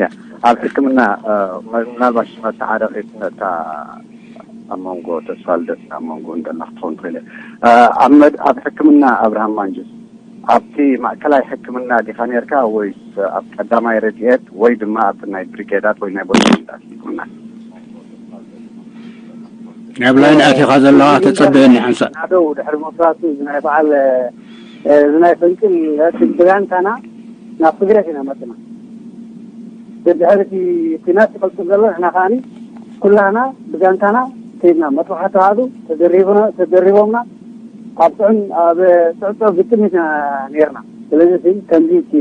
ያ፣ ኣብ ሕክምና፣ አ፣ መ-፣ ምናልባት መተዓረቒት ነታ ኣብ መንጎ ተስፋ ልደትን ኣብ መንጎ እንደላ ክትኸውን ትኽእል እያ። አ፣ ኣብ መድ-፣ ኣብ ሕክምና ኣብርሃም ማንጁስ፣ ኣብቲ ማእከላይ ሕክምና ዲኻ ነርካ ወይስ ኣብ ቀዳማይ ረድኤት ወይ ድማ ኣብ ናይ ብሪጌዳት ወይ ናይ ቦሊስ ሕክምና? ናብ ላይን ኣቲኻ ዘለኻ ተጸበየኒ ሓንሳእ። ናደው ድሕሪ ምፍራሱ እዚ ናይ በዓል፣ እ፣ እዚ ናይ ፈንቅል እቲ ብጋንታና ናብ ትግሬት ኢና መጽና። ድሕሪ እቲ ኲናት ይቐጽል ዘሎ፣ ንሕና ከኣኒ ኩላህና ብጋንታና ከይድና መጥባሕቲ ተዋህዱ ተደሪቡና፣ ተደሪቦምና ኣብ ጥዑም፣ ኣብ ጽዕጽዕ ግጥም ኢና ነይርና። ስለዚ እቲ ከምዚ እቲ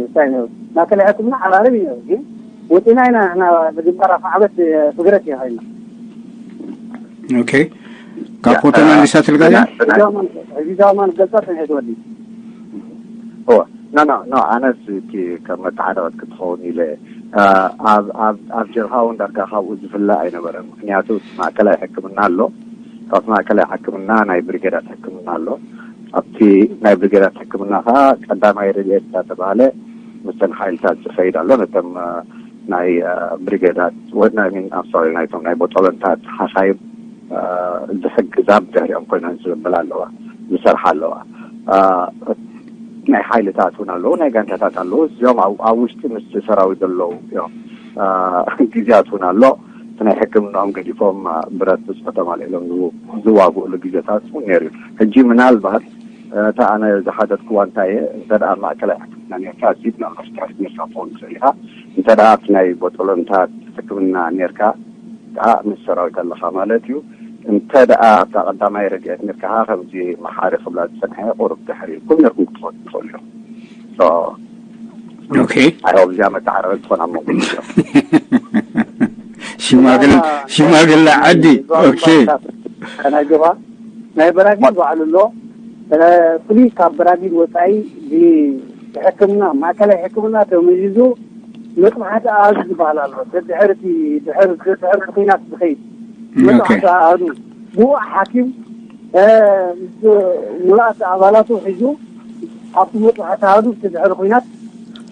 እንታይ ነይሩ፣ ማእከላይ ሕክምና ዓራርብ እዩ ነይሩ፣ ግን ወጺና ኢና ንሕና ብግንባር ኣፍዓበት ትግሬት ኢና ኸይድና። ኦኬ፣ ካብ ፎቶ መሊሳ ትልጋያ። ዛማን ገልጻ ተንሄድ ወዲ እወ፣ ኖ ኖ ኖ ኣነስ እቲ ከም መተዓረቐት ክትኸውን ኢለ ኣብ ኣብ ኣብ ጀብሃ እውን ዳርጋ ካብኡ ዝፍለ ኣይነበረን። ምክንያቱ ማእከላይ ሕክምና ኣሎ። ካብቲ ማእከላይ ሕክምና ናይ ብሪጌዳት ሕክምና ኣሎ። ኣብቲ ናይ ብሪጌዳት ሕክምና ከዓ ቀዳማይ ረድኤት እንዳተባሃለ ምስተን ሓይልታት ዝኸይድ ኣሎ። ነቶም ናይ ብሪጌዳት ወናሚን ኣምሶሪ ናይቶም ናይ ቦጦሎንታት ሓኻይም ዝሕግዛ ብድሕሪኦም ኮይነን ዝብል ኣለዋ ዝሰርሓ ኣለዋ። ናይ ሓይልታት እውን ኣለዉ፣ ናይ ጋንታታት ኣለዉ። እዚኦም ኣብ ውሽጢ ምስ ሰራዊት ዘለዉ እዮም። ግዜያት እውን ኣሎ። እቲ ናይ ሕክምናኦም ገዲፎም ብረት ብፅሖቶም ኣልዒሎም ዝዋግእሉ ግዜታት እውን ነይሩ እዩ። ሕጂ ምናልባት እታ ኣነ ዝሓተትክዋ እንታይ እየ፣ እንተ ደኣ ማእከላይ ሕክምና ኔርካ፣ እዚድ ናብ ሆስፒታል ኔርካ ክኸውን ትኽእል ኢኻ። እንተ ደኣ ኣብቲ ናይ ቦጦሎንታት ሕክምና ኔርካ፣ ከዓ ምስ ሰራዊት ኣለኻ ማለት እዩ። እንተ ደኣ ኣብታ ቀዳማይ ረድኤት ኔርካ፣ ከምዚ መሓሪ ክብላ ዝጸንሐ ቁሩብ ድሕሪ ኢልኩም ኔርኩም ክትኾኑ ትኽእሉ እዮም። ኦኬ። ኣይ ሆፕ እዚኣ መተዓረበ ዝኾና መንጎ እዮም። ሽማግለ ሽማግለ ዓዲ። ኦኬ። ናይ ገባ ናይ በራጊል ባዕሉ ኣሎ። ፍሉይ ካብ በራጊል ወፃኢ ብሕክምና ማእከላይ ሕክምና ተመዚዙ መጥባሕቲ ኣሃዱ ዝበሃል ኣሎ። ድሕርቲ ድሕርቲ ኩናት ዝኸይድ መጥባሕቲ ኣሃዱ ብኡ ሓኪም ምሉኣት ኣባላቱ ሒዙ ኣብቲ መጥባሕቲ ኣሃዱ ድሕሪ ኩናት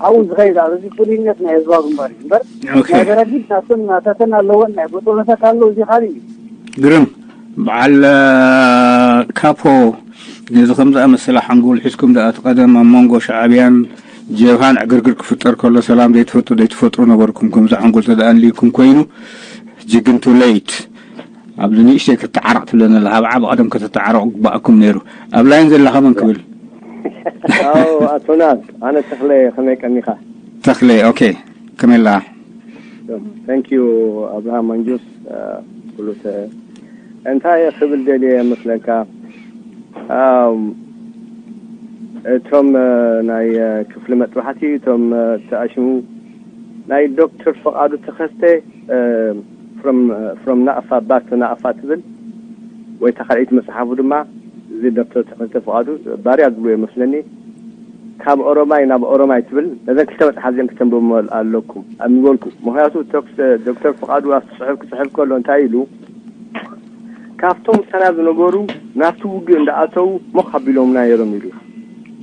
ኣብኡ ዝኸይድ ኣሎ። እዚ ፍሉይነት ናይ ህዝባዊ ግንባር እዩ እምበር ናይ በራጊል ናቶም ናታተን ኣለወን ናይ ቦጦሎታት ኣለዉ እዚ ካልእ እዩ። ግርም በዓል ካፖ ነዚ ከም ዝኣመሰለ ሓንጎል ሒዝኩም ደኣ እቲ ቀደም ኣብ መንጎ ሻዕብያን ጀብሃን ዕግርግር ክፍጠር ከሎ ሰላም ዘይትፈጥሩ ዘይትፈጥሩ ነበርኩም። ከምዚ ሓንጎል ተደኣ ኣልይኩም ኮይኑ ሕጂ ግን ቱ ሌት ኣብዚ ንእሽተይ ክትተዓረቕ ትብለኒ ኣለኻ። ኣብ ዓቢ ቀደም ከተተዓረቑ ግባኣኩም ነይሩ። ኣብ ላይን ዘለኻ መን ክብል? ኣው ኣቶናት ኣነ ተኽለ ከመይ ቀኒኻ? ተኽለ ኦኬ ከመይ ኣለኻ? Thank you ኣብርሃም መንጁስ ኩሉ እንታይ ክብል ደልየ መስለካ እቶም ናይ ክፍሊ መጥባሕቲ እቶም ተኣሽሙ ናይ ዶክተር ፈቃዱ ተኸስተ from ናቕፋ back to ናቕፋ ትብል ወይ ተኻልኢት መጽሓፉ ድማ እዚ ዶክተር ተኸስተ ፈቃዱ ባርያ ዝብሉ ይመስለኒ ካብ ኦሮማይ ናብ ኦሮማይ ትብል ነዘን ክልተ መጽሓፍ እዚኦም ክተንብቡ ኣለኩም ኣብ ምበልኩ ምክንያቱ ዶክተር ፈቃዱ ኣብቲ ጽሑፍ ክጽሕፍ ከሎ እንታይ ኢሉ ካብቶም ሰና ዝነበሩ ናብቲ ውግእ እንዳኣተዉ ሞኽ ኣቢሎምና ነይሮም ኢሉ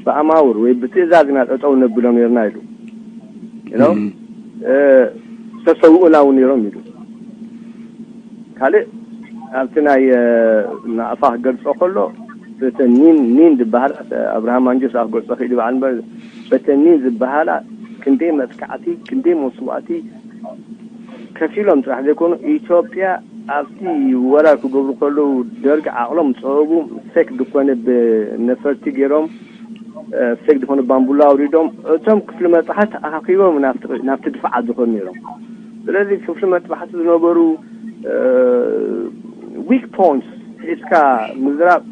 ብኣማውር ወይ ብትእዛዝ ኢና ጠጠው ነብሎም ነርና ኢሉ ዝተሰውኡና እውን ነይሮም ኢሉ ካልእ ኣብቲ ናይ ናቕፋ ክገልፆ ከሎ በተ ኒን ኒን ዝበሃላ ኣብርሃም ማንጆስ ኣብ ገልፆ ክኢሉ በዓል እምበር በተ ኒን ዝበሃላ ክንደይ መጥቃዕቲ ክንደይ መስዋእቲ ከፊሎም ጥራሕ ዘይኮኑ ኢትዮጵያ ኣብቲ ወራር ክገብሩ ከለዉ ደርጊ ዓቕሎም ፀበቡ ፌክ ዝኾነ ብነፈርቲ ገይሮም ፌክ ዝኾነ ባምቡላ ኣውሪዶም እቶም ክፍሊ መጥባሕቲ ኣኻኺቦም ናብቲ ድፋዓት ዝኾኑ ነይሮም። ስለዚ ክፍሊ መጥባሕቲ ዝነበሩ ዊክ ፖንትስ ሒዝካ ምዝራብ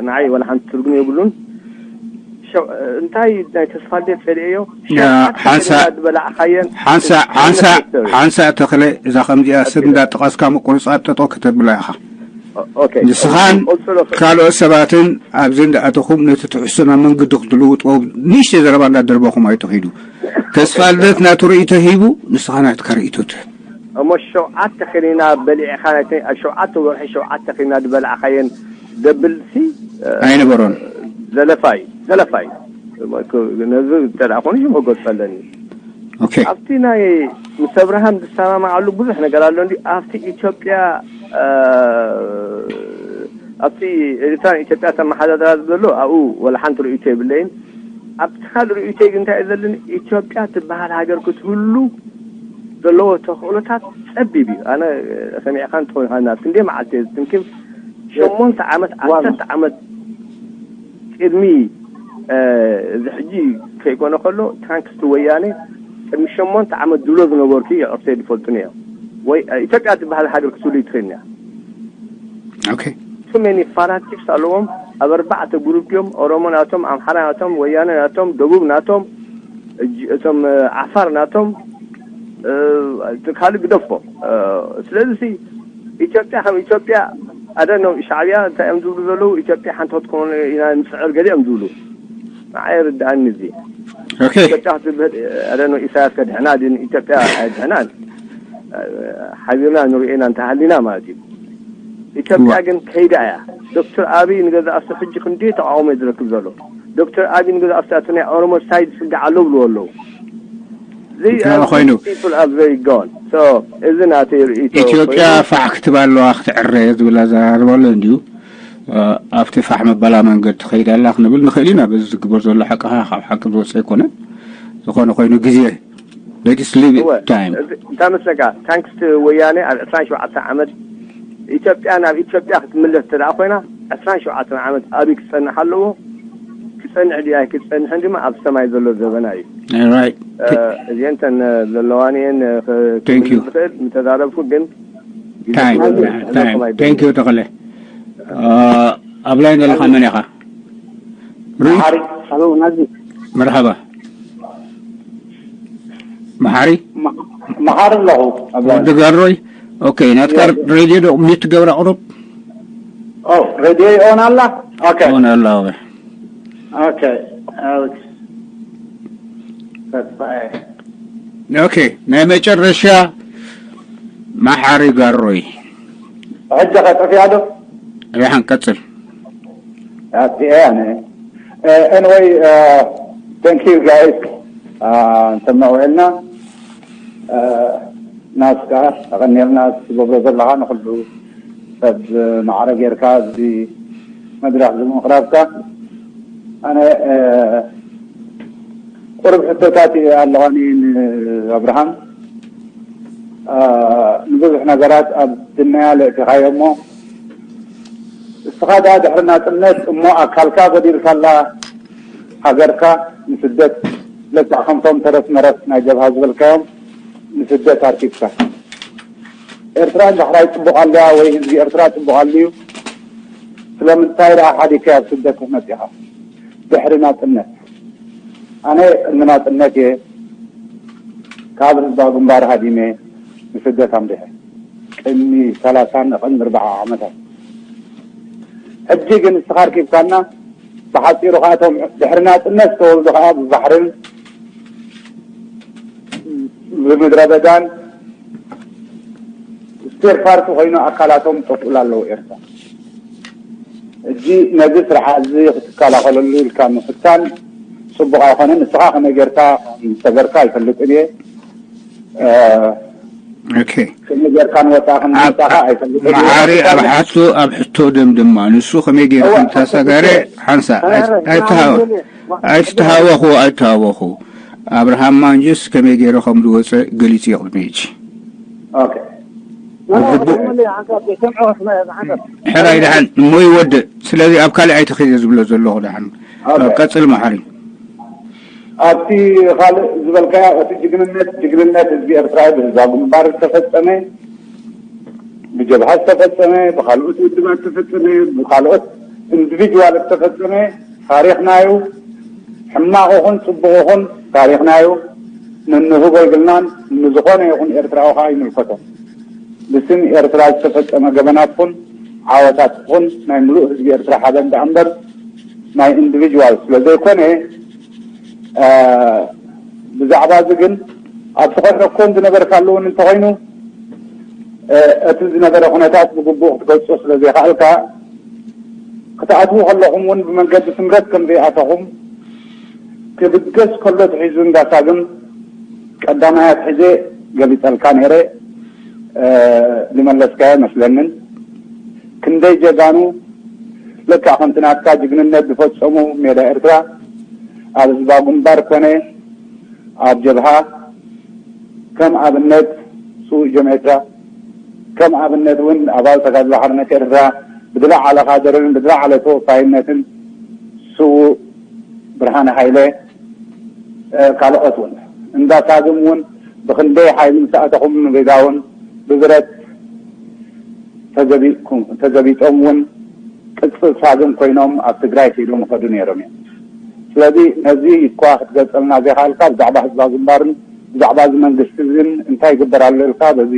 ንዓይ ዋላ ሓንቲ ትርጉም የብሉን። እንታይ ናይ ተስፋልደት ጸሊአዮ ሓንሳእ ዝበላዕኻየን ሓንሳእ ተኽለ እዛ ከምዚኣ ሰብ እንዳጠቐስካ ምቁርጻጥ ጠጠው ከተብላ ኢኻ። ንስኻን ካልኦት ሰባትን ኣብዚ እንዳኣተኹም ነቲ ትሕዝቶ ናብ መንገዲ ክትልውጥዎ ንእሽተይ ዘረባ እንዳደርበኹም ኣይትኺዱ። ተስፋልደት ናቱ ርእይቶ ሂቡ ንስኻ ናትካ ርእይቶ ትህብ። እሞ ሸውዓተ ኸኒና በሊዕኻ ናይተ ሸውዓተ ወርሒ ሸውዓተ ኸኒና ዝበላዕኻየን ደብል ሲ ኣይነበሮን። ዘለፋ እዩ ዘለፋ እዩ። ነዚ እንተ ደኣ ኾኑ ሽም ክገልጸለኒ ኦኬ ኣብቲ ናይ ምስ ኣብርሃም ዝሰማማዓሉ ብዙሕ ነገር ኣሎ እንዲ ኣብቲ ኢትዮጵያ ኣብቲ ኤርትራን ኢትዮጵያ ተመሓዳድራ ዘሎ ኣብኡ ወላ ሓንቲ ርእይቶ የብለይን። ኣብቲ ካልእ ርእይቶይ ግን እንታይ እዩ ዘለኒ ኢትዮጵያ ትበሃል ሃገር ክትህሉ ዘለዎ ተኽእሎታት ጸቢብ እዩ። ኣነ ሰሚዕካ እንትኾን ናብ ክንደይ መዓልቲ እየ ዝትንክፍ ሸሞንተ ዓመት ዓሰርተ ዓመት ቅድሚ እዚ ሕጂ ከይኮነ ከሎ ታንክስ ቱ ወያነ ቅድሚ ሸሞንተ ዓመት ድብሎ ዝነበርኩ የዕርሰይ ዝፈልጡኒ እዮም። ወይ ኢትዮጵያ ትበሃል ሃገር ክትህሉ ይትኽእል እያ። ኦኬ ቱ ሜኒ ፋናቲክስ ኣለዎም። ኣብ ኣርባዕተ ግሩፕ እዮም። ኦሮሞ ናቶም፣ ኣምሓራ ናቶም፣ ወያነ ናቶም፣ ደቡብ ናቶም፣ እቶም ዓፋር ናቶም፣ ካልእ ግደፎ። ስለዚ ኢትዮጵያ ከም ኢትዮጵያ ኣደ ነው ሻዕብያ እንታይ እዮም ዝብሉ ዘለዉ? ኢትዮጵያ ሓንቲ ክትከውን ኢና ንፅዕር ገሊኦም ዝብሉ። ንዓይ ይርድኣኒ እዚ። ኦኬ ኢትዮጵያ ክትብል ኣደ ነው ኢሳያስ ከድሕና ድን ኢትዮጵያ ኣይድሕናን። ሓቢርና ንሪኦ ኢና እንተሃሊና ማለት እዩ። ኢትዮጵያ እዋ። ግን ከይዳ እያ። ዶክተር ኣብይ ንገዛእ ርእሱ ሕጂ ክንደይ ተቃውሞ እዩ ዝረክብ ዘሎ። ዶክተር ኣብይ ንገዛእ ርእሱ እቲ ናይ ኦሮሞ ሳይድ ይስጋዕ ኣሎ ብልዎ ኣለዉ። They እንታይ are ኮይኑ? People are very gone. So እዚ ናተይ ርእይቶ ኢትዮጵያ ኮይኑ ፋሕ ክትባ ኣለዋ ክትዕረ ዝብል ኣዘራርባ ኣሎ እንድዩ። ኣብቲ ፋሕ መበላ መንገዲ ትኸይድ ኣላ ክንብል ንኽእል ኢና። በዚ ዝግበር ዘሎ ሓቂ ካብ ሓቂ ዝወፀ ኣይኮነን። ዝኾነ ኮይኑ ግዜ let us leave እወ it time። እዚ እንታይ መስለካ? ታንክስ ቱ ወያኔ ኣብ ዕስራን ሸውዓተን ዓመት ኢትዮጵያ ናብ ኢትዮጵያ ክትምለስ ተደኣ ኮይና ዕስራን ሸውዓተን ዓመት ኣብይ ክፀንሕ ኣለዎ። ክፀንሕ ድያ ኣይክፀንሕን ድማ ኣብ ሰማይ ዘሎ ዘበና እዩ። Right. እዚአን ተን ዘለዋን እየን። Thank you. ንኽእል ምተዛረብኩ ግን Time. Time. Thank you ተኸለ። ኣብ ላይን ዘለኻ መን ኢኻ? ሩይ መሓሪ ሄሎ ናዚ መርሓባ። መሓሪ መሓሪ ኣለኹ ኣብ ወዲ ጋሮይ። ኦኬ ናትካ ሬድዮ ዶ ሚት ትገብራ ቅሩብ ኦ ሬድዮ ይኦን ኣላ ኦኬ ሆነ ኣላ። ኦኬ ኦኬ ተስፋዬ ኦኬ ናይ መጨረሻ መሓሪ ጋሮይ። ሕጂ ከጠፊኣ ዶ ሪሓን ቀጽል። ኣጥፊአ ኣነ anyway thank you guys እንተምና ውዕልና ናስካ ኣቐኒልና ትገብሮ ዘለኻ ንኩሉ ሰብ ማዕረ ጌርካ እዚ መድረክ እዚ ምቕራብካ ኣነ ቁሩብ ሕቶታት ኣለዋኒ ንኣብርሃም ንብዙሕ ነገራት ኣብ ድናያ ለእቲኻዮ እሞ እስኻ ደኣ ድሕሪ ናፅነት እሞ ኣካልካ ጎዲልካላ ሃገርካ ንስደት ለክዕ ከምቶም ተረፍ መረፍ ናይ ጀብሃ ዝበልካዮም ንስደት ኣርኪብካ ኤርትራ ዳሕራይ ፅቡቕ ኣለያ ወይ ህዝቢ ኤርትራ ፅቡቕ ኣልዩ ስለምንታይ ደኣ ሓዲካ ኣብ ስደት ክትመፅ ኢኻ ድሕሪ ናፅነት ኣነ ቅድሚ ናፅነት እየ ካብ ህዝባዊ ግንባር ሃዲመ ንስደት ኣምሪሐ ቅድሚ ሰላሳን ቅድሚ ኣርባዓ ዓመታት ሕጂ ግን እስኻ ኣርኪብካና ብሓፂሩ ከዓ እቶም ድሕሪ ናፅነት ዝተወልዱ ከዓ ብባሕርን ብምድረ በዳን ስፔር ፓርት ኮይኑ ኣካላቶም ጠፍኡላ ኣለዉ ኤርትራ ሕጂ ነዚ ስርዓት እዚ ክትከላኸለሉ ኢልካ ምፍታን ፅቡቕ ኣይኮነን። ንስኻ ከመይ ጌርካ ዝተገርካ ኣይፈልጥን እየ። ኦኬ ከመይ ጌርካ ንወፃኢ ከም ዝመፃኻ ኣይፈልጥን እየ። መሓሪ ኣብ ሓቱ ኣብ ሕቶ ደምድማ ንሱ ከመይ ገይሩ ከም ተሰገረ ሓንሳ ኣይትሃወ ኣይትተሃወኹ ኣይትተሃወኹ ኣብርሃም ማንጅስ ከመይ ገይሩ ከም ዝወፀ ገሊፅ ይቕድሚ ሕጂ ኦኬ ሕራይ ደሓን እሞ ይወድእ ስለዚ ኣብ ካልእ ኣይተኸይደ ዝብሎ ዘለኹ ደሓን ቀፅል መሓሪ ኣብቲ ካልእ ዝበልካዮ እቲ ጅግንነት ጅግንነት ህዝቢ ኤርትራ ብህዝባዊ ግንባር ዝተፈፀመ ብጀብሃ ዝተፈፀመ ብካልኦት ውድባት ዝተፈፀመ ብካልኦት ኢንዲቪጅዋል ዝተፈፀመ ታሪኽና እዩ ሕማቕ ይኹን ፅቡቕ ይኹን ታሪኽና እዩ ንንህቦ ይብልናን ንዝኾነ ይኹን ኤርትራዊ ከዓ ይምልከቶ ብስም ኤርትራ ዝተፈፀመ ገበናት ኹን ዓወታት ኹን ናይ ምሉእ ህዝቢ ኤርትራ ሓደ እንዳ እምበር ናይ ኢንዲቪጅዋል ስለ ዘይኮነ ብዛዕባ እዚ ግን ኣብ ዝኾነ ኮን ዝነበርካሉ እውን እንተኾይኑ እቲ ዝነበረ ኩነታት ብግቡእ ክትገልፆ ስለ ዘይከኣልካ ክትኣትዉ ከለኹም እውን ብመንገዲ ስምረት ከም ዘይኣተኹም ክብገስ ከሎ ትሒዙ እንዳሳግም ቀዳማይ ኣትሒዘ ገሊፀልካ ነይረ ዝመለስካዮ መስለንን ክንደይ ጀጋኑ ለክዕ ከምቲ ናትካ ጅግንነት ዝፈፀሙ ሜዳ ኤርትራ ኣብ ህዝባዊ ግንባር ኮነ ኣብ ጀብሃ ከም ኣብነት ስዉእ ጀም ኤርትራ ከም ኣብነት እውን ኣባል ተጋድሎ ሓርነት ኤርትራ ብዝለዓለ ካድርን ብዝለዓለ ተወፋይነትን ስዉእ ብርሃነ ሃይለ ካልኦት እውን እንዳ ሳግም እውን ብክንደይ ሓይሊ ምስ ኣተኹም ንገዛ እውን ብብረት ተገቢጥኩም ተገቢጦም እውን ቅጽል ሳግም ኮይኖም ኣብ ትግራይ ከይዶም ይኸዱ ነይሮም እዮም። ስለዚ ነዚ እኳ ክትገልጸልና ዘይከኣልካ ብዛዕባ ህዝባዊ ግንባርን ብዛዕባ እዚ መንግስቲ እዚን እንታይ ይግበር ኣሎ ኢልካ በዚ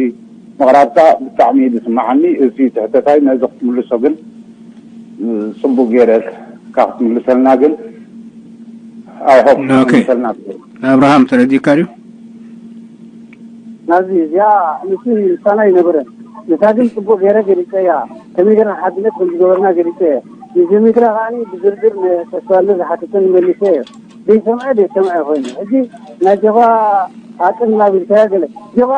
ምቕራብካ ብጣዕሚ እዩ ዝስምዓኒ። እቲ ትሕተታይ ነዚ ክትምልሶ ግን፣ እ፣ ጽቡቅ ገይረ እካ ክትምልሰልና ግን፣ I hope ክትምልሰልና ትኽእል። ኣብርሃም፣ ተረዲእካ ድዩ? ናዚ እዚኣ ንሱ ይሳና ይነበረ። ንሳ ግን ጽቡቅ ገይረ ገሊጸ እያ። ከመይ ገይርና ሓድነት ከም ዝገበርና ገሊጸ እየ። ንጀሚግራ ከዓኒ ብዝርዝር ንተስፋለ ዝሓተተኒ መሊሰ እየ። ዘይሰምዐ ዘይሰምዐ ኮይኑ። ሕጂ ናይ ጀባ ኣቅን ናብ ኢልካያ ገለ። ጀባ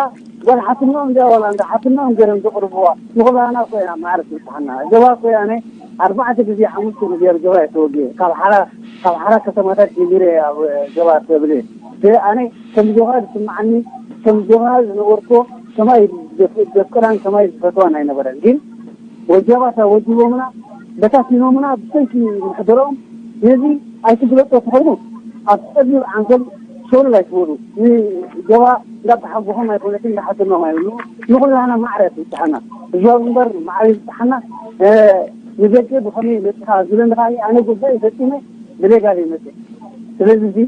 ጓል ሓትኖ እንዲያ ዋላ እንዳ ሓትኖ ገይሮም ዘቕርብዋ። ንኹላና እኮ ኢና ማዕረ ትብጽሓና። ጀባ እኮ እያ ኣነ ኣርባዕተ ግዜ ሓሙሽተ ግዜ ኣብ ጀባ እየ ተወጊኤ። ካብ ሓራ፣ ካብ ሓራ ከተማታት ጀሚረ እየ ኣብ ጀባ ተብለ። ኣነ ከም ጀባ ዝስምዓኒ፣ ከም ጀባ ዝነበርኩ፣ ከማይ ዘፍ-፣ ዘፍቅራን ከማይ ዝፈትዋን ኣይነበረን። ግን ወጀባት ኣወጅቦምና፣ በታቲኖምና፣ ብሰንኪ ምሕደሮም ነዚ ኣይትግለጾ ተኾይኑ፣ ኣብ ጸቢብ ዓንሰል ሸውለል ኣይትበሉ። ንገባ እንዳተሓጎኹም ኣይኮነትን፣ እንዳሓተኖም ኣይብሉ። ንኹላና ማዕረ ትብጽሓና። ህዝባዊ ግንባር ማዕረ ይብጽሓና። እ፣ ንደቂ ብኸመይ መጺኻ ዝብለኒ ከኣ፣ ኣነ ጉዳይ ፈጺመ ብሌጋል እየ መጺእ። ስለዚ እዚ፣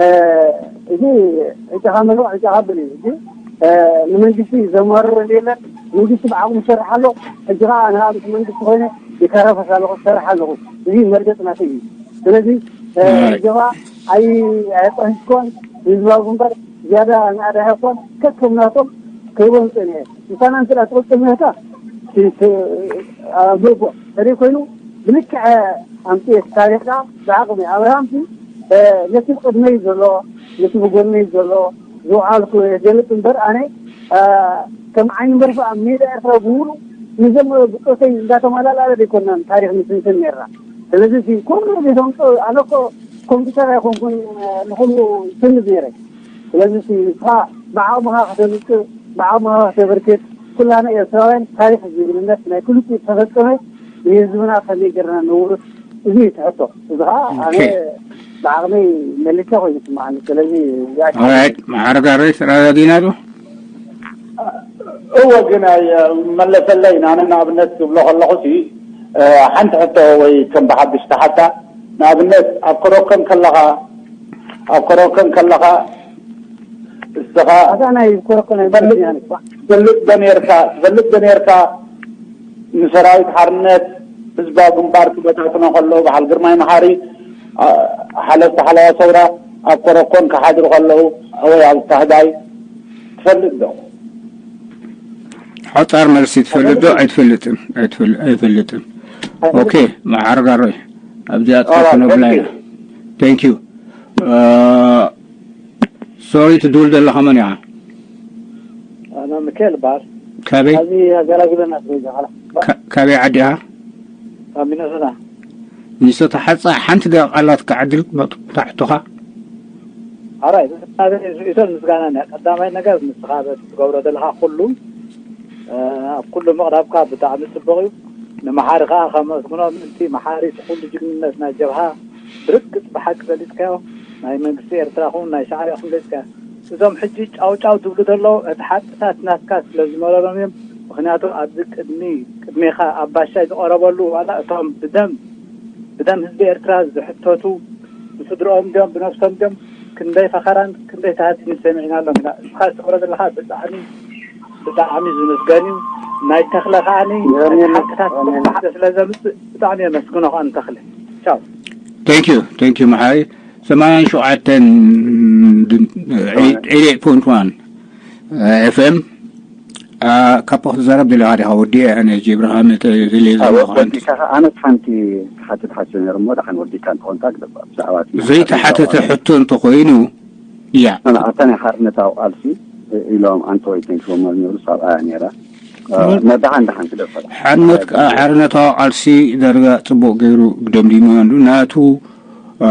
እ፣ እዚ ዕጫኻ መልኦ ዕጫኻ ብል እዩ። እዚ፣ እ፣ ንመንግስቲ ዘማርሮ የለን። መንግስቲ ብዓቕሙ ይሰርሕ ኣሎ። ሕጂ ኸዓ ኣነ ኣብ መንግስቲ ኮይነ ይከራፈስ ኣለኹ፣ ይሰርሕ ኣለኹ። እዚ መርገጽ ናተይ እዩ። ስለዚ፣ እ፣ ራይት። ጀባ ኣይ-፣ ኣየቋሂስኮን ህዝባዊ ግንባር ዝያዳ ናዕዳ ይኾን ከከም ናቶም ከይበልጹ እየ። ምሳና እንተ ደኣ ትቕጽል ምህካ፣ ሲ-፣ ሲ-፣ ኣብ ርቡዕ ተሪር ኮይኑ ብልክዕ ኣምጽኤ ታሪኽካ ብዓቕሚ ኣብርሃምሲ፣ እ፣ ነቲ ቅድመይ ዘሎ፣ ነቲ ብጎነይ ዘሎ ዝወዓልኩ የገልጽ እምበር፣ ኣነ፣ እ፣ ከም ዓይኒ መርፍእ ኣብ ሜዳ ኤርትራ ብምሉእ ንዘም ብጾተይ እንዳተመላላለ ዘይኮናን ታሪኽ ንትንትን ነርና። ስለዚ ሲ፣ ኩሉ ቤቶም ኣነ እኮ ኮምፒውተር ኣይኮንኩን፣ እ፣ ንኹሉ ይስንድ ነይረ። ስለዚ ሲ፣ ንስኻ ብዓቕምኻ ከተምጽእ፣ ብዓቕምኻ ከተበርክት፣ ኩላና ኤርትራውያን ታሪኽ ጅግንነት ናይ ክልቲኡ ተፈጸመ ንህዝብና ከመይ ጌርና ነውርስ? እዚ እዩ ትሕቶ። እዚ ኸዓ ኣነ ኦኬ። ብዓቕመይ መሊሰ ኮይኑ ይስምዓኒ። ስለዚ እዚኣ ኦራይት፣ መዓርጋረይ ተረጋጊና ዶ? እወ፣ ግን ኣይ-፣ መለሰለይ። ኣነ ንኣብነት ክብሎ ከለኹ ሲ፣ እ፣ ሓንቲ ሕቶ ወይ ከም ብሓድሽ ተሓታ፣ ንኣብነት ኣብ ኮረኮን ከለኻ፣ ኣብ ኮረኮን ከለኻ እስኻ ኣታ ናይ ኮረኮን ናይ ትፈልጥ፣ መለስ ያኔ ትፈልጥ ዶ ነርካ፣ ትፈልጥ ዶ ነርካ ንሰራዊት ሓርነት ህዝባዊ ግንባር ክበታትኖ ከሎ በዓል ግርማይ መሓሪ፣ ኣ፣ ሓለፍቲ ሓለዋ ሰውራ ኣብ ኮረኮን ክሓድሩ ከለዉ ወይ ኣብ ታህዳይ ትፈልጥ ዶ? ሓጻር መልሲ ትፈልጥ ዶ? ኣይትፈልጥን። ኣይትፈል-፣ ኣይፈልጥን። ኦኬ፣ መዓርጋሮይ ኣብዚኣ ኦራይት፣ ጽሑፍ ነብላ ኢና። Thank you። ሶሪ፣ ትድውል ዘለኻ መን ኢኻ? ኣነ ሚካኤል ይበሃል። ካበይ? ኣብዚ ኣገላግለና ስለ ዝኸላ። ካ-፣ ካበይ ዓዲ ኢኻ? ካብ ሚነሶታ። ሚነሶታ ሓጻ-፣ ሓንቲ ደቂቕ ኣላትካ ዕድል ክታሕቱኻ? ኣራይ፣ ኢቶን ምስጋና ነ-፣ ቀዳማይ ነገር ንስኻ በቲ ትገብሮ ዘለኻ ኩሉ፣ እ፣ ኣብ ኩሉ ምቕራብካ ብጣዕሚ ጽቡቕ እዩ። ንመሓሪ ከኣ ከመስግኖ ምእንቲ መሓሪ እቲ ኩሉ ጅግንነት ናይ ጀብሃ ብርግጽ ብሓቂ ገሊጽካዮ። ናይ መንግስቲ ኤርትራ ኹን ናይ ሻዕብያ ኹን ገሊጽካዮ። እዞም ሕጂ ጫው ጫው ዝብሉ ዘለዉ እቲ ሓቅታት ናትካ ስለ ዝመረሮም እዮም። ምኽንያቱ ኣብዚ ቅድሚ፣ ቅድሜኻ ኣብ ባሻይ ዝቐረበሉ ዋላ እቶም ብደም፣ ብደም ህዝቢ ኤርትራ ዝሕተቱ ብስድርኦም ድዮም ብነብሶም ድዮም ክንደይ ፈኸራን ክንደይ ተሃሲን ሰሚዕናሎም ኢና። እስኻ ዝትገብሮ ዘለኻ ብጣዕሚ፣ ብጣዕሚ ዝምስገን እዩ። ናይ ተኽለ ከኣኒ የቐንየልና፣ ሓቅታት የቐንየልና። ብሓደ ስለ ዘምጽእ ብጣዕሚ የመስግኖ ከኣ ንተኽለ። ቻው። Thank you፣ thank you መሓሪ። ሰማንያን ሸውዓተን ድም-፣ Sorry። ኤይት ኤይት ፖይንት ዋን ኤፍ ኤም፣ ኣ፣ ካብ ክትዛረብ ደሊኻ ዲኻ? ወዲኤ ኣነ ጀብርሃ መተ-፣ ዘለ ኣ፣ ዘለኹ ወ-፣ ሓንቲ። ወዲእካ ኸ? ኣነስ ሓንቲ ክሓትት ሓትዮ ነይሩ እሞ፣ ደሓን ወዲእካ እንተኾንካ ግለጽ። ብዛዕባ እቲ ዘይተሓተተ ሓሳብ ሕቶ እንተኾይኑ፣ ያ። ኖ፣ ኖ፣ ኣብታ ናይ ሓርነታዊ ቃልሲ ኢሎም ኣንተ ወይ ተንኪቦም ነይሩ፣ ሰብኣያ ነይራ። እ፣ ኖ። መድሓን ደሓን ክደፈራ። ሓርነት፣ ሓርነታዊ ቃልሲ ዳርጋ ጽቡቕ ገይሩ ደምዲሙ። ናቱ፣ እ፣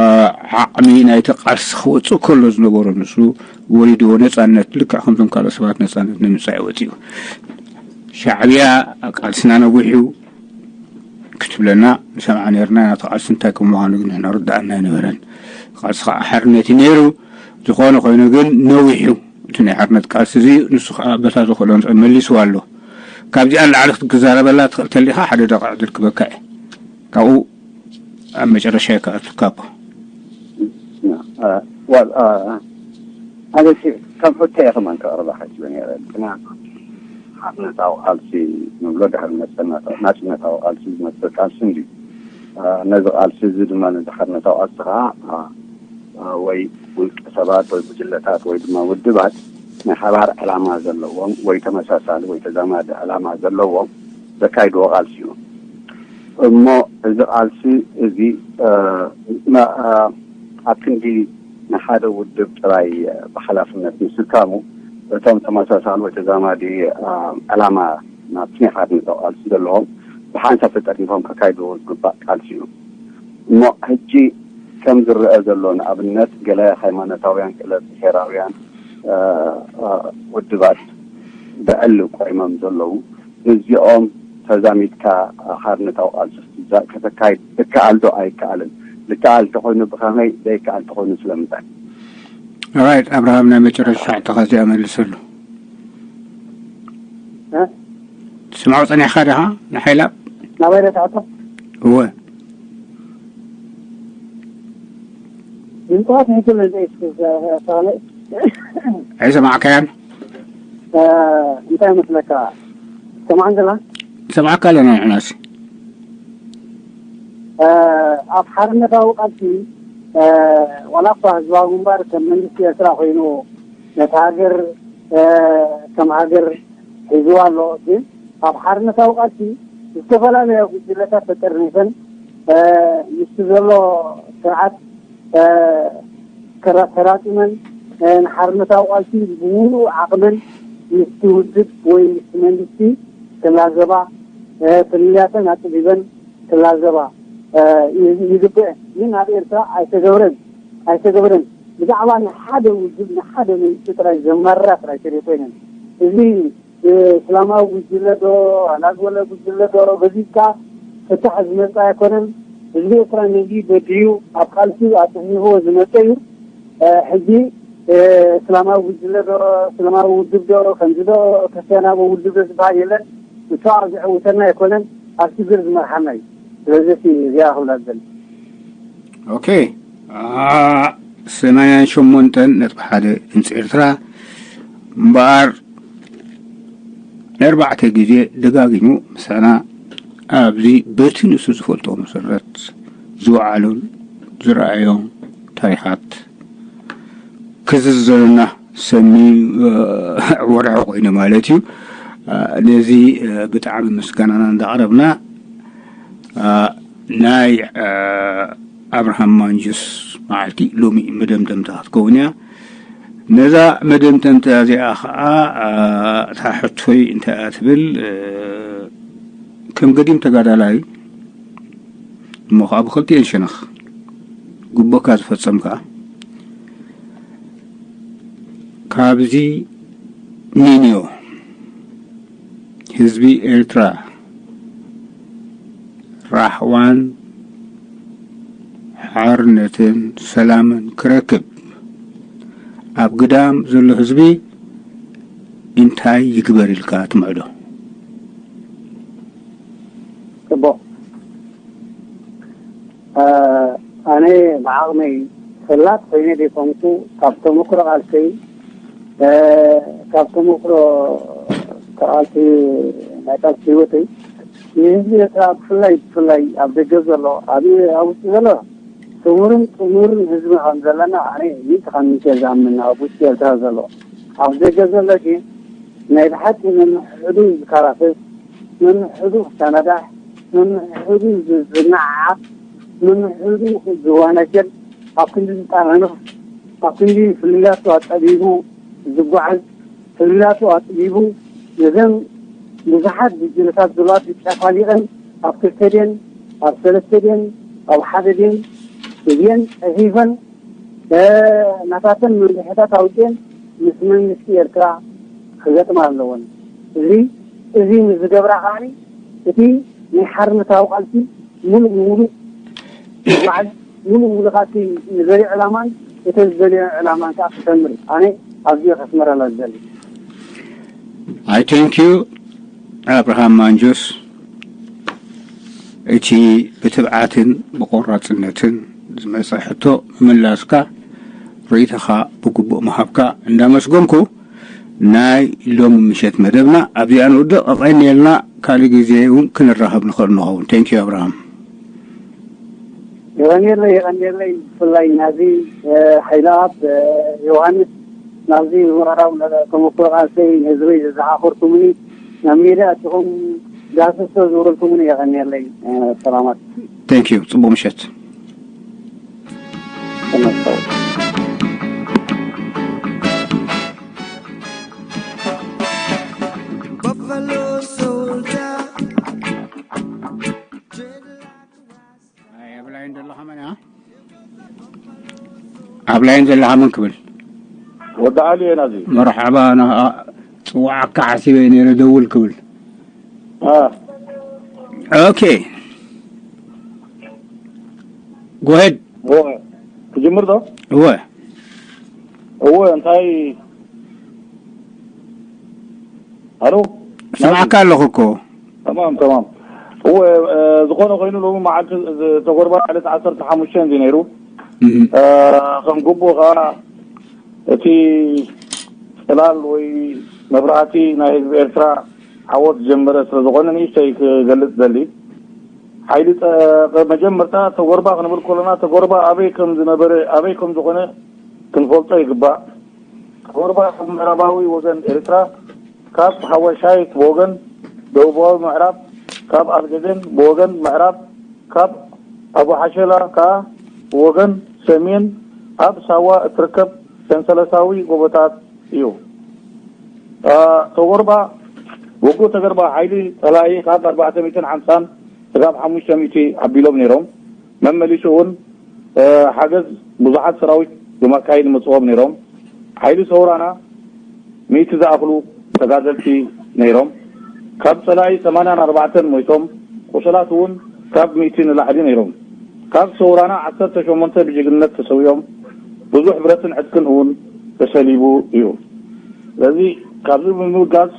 ዓቕሚ ናይቲ ቃልሲ ክወጽእ ከሎ ዝነበሮ ንሱ ወሪድዎ ነጻነት፣ ልክዕ ከምዞም ካልኦት ሰባት ነጻነት ንምምጻእ ወጺኡ። ሻዕብያ ቃልስና ነዊሑ ክትብለና ንሰምዓ ነርና። ናቱ ቃልሲ እንታይ ከም ምዃኑ ግን ንሕና ርድኣና ኣይነበረን። ቃልሲ ከዓ ሓርነት እዩ ነይሩ። ዝኾነ ኮይኑ ግን ነዊሑ እቲ ናይ ሓርነት ቃልሲ እዚ እዩ። ንሱ ከዓ በታ ዝኽእሎ መጠን መሊስዋ ኣሎ። ካብዚኣ ንላዕሊ ክትዛረበላ ትኽእል ተሊኻ ሓደ ደቂቕ ዕድል ክበካ እየ። ካብኡ ኣብ መጨረሻ እየ ክኣቱ ካቦ። ያ፣ አ፣ ዋል፣ አ፣ ኣነ ሲ-፣ ከም ሕቶ እየ ከማን ከቕርባ ሓሲበ ነይረ። ግና ሓርነታዊ ቃልሲ ንብሎ፣ ድሕሪ ናጽነታዊ ቃልሲ ዝመጽእ ቃልሲ እንድዩ። ነዚ ቃልሲ እዚ ድማ፣ ነዚ ሓርነታዊ ቃልሲ ከዓ ወይ ውልቀ ሰባት ወይ ጉጅለታት ወይ ድማ ውድባት ናይ ሓባር ዕላማ ዘለዎም ወይ ተመሳሳሊ ወይ ተዛማዲ ዕላማ ዘለዎም ዘካይድዎ ቃልሲ እዩ። እሞ እዚ ቃልሲ እዚ ኣብ ክንዲ ንሓደ ውድብ ጥራይ ብሓላፍነት ምስካሙ፣ እቶም ተመሳሳሊ ወይ ተዛማዲ ዕላማ ናብቲ ናይ ሓርነታዊ ቃልሲ ዘለዎም ብሓንሳብ ተጠርኒፎም ከካይድዎ ዝግባእ ቃልሲ እዩ። እሞ ሕጂ ከም ዝረአ ዘሎ፣ ንኣብነት ገለ ሃይማኖታውያን፣ ገለ ብሄራውያን ውድባት ብዕሊ ቆይሞም ዘለዉ፣ ምስዚኦም ተዛሚድካ ሓርነታዊ ቃልሲ ከተካይድ እከኣል ዶ ኣይከኣልን? ዝከኣል ተኾይኑ ብኸመይ? ዘይከኣል ተኾይኑ ስለምንታይ? ራይት ኣብርሃም፣ ናይ መጨረሻ ሕቶኻ እዚኣ መልሰሉ። እ? ትስምዖ ጸኒሕካ ዲኻ ንሓይላ? ናባይ ዶ ትኣቱ? እወ። ድምፅኻ ትሕትሉ እንተ ኣይሰማዕካያን? እንታይ መስለካ? ሰማዕን ዘላ? ሰማዕካ ኣለና ንሕናሲ። ኣብ ሓርነታዊ ቃልሲ ዋላ እኳ ህዝባዊ ግንባር ከም መንግስቲ ኤርትራ ኮይኑ ነቲ ሃገር ከም ሃገር ሒዝዋ ኣሎ፣ ግን ኣብ ሓርነታዊ ቃልሲ ዝተፈላለያ ጉጅለታት ተጠርኒፈን ምስቲ ዘሎ ስርዓት ተራጢመን ንሓርነታዊ ቃልሲ ብምሉእ ዓቕመን ምስቲ ውድብ ወይ ምስቲ መንግስቲ ክላዘባ፣ ፍልልያተን ኣጽቢበን ክላዘባ ይግበአን። ግን ኣብ ኤርትራ ኣይተገብረን፣ ኣይተገብረን። ብዛዕባ ንሓደ ውድብ ንሓደ መንግስቲ ጥራይ ዘማርራ ጥራይ ተደይ ኮይነን፣ እዚ እስላማዊ ጉጅለ ዶ ዋላ ዝበለ ጉጅለ ዶ ገዚፍካ ፍታሕ ዝመጽእ ኣይኮነን። ህዝቢ ኤርትራ ነዚ በድዩ ኣብ ቃልሲ ኣጽኒፍዎ ዝመጸ እዩ። ሕጂ እስላማዊ ጉጅለ ዶ እስላማዊ ውድብ ዶ ከምዚ ዶ ክርስትያናዊ ውድብ ዶ ዝበሃል የለን። ንሱ ኣብ ዘዕውተና ኣይኮነን፣ ኣብ ሽግር ዝመርሓና እዩ። ስለዚ እዚኣ ክብላ ዝደሊ። ኦኬ። ሰማንያን ሸሞንተን ነጥቢ ሓደ ድምፂ ኤርትራ እምበኣር ንኣርባዕተ ግዜ ደጋጊሙ ምሳና ኣብዚ በቲ ንሱ ዝፈልጦ መሰረት ዝወዓሉን ዝረኣዮም ታሪኻት ክዝርዝረልና ሰኒ ወርሒ ኮይኑ ማለት እዩ። ነዚ ብጣዕሚ ምስጋናና እንዳቕረብና ናይ ኣብርሃም ማንጁስ መዓልቲ ሎሚ መደምደምታ ክትከውን እያ። ነዛ መደምደምታ እዚኣ ከዓ እታ ሕቶይ እንታይ እያ ትብል፣ ከም ገዲም ተጋዳላይ እሞ ከዓ ብክልቲኤን ሸነኽ ግቦካ ዝፈጸምካ ካብዚ ኒንዮ ህዝቢ ኤርትራ ራሕዋን ሓርነትን ሰላምን ክረክብ ኣብ ግዳም ዘሎ ህዝቢ እንታይ ይግበር ኢልካ ትምዕዶ? ጽቡቕ። ኣነ ብዓቕመይ ፈላጥ ኮይነ ዘይኮንኩ፣ ካብ ተመክሮ ቃልሰይ፣ ካብ ተመክሮ ቃልሲ ናይ ቃልሲ ህይወተይ ንህዝቢ ኤርትራ ብፍላይ ብፍላይ ኣብ ደገ ዘሎ ኣብ ኣብ ውሽጢ ዘሎ ስሙርን ጥሙርን ህዝቢ ከም ዘለና ኣነ ሚእቲ ካብ ሚእቲ እየ ዝኣምን። ኣብ ውሽጢ ኤርትራ ዘሎ ኣብ ደገ ዘሎ ግን ናይ ብሓቂ ነንሕዱ ዝከራፍስ፣ ነንሕዱ ክሰናዳሕ፣ ነንሕዱ ዝነዓዓቕ፣ ነንሕዱ ዝዋነጀል፣ ኣብ ክንዲ ዝጣናንኽ፣ ኣብ ክንዲ ፍልልያቱ ኣጸቢቡ ዝጓዓዝ፣ ፍልልያቱ ኣጽቢቡ ነዘን ብዙሓት ጉጅለታት ዘለዋ ኢትዮጵያ ፋሊቐን ኣብ ክልተ ድየን ኣብ ሰለስተ ድየን ኣብ ሓደ ድየን እዚአን ጸፊፈን ናታተን መምርሕታት ኣውፅኤን ምስ መንግስቲ ኤርትራ ክገጥማ ኣለወን። እዚ እዚ ምስ ዝገብራ ከዓ እቲ ናይ ሓርነታዊ ቃልሲ ሙሉእ ብሙሉእ ይበዓል። ሙሉእ ብሙሉእ ከዓ እቲ ዝደልዮ ዕላማን እቲ ዝደልዮ ዕላማን ከዓ ክሰምር እዩ። ኣነ ኣብዚ ከስመረላ ዝደሊ። I thank you ኣብርሃም ማንጁስ፣ እቲ ብትብዓትን ብቆራፅነትን ዝመፀ ሕቶ ምምላስካ፣ ርእይቶኻ ብግቡእ ምሃብካ እንዳመስገንኩ፣ ናይ ሎም ምሸት መደብና ኣብዚኣ ንውድእ። ቀቐን የልና፣ ካልእ ግዜ እውን ክንራኸብ ንኽእል ንኸውን። Thank you ኣብርሃም። የቐንየለይ፣ የቐንየለይ። ብፍላይ ናዚ ሓይለኣብ ዮሃንስ ናብዚ ምቕራብ ተመክሮ ቃልሰይ ህዝበይ ዘዘሓኸርኩምኒ፣ ናብ ሜዳ ኣቲኹም ዳህሰሶ ዝበልኩምኒ የቐንየለይ። ሰላማት። Thank you። ጽቡቕ ምሸት። ኣብ ላይን ዘለኻ መን ክብል? ወዲ ዓሊ እየ ናዚ። መርሓባ። ጽዋዓካ ሓሲበ ነይረ ደውል ክብል። ኦኬ። ጎሄድ። ክጅምር ዶ? እወ። እወ እንታይ? ኣሎ? ስማዕካ ኣለኹ እኮ። ተማም ተማም። እወ። ዝኾነ ኮይኑ ሎሚ መዓልቲ ተጎርባ ዕለት ዓሰርተ ሓሙሽተ እንዲ ነይሩ። ከም ግቡእ ከዓ እቲ ፅላል ወይ መብራህቲ ናይ ህዝቢ ኤርትራ ዓወት ዝጀመረ ስለ ዝኾነ ንእሽተይ ክገልፅ ደሊ። ሓይሊ መጀመርታ ተጎርባ ክንብል ከለና ተጎርባ ኣበይ ከም ዝነበረ ኣበይ ከም ዝኾነ ክንፈልጦ ይግባእ። ተጎርባ ኣብ ምዕራባዊ ወገን ኤርትራ ካብ ሓወሻይት ብወገን ደቡባዊ ምዕራብ፣ ካብ ኣልገደን ብወገን ምዕራብ፣ ካብ ኣቡሓሸላ ከኣ ብወገን ሰሜን ኣብ ሳዋ እትርከብ ሰንሰለታዊ ጎቦታት እዩ። ተጎርባ ውግእ ተገርባ ሓይሊ ጸላኢ ካብ ኣርባዕተ ሚእትን ሓምሳን ስጋብ ሓሙሽተ ሚእቲ ኣቢሎም ነይሮም። መመሊሱ እውን ሓገዝ ብዙሓት ሰራዊት ብመካይን መጽዎም ነይሮም። ሓይሊ ሰውራና ሚእቲ ዝኣኽሉ ተጋደልቲ ነይሮም። ካብ ጸላኢ ሰማንያን ኣርባዕተን ሞይቶም፣ ቁሱላት እውን ካብ ሚእቲ ንላዕሊ ነይሮም። ካብ ሰውራና ዓሰርተ ሸሞንተ ብጅግንነት ተሰዊኦም፣ ብዙሕ ብረትን ዕጥቅን እውን ተሰሊቡ እዩ። ስለዚ ካብዚ ብምብጋስ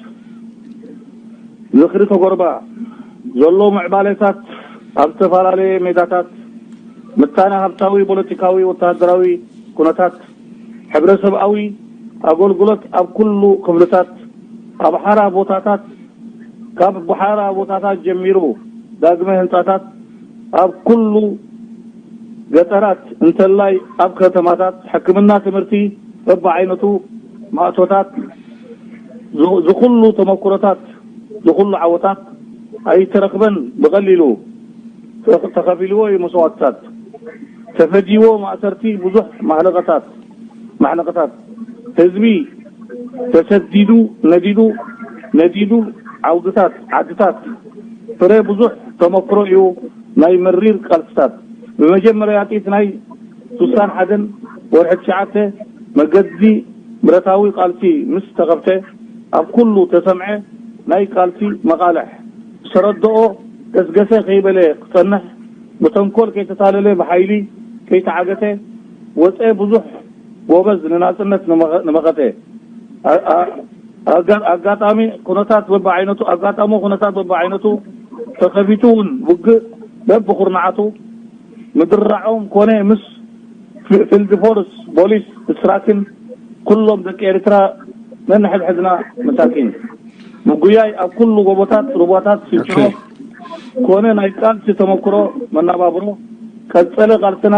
ዝኽሪ ተጎርባ ዘሎ ምዕባለታት ኣብ ዝተፈላለየ ሜዳታት ምጣነ ሃብታዊ፣ ፖለቲካዊ፣ ወተሃደራዊ ኩነታት፣ ሕብረተሰብኣዊ ኣገልግሎት ኣብ ኩሉ ክፍልታት፣ ኣብ ሓራ ቦታታት፣ ካብ ሓራ ቦታታት ጀሚሩ ዳግመ ህንጻታት ኣብ ኩሉ ገጠራት እንተላይ ኣብ ከተማታት ሕክምና፣ ትምህርቲ በብዓይነቱ ማእቶታት፣ ዝ-፣ ዝኹሉ ተመኩሮታት፣ ዝኹሉ ዓወታት ኣይተረኽበን ብቐሊሉ። ተኸ-፣ ተኸፊልዎ እዩ መስዋእትታት። ተፈዲዎ ማእሰርቲ ብዙሕ ማሕለቐታት፣ ማሕለቐታት። ህዝቢ ተሰዲዱ፣ ነዲዱ፣ ነዲዱ ዓውድታት፣ ዓድታት። ፍረ ብዙሕ ተመክሮ እዩ ናይ መሪር ቃልስታት። ብመጀመርያ ጢት ናይ ስሳን ሓደን ወርሒ ትሽዓተ መገዲ ብረታዊ ቃልሲ ምስ ተኸፍተ፣ ኣብ ኩሉ ተሰምዐ ናይ ቃልሲ መቓልሕ ዝተረድኦ ገስገሰ ከይበለ ክጸንሕ፣ ብተንኮል ከይተታለለ ብሓይሊ ከይተዓገተ ወጸ ብዙሕ ጎበዝ ንናጽነት ንመኸ-፣ ንመኸተ። ኣ-፣ ኣ-፣ ኣጋ-፣ ኣጋጣሚ ኩነታት በብዓይነቱ፣ ኣጋጣሚ ኩነታት በብዓይነቱ ተኸፊቱ እውን ውግእ በብኹርናዓቱ ምድራዖም ኮነ ምስ ፊ-፣ ፊልድ ፎርስ፣ ቦሊስ፣ ስትራክን ኩሎም ደቂ ኤርትራ ነንሕድሕድና መሳኪን። ምጉያይ ኣብ ኩሉ ጎቦታት፣ ሩባታት፣ ሽንጭሮ ኦኬ። ኮነ ናይ ቃልሲ ተመክሮ መናባብሮ ቀጸለ። ቃልስና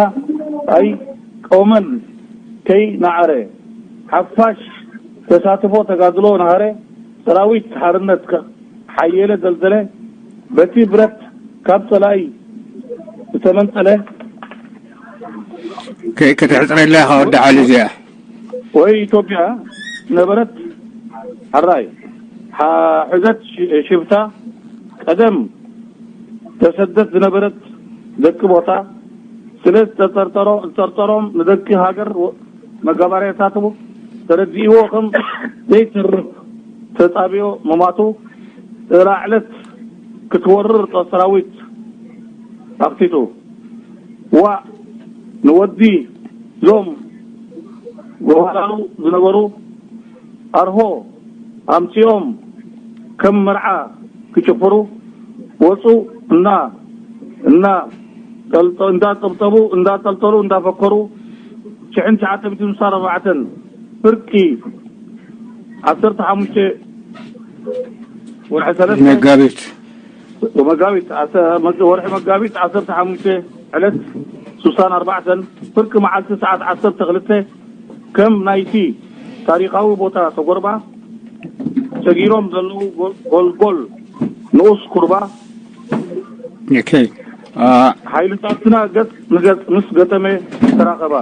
ኣይቆመን፣ ከይነዓረ። ሓፋሽ ተሳትፎ ተጋድሎ ነሃረ። ሰራዊት ሓርነት ከ-፣ ሓየለ ዘልዘለ በቲ ብረት ካብ ጸላኢ ዝተመንጠለ። ከ-፣ ከተሕጽረላ ኢኻ ወዲ ዓሊ እዚኣ። ወይ ኢትዮጵያ ነበረት። ሕራይ ሓ-፣ ሕዘት ሽ-፣ ሽፍታ ቀደም ተሰደት ዝነበረት ደቂ ቦታ ስለ ዝተጠርጠሮ-፣ ዝጠርጠሮም ንደቂ ሃገር ወ-፣ መጋባርያታቱ ተረዲእዎ ከም ዘይተርፍ ተጻብዮ ምማቱ ጥራ ዕለት ክትወርር ጦር ሰራዊት ኣኽቲቱ። ዋእ ንወዲ ዞም ጎባላሉ ዝነበሩ ኣርሆ ኣምጺኦም ከም መርዓ ክጭፍሩ ወጹ። እና፣ እና ጠልጠ-፣ እንዳጠብጠቡ፣ እንዳጠልጠሉ፣ እንዳፈከሩ ሽሕን ትሽዓተ ሚእትን ስሳን ኣርባዕተን ፍርቂ ዓሰርተ ሓሙሽተ ወርሒ ሰለስተ መጋቢት። መጋቢት ዓሰርተ፣ ወርሒ መጋቢት ዓሰርተ ሓሙሽተ ዕለት ስሳን ኣርባዕተን ፍርቂ መዓልቲ ሰዓት ዓሰርተ ክልተ ከም ናይቲ ታሪኻዊ ቦታ ተጎርባ ሰጊሮም ዘለዉ ጎ-፣ ጎልጎል ንኡስ ኩርባ ኦኬ። ሓይልታትና ገጽ ንገጽ ምስ ገጠመ ተራኸባ።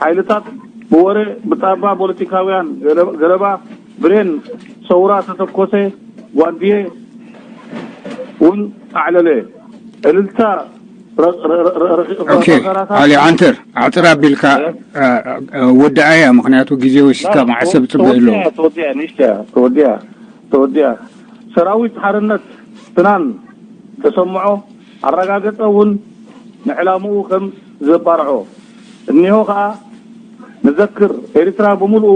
ሓይልታት ብወረ ብጣባ ፖለቲካውያን ገለ-፣ ገለባ ብሬን ሰውራ ተተኮሰ፣ ጓንድየ እውን ኣዕለለ። እልልታ ረ-፣ ረ-፣ ረ-፣ ረ-፣ ኦኬ። ረኸራታት ኣሊ ዓንተር ዓጥር ኣቢልካ እ? እ፣ እ፣ ወድኣያ፣ ምክንያቱ ግዜ ወሲድካ ላ-፣ መዓሰብ ጽበ ኣለዎ። ተወዲያ፣ ተወዲያ፣ ንእሽተያ፣ ተወዲያ፣ ተወዲያ። ሰራዊት ሓርነት ትናን ተሰምዖ ኣረጋገጸ እውን ንዕላምኡ ከም ዘባርዖ እኒሆ ከኣ ንዘክር። ኤርትራ ብምሉኡ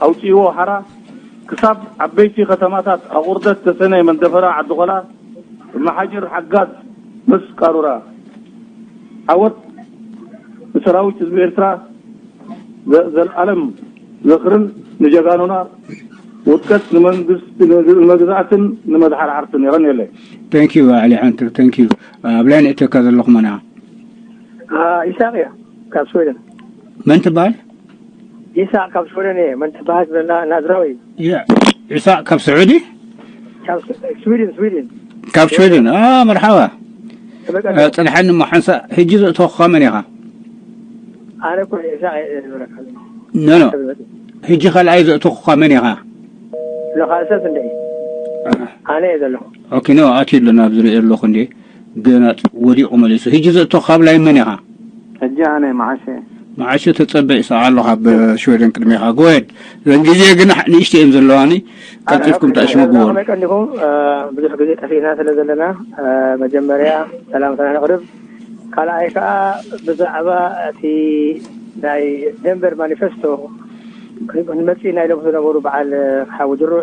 ኣውጺእዎ ሓራ ክሳብ ዓበይቲ ከተማታት ኣቑርደት፣ ተሰነ፣ መንደፈራ፣ ዓዲ ኾላ፣ ብመሓጅር ሓጋዝ ምስ ቃሩራ። ዓወት ንሰራዊት ህዝቢ ኤርትራ፣ ዘ-፣ ዘልኣለም ዝኽርን ንጀጋኑና፣ ውድቀት ንመንግስት-፣ ንመግዛእትን ንመድሓርሓርትን። የቐንየለይ። Thank you ኣሊ ዓንተር፣ thank you። ኣብ ላይ ንእተካ ዘለኹ መና? አ፣ ይስሐቅ እየ፣ ካብ ስዊድን። መን ትበሃል? ይስሐቅ ካብ ስዊድን እየ። መን ትበሃል? ና-፣ ናዝራዊ። ያ፣ ይስሐቅ ካብ ስዑዲ? ካብ ስ-፣ ስዊድን፣ ስዊድን። ካብ ስዊድን። አ፣ መርሓባ። ተበቀለ። አ፣ ጽንሓኒ እሞ ሓንሳእ፣ ሕጂ ዘእተኹኻ መን ኢኻ? ኣነ እኮ ይስሐቅ እየ ዝብለካ። ኖ፣ ኖ። ሕጂ ካልኣይ ዘእተኹኻ መን ኢኻ? ለኻልእ ሰብ እንደ አ። ኣነ እየ ዘለኹ። ኦኬ፣ ኖ፣ ኣትዩ ኣሎ፣ ናብ ዝርኢ ኣለኹ እንዴ። ገና ወዲቑ መሊሱ። ሕጂ ዘእተኹኻ ኣብ ላይ መን ኢኻ? ሕጂ ኣነ መዓሸ። መዓሸ ተጸበ ይስሐቅ ኣሎ ካብ ሽወደን ቅድሜኻ። ጎየድ። እዘን ግዜ ግን ንእሽተይ እየን ዘለዋኒ። ቀልጢፍኩም ኣነ ተኣሽምግዎ። ከመይ ቀኒኹም? እ፣ ብዙሕ ግዜ ጠፊእና ስለ ዘለና፣ እ፣ መጀመርያ ሰላምታና ነቕርብ። ካልኣይ ከኣ ብዛዕባ እቲ ናይ ደንበር ማኒፌስቶ ክንመጽእ ኢና ኢሎም ዝነበሩ በዓል ሓዊ ድሩዕ፣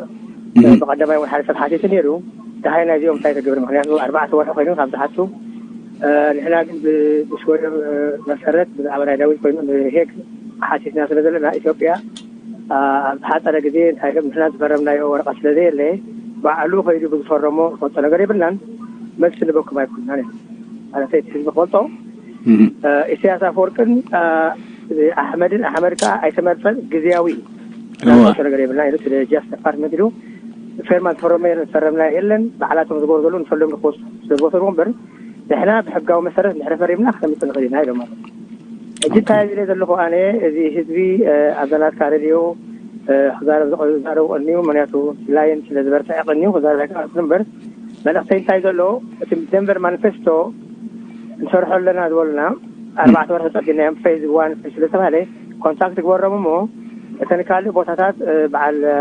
እ። ብቐዳማይ እውን ሓደ ሰብ ሓቲቱ ነይሩ። ደሃይ ናይዚኦም እንታይ ተገብረ? ምክንያቱ ኣርባዕተ ወርሒ ኮይኑ ካብ ዝሓቱ፣ እ፣ ንሕና ግን ብ-፣ ብሽወደን፣ እ፣ መሰረት ብዛዕባ ናይ ዳዊት ኮይኑ ንሄግ ሓቲትና ስለ ዘለና ኢትዮጵያ፣ እ፣ ኣብ ዝሓጸረ ግዜ እንታይ ኢሎም ንሕና ዝፈረምናዮ ወረቐት ስለ ዘየለ ባዕሉ ከይዱ ብዝፈረሞ ዝፈልጦ ነገር የብልናን። መልሲ ንበኩም ኣይኮንናን ማለት እቲ ህዝቢ ክፈልጦ። እህ። እ፣ ኢሳያስ ኣፈወርቅን፣ እ፣ ኣሕመድን፣ ኣሕመድ ከኣ ኣይተመርጸን፣ ግዝያዊ እዩ። እዋ። ዝፈልጦ ነገር የብልና ኢሉ፣ ስለ ጃስት ዲፓርትመንት ኢሉ፣ ፌርማ ዝፈረመ የለን፣ ዝፈረምና የለን፣ ባዕላቶም ዝገበሩ ዘለዉ ንፈለዮም ንክወስዱ ስለ ዝወሰድዎ እምበር፣ ንሕና ብሕጋዊ መሰረት እንድሕሪ ፈሪምና ክነምጽእ ንኽእል ኢና ኢሎም ማለት እዩ። ሕጂ እንታይ ኢለ ዘለኹ ኣነ፣ እዚ ህዝቢ፣ እ፣ ኣብዛ ናትካ ሬድዮ፣ እ፣ ክዛረብ ዝቐ-፣ ዝዛረቡ ቀንዩ፣ ምክንያቱ ላይን ስለ ዝበርትዐ ቀንዩ ክዛረብ ኣይክኣልኩን እምበር፣ መልእኽተይ እንታይ ዘሎ፣ እቲ ደንበር ማኒፌስቶ ንሰርሖ ኣለና ዝበሉና፣ ኣርባዕተ ወርሒ ጸጊናዮም፣ ፌዝ ዋን ፌዝ ስለ ዝተባህለ፣ ኮንታክት ግበሮም እሞ፣ እተን ካልእ ቦታታት፣ እ፣ በዓል፣ እ፣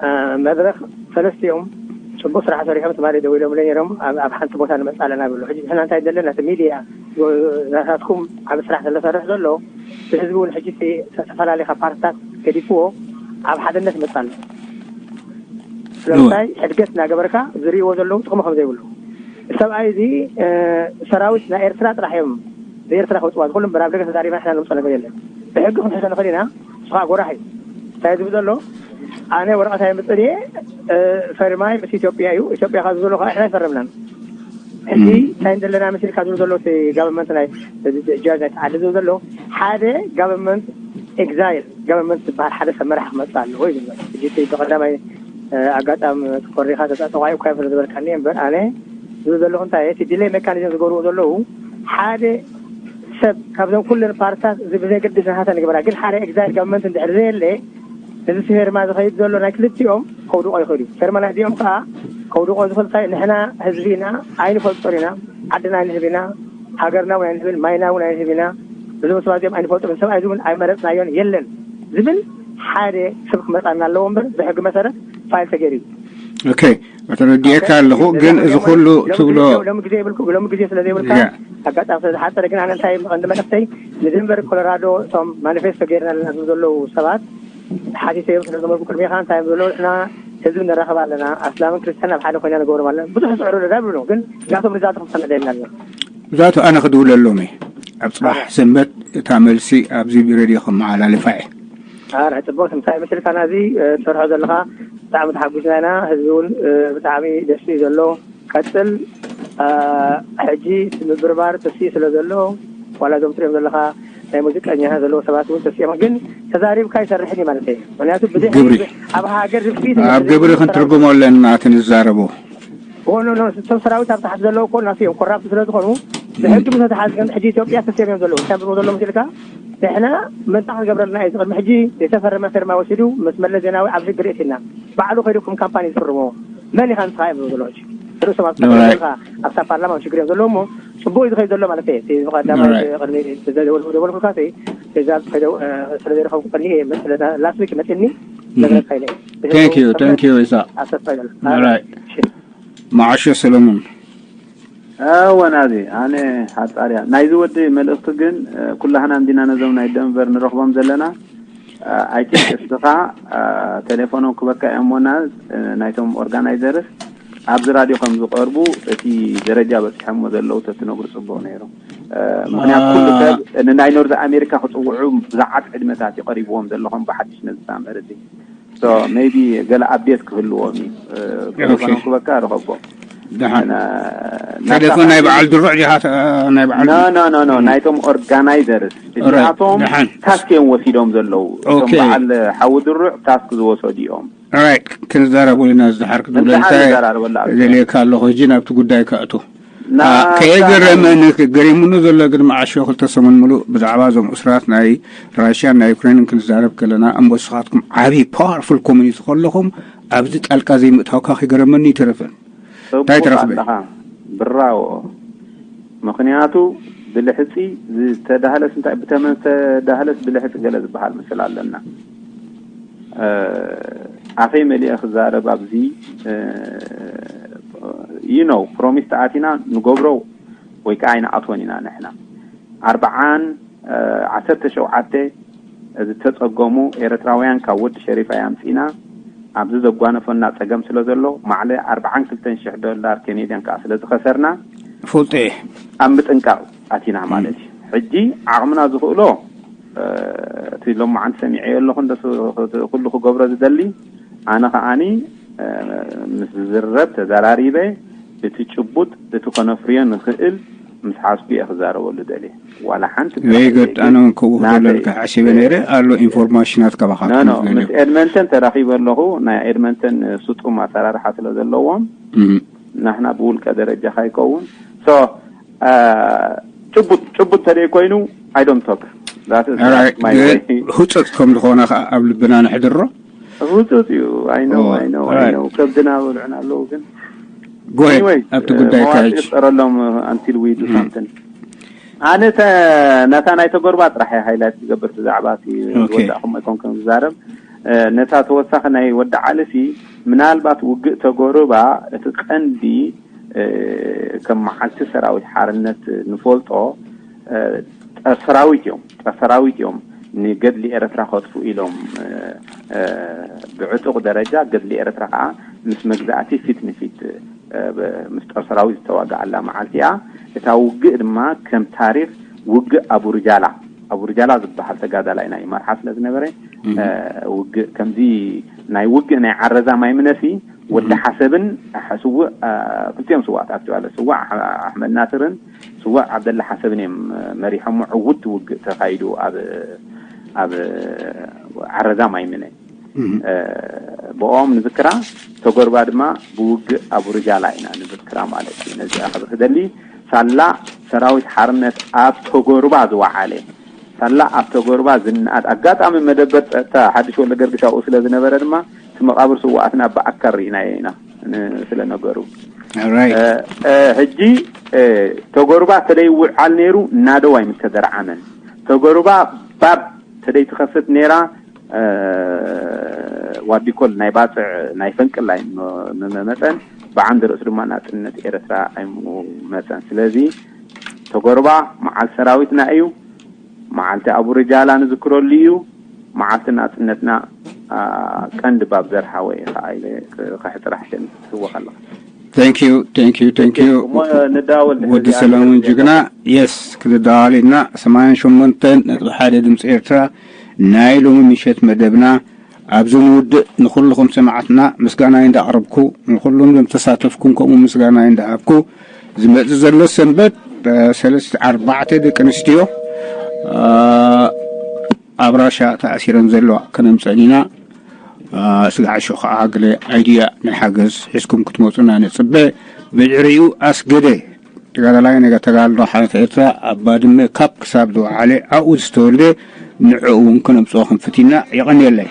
እ፣ መድረኽ ሰለስቲኦም ጽቡቕ ስራሕ ሰሪሖም፣ ትማሊ ደዊሎምለይ ነይሮም፣ ኣብ፣ ኣብ ሓንቲ ቦታ ንመጽእ ኣለና ይብሉ። ሕጂ ንሕና እንታይ ዘለና፣ እቲ ሚድያ፣ ናታትኩም ዓቢ ስራሕ ስለ ዝሰርሕ ዘሎ፣ እቲ ህዝቢ እውን ሕጂ እቲ ዝተፈላለየ ካብ ፓርትታት ገዲፍዎ ኣብ ሓድነት ይመጽእ ኣሎ። ስለምንታይ ሕድገት እናገበርካ ዝርእይዎ ዘለዉ ጥቕሚ ከም ዘይብሉ። እቲ ሰብኣይ እዚ፣ እ፣ ሰራዊት ናይ ኤርትራ ጥራሕ እዮም፣ ብኤርትራ ከውጽዋ ዝኽእሉ እምበር ኣብ ደገ ተዛሪብና ንሕና ነምጽኦ ነገር የለን። ብሕጊ ክንሕዞ ንኽእል ኢና። ንስኻ ጎራሕ እዩ። እንታይ ዝብል ዘሎ? ኣነ ወረቐት ኣይምጽእን እየ፣ እ፣ ፈርማይ ምስ ኢትዮጵያ እዩ። ኢትዮጵያ ካብ ዘሎ ከዓ ንሕና ኣይፈረምናን። ሕጂ እንታይ እንደለና መሲልካ ዝብል ዘሎ እቲ ጋቨርንመንት ናይ ጃጅ ናይ ተዓሊ ዝብል ዘሎ ሓደ ጋቨርንመንት ኤግዛይል ጋቨርንመንት ዝበሃል ሓደ ሰብ መራሕ ክመጽእ ኣለዎ እዩ ዝብል። ሕጂ እቲ ብቐዳማይ፣ እ፣ ኣጋጣሚ ተኮሪኻ ተጣ-፣ ተቋይ እኳ ስለ ዝበልካኒ እምበር ኣነ ዝብል ዘለኹ እንታይ እቲ ዲሌይ ሜካኒዝም ዝገብርዎ ዘለዉ ሓደ ሰብ ካብዞም ኩለን ፓርትታት እዚ ብዘይ ግድስ ናሃታ ንግበራ ግን ሓደ ኤግዛይል ጋቨርንመንት እንድሕር ዘየለ እዚ ፌርማ ዝኸይድ ዘሎ ናይ ክልቲኦም ከውድቆ ይኽእል እዩ። ፌርማ ናይዚኦም ከዓ ከውድቆ ዝኽእል እንታይ ንሕና ህዝቢ ኢና ኣይንፈልጦን ኢና ዓድና ኣይንህብ ኢና ሃገርና እውን ኣይንህብን ማይና እውን ኣይንህብ ኢና እዞም ሰባት እዚኦም ኣይንፈልጦም ሰብኣይ እውን ኣይመረፅናዮን የለን ዝብል ሓደ ሰብ ክመፃና ኣለዎ እምበር ብሕጊ መሰረት ፋይል ተገይሩ እዩ። ኦኬ ተረዲኤካ ኣለኹ ግን እዚ ኩሉ ትብሎ ሎሚ ግዜ የብልኩ ሎሚ ግዜ ስለ ዘይብልካ ኣጋጣሚ ስለ ዝሓፀረ ግን ኣነ እንታይ ቀንዲ መልእክተይ ንደንቨር ኮሎራዶ እቶም ማኒፌስቶ ገይርና ኣለና ዝብሉ ዘለዉ ሰባት ሓቲተ እዮም ስለ ዝመልኩ ቅድሜኻ እንታይ እዮም ዝብሉ ንሕና ህዝቢ ንራኸብ ኣለና ኣስላምን ክርስትያን ኣብ ሓደ ኮይና ንገብሮም ኣለና ብዙሕ ዝፅዕሩ ኣለና ይብሉ ግን ናቶም ንዛቱ ክንሰምዕ ደልና ኣለና ዛቱ ኣነ ክድውለሎም እየ ኣብ ፅባሕ ሰንበት እታ መልሲ ኣብዚ ብሬድዮ ከመሓላልፋ እየ ኣረ ጽቡቅ፣ እንታይ መሲልካ ናዚ ትሰርሖ ዘለካ? ብጣዕሚ ተሓጒስና ኢና። ህዝቢ እውን ብጣዕሚ ደስ እዩ ዘሎ። ቀጽል። ሕጂ ምብርባር ተስኢ ስለ ዘሎ፣ ዋላ እዞም ትሪኦም ዘለካ ናይ ሙዚቀኛ ዘለዎ ሰባት እውን ተስኦም፣ ግን ተዛሪብካ ይሰርሕን እዩ ማለት እዩ። ምክንያቱ ብድሕሪ ግብሪ ኣብ ሃገር ርፍቲ ኣብ ግብሪ ክንትርጉሞ ኣለና። እቲ ንዛረቦ ሆኖ ኖ እቶም ሰራዊት ኣብ ታሕቲ ዘለዉ እኮ ናሱ እዮም ኮራፕት ስለ ዝኾኑ፣ ብሕጊ ምስ ተሓዝ ግን ሕጂ ኢትዮጵያ ተስኦም እዮም ዘለዉ። እንታይ ብሎ ዘሎ መሲልካ? ንሕና መጻ ክገብረልና እዩ። ቅድሚ ሕጂ ዝተፈረመ ፌርማ ወሲዱ ምስ መለስ ዜናዊ ኣብ ሽግር እቲና፣ ባዕሉ ከይዱ ከም ካምፓኒ ዝፍርሞ መን ኢኻ ንስኻ እዮም ዝብሉ ዘለዉ። ሕጂ ርእሶም ኣብ ራይ። ተፈረመ ኣብታ ፓርላማ ሽግር እዮም ዘለዉ እሞ፣ ጽቡቅ እዩ ዝኸይድ ዘሎ ማለት እዩ። እቲ ብቐዳማይ ራይ። ቅድሚ ዘደወልኩ ደወልኩልካ እቲ እዛ ዝኸይደ ስለ ዘይረኸብኩ ቀኒ ላስት ዊክ መጽኒ ነግረካ ኢለ። Thank you, thank you, ኢሳቅ። ኣሰፋ ይበል። ራይ። እሺ። መዓሾ ሰለሙን። እወ ናዚ፣ ኣነ ሓጻር እያ ናይዚ ወዲ መልእኽቲ። ግን ኩላህና እንዲና ነዞም ናይ ደንቨር ንረኽቦም ዘለና። ኣይ ቲንክ እስኻ ቴሌፎኖም ክበካ እዮም ሞና ናይቶም ኦርጋናይዘርስ ኣብዚ ራድዮ ከም ዝቐርቡ እቲ ደረጃ በጺሖሞ ዘለዉ ተትነግሩ ጽቡቕ ነይሩ። ምክንያቱ ኩሉ ሰብ ንናይ ኖርዝ ኣሜሪካ ክጽውዑ ብዛዓት ዕድመታት እዩ ቀሪብዎም ዘለኹም ብሓድሽ ነዚ ሳመር እዚ። ሜቢ ገለ ኣፕዴት ክህልዎም እዩ። ቴሌፎኖም ክበካ ርኸቦ። ደሓን። ቴሌፎን ናይ በዓል ድሩዕ ዲኻ? ናይ በዓል ኖ ኖ ኖ ኖ ናይቶም ኦርጋናይዘርስ እዚኣቶም ደሓን። ታስክ እዮም ወሲዶም ዘለዉ። እቶም ኦኬ። በዓል ሓዊ ድሩዕ ታስክ ዝወሰዱ እዮም። ራይት፣ ክንዛረቡ ኢና ዝድሓር ክድብለ እንድሕር እንታይ ንዘራረበላ። ዘልየካ ኣለኹ። ሕጂ ናብቲ ጉዳይ ከእቱ። ና- አ፣ ከየገረመኒ፣ ገሪሙኒ ዘሎ ግን መዓሾ ክልተ ሰሙን ምሉእ ብዛዕባ እዞም እስራት ናይ ራሽያን ናይ ዩክሬንን ክንዛረብ ከለና፣ እሞ ንስኻትኩም ዓቢ ፓወርፉል ኮሚኒቲ ከለኹም ኣብዚ ጣልቃ ዘይምእታውካ ከይገረመኒ ይተረፈን። እንታይ ጽቡቕ ትረኽበ? ኣለኻ። ብራዎ። ምኽንያቱ ብልሕጺ ዝተዳህለስ እንታይ፣ ብተመን ዝተዳህለስ ብልሕጺ ገለ ዝበሃል ምስል ኣለና። እ፣ ኣፈይ መሊኤ ክዛረብ ኣብዚ፣ እ፣ you know፣ ፕሮሚስ ተኣቲና ንገብሮ ወይ ከዓ ኣይንኣትወን ኢና ንሕና። ኣርብዓን፣ እ፣ ዓሰርተ ሸውዓተ ዝተጸገሙ ኤርትራውያን ካብ ወዲ ሸሪፍ ኣይ ኣምጺእና ኣብዚ ዘጓነፈና ጸገም ስለ ዘሎ ማዕለ ኣርብዓን ክልተን ሽሕ ዶላር ኬኔድያን ከዓ ስለ ዝኸሰርና ፉልጤ። ኣብ ምጥንቃቕ ኣቲና ማለት እዩ። ሕጂ ዓቕምና ዝኽእሎ፣ እ፣ እቲ ሎማዓንቲ ሰሚዐዮ ኣለኹ፣ እንደሱ ኩሉ ክገብሮ ዝደሊ። ኣነ ከዓኒ፣ እ፣ ምስ ዝዝረብ ተዘራሪበ፣ እቲ ጭቡጥ፣ እቲ ከነፍርዮ ንኽእል ምስ ሓዝኩ እየ ክዛረበሉ ደልየ። ዋላ ሓንቲ ወይ ተረኺበ ገጣኖ ግን ከውህ ናተይ፣ ዘለልካ ሓሲበ ነይረ፣ ኣሎ ኢንፎርማሽናት ካባኻ ኖ፣ ኖ፣ ክምዝለልዮ። ምስ ኤድመንተን ተራኺበ ኣለኹ። ናይ ኤድመንተን ስጡም ኣሰራርሓ ስለ ዘለዎም፣ እም። ናሕና ብውልቀ ደረጃ ካይከውን። ሶ፣ አ፣ ጭቡጥ፣ ጭቡጥ ተደይ ኮይኑ፣ I don't talk። That is ራይት፣ my ግን way። ህጹጽ ከም ዝኾነ ኸኣ ኣብ ልብና ነሕድሮ። ህጹጽ እዩ። I know፣ ኦ፣ I know፣ I ራይት። Know። ከብድና በልዑና ኣለዉ፣ ግን ጎሄድ፣ anyway፣ ኣብቲ እ፣ ጉዳይ መዋጽእ ካይች። ይፍጠረሎም፣ እ፣ until we do እም። Something። ኣነ ተ-፣ ነታ ናይ ተጎርባ ጥራሕ እየ ሃይላይት ዝገብር ብዛዕባ እቲ ኦኬ። ዝወዳእኹም ኣይኮንኩን ዝዛረብ። እ፣ ነታ ተወሳኺ ናይ ወዲ ዓሊ ሲ ምናልባት ውግእ ተጎርባ እቲ ቀንዲ፣ እ፣ ከም መዓልቲ ሰራዊት ሓርነት ንፈልጦ፣ እ፣ ጸር ሰራዊት እዮም፣ ጸር ሰራዊት እዮም ንገድሊ ኤርትራ ከጥፉ ኢሎም፣ እ፣ እ፣ ብዕጡቕ ደረጃ ገድሊ ኤርትራ ከኣ ምስ መግዛእቲ ፊት ንፊት፣ እ፣ ብ-፣ ምስ ጸር ሰራዊት ዝተዋግኣላ መዓልቲ እያ። እታ ውግእ ድማ ከም ታሪኽ ውግእ ኣቡርጃላ፣ ኣቡርጃላ ዝበሃል ተጋዳላይ ናይ መርሓ ስለ ዝነበረ፣ እም። እ፣ ውግእ ከምዚ ናይ ውግእ ናይ ዓረዛ ማይምነሲ ወዲ እም። ሓሰብን ሕ-፣ ስውእ፣ እ፣ ክልቲኦም ስዋእታት እዩ ኣለ። ስዋእ ኣሕ-፣ ኣሕመድ ናስርን ስዋእ ዓብደላ ሓሰብን እዮም መሪሖሞ። ዕዉት ውግእ ተኻይዱ ኣብ፣ ኣብ ዓረዛ ማይምነ። እም። እ፣ ብኦም ንዝክራ፣ ተጎርባ ድማ ብውግእ ኣቡርጃላ ኢና ንዝክራ ማለት እዩ። ነዚኣ ክብል ክደሊ፣ ሳላ ሰራዊት ሓርነት ኣብ ተጎርባ ዝወዓለ፣ ሳላ ኣብ ተጎርባ ዝነኣድ፣ ኣጋጣሚ መደበር ጸጥታ ሓድሽ ወልደ ገርግሽ ኣብኡ ስለ ዝነበረ ድማ፣ እቲ መቓብር ስውኣትና ብኣካል ርኢናዮ ኢና፣ ን-፣ ስለ ነገሩ። ኦራይት። እ፣ እ፣ ሕጂ፣ እ፣ ተጎርባ ተደይ ውዓል ነይሩ፣ ናደው ኣይምተደርዓመን። ተጎርባ ባብ ተደይ ትኸፍት ነይራ፣ እ፣ ዋዲኮል ናይ ባጽዕ ናይ ፈንቅል ኣይም-፣ መ-፣ መጸን፣ ብዓንዲ ርእሱ ድማ ናጽነት ኤርትራ ኣይምመጸን። ስለዚ ተጎርባ መዓል ሰራዊትና እዩ፣ መዓልቲ ኣቡርጃላ ንዝክረሉ እዩ፣ መዓልቲ ናጽነትና፣ ኣ፣ ቀንዲ ባብ ዘርሓወ እዩ ኸዓ ኢለ ክ-፣ ከሕጽር ኣሕሸኒ ክትህወኽ ኣለኻ። Thank you, thank you, thank you። እሞ ንዳወል ድሕሪ ወዲ እዚኣ ሰለሙን ንደርስ ጅግና። የስ፣ ክንዳወል ኢና። ሰማንያን ሸሞንተን ነጥቢ ሓደ ድምፂ ኤርትራ። ናይ ሎሚ ምሸት መደብና ኣብዚ ንውድእ። ንኹልኹም ሰማዕትና ምስጋናይ እንዳቕረብኩ፣ ንኹሉም ዞም ተሳተፍኩም ከምኡ ምስጋናይ እንዳሃብኩ፣ ዝመጽእ ዘሎ ሰንበት ሰለስተ ኣርባዕተ ደቂ ኣንስትዮ ኣብ ራሻ ተኣሲረን ዘለዋ ከነምፀን ኢና። ስጋዕ ሾ ከዓ ገለ ኣይድያ ናይ ሓገዝ ሒዝኩም ክትመፁና ንፅበ። ብድሕሪኡ ኣስገደ ተጋዳላይ ነገ ተጋድሎ ሓነት ኤርትራ ኣብ ባድመ ካብ ክሳብ ዝወዓለ ኣብኡ ዝተወልደ ንዕኡ እውን ክነምፅኦ ክንፍት ኢና። የቐንየለይ።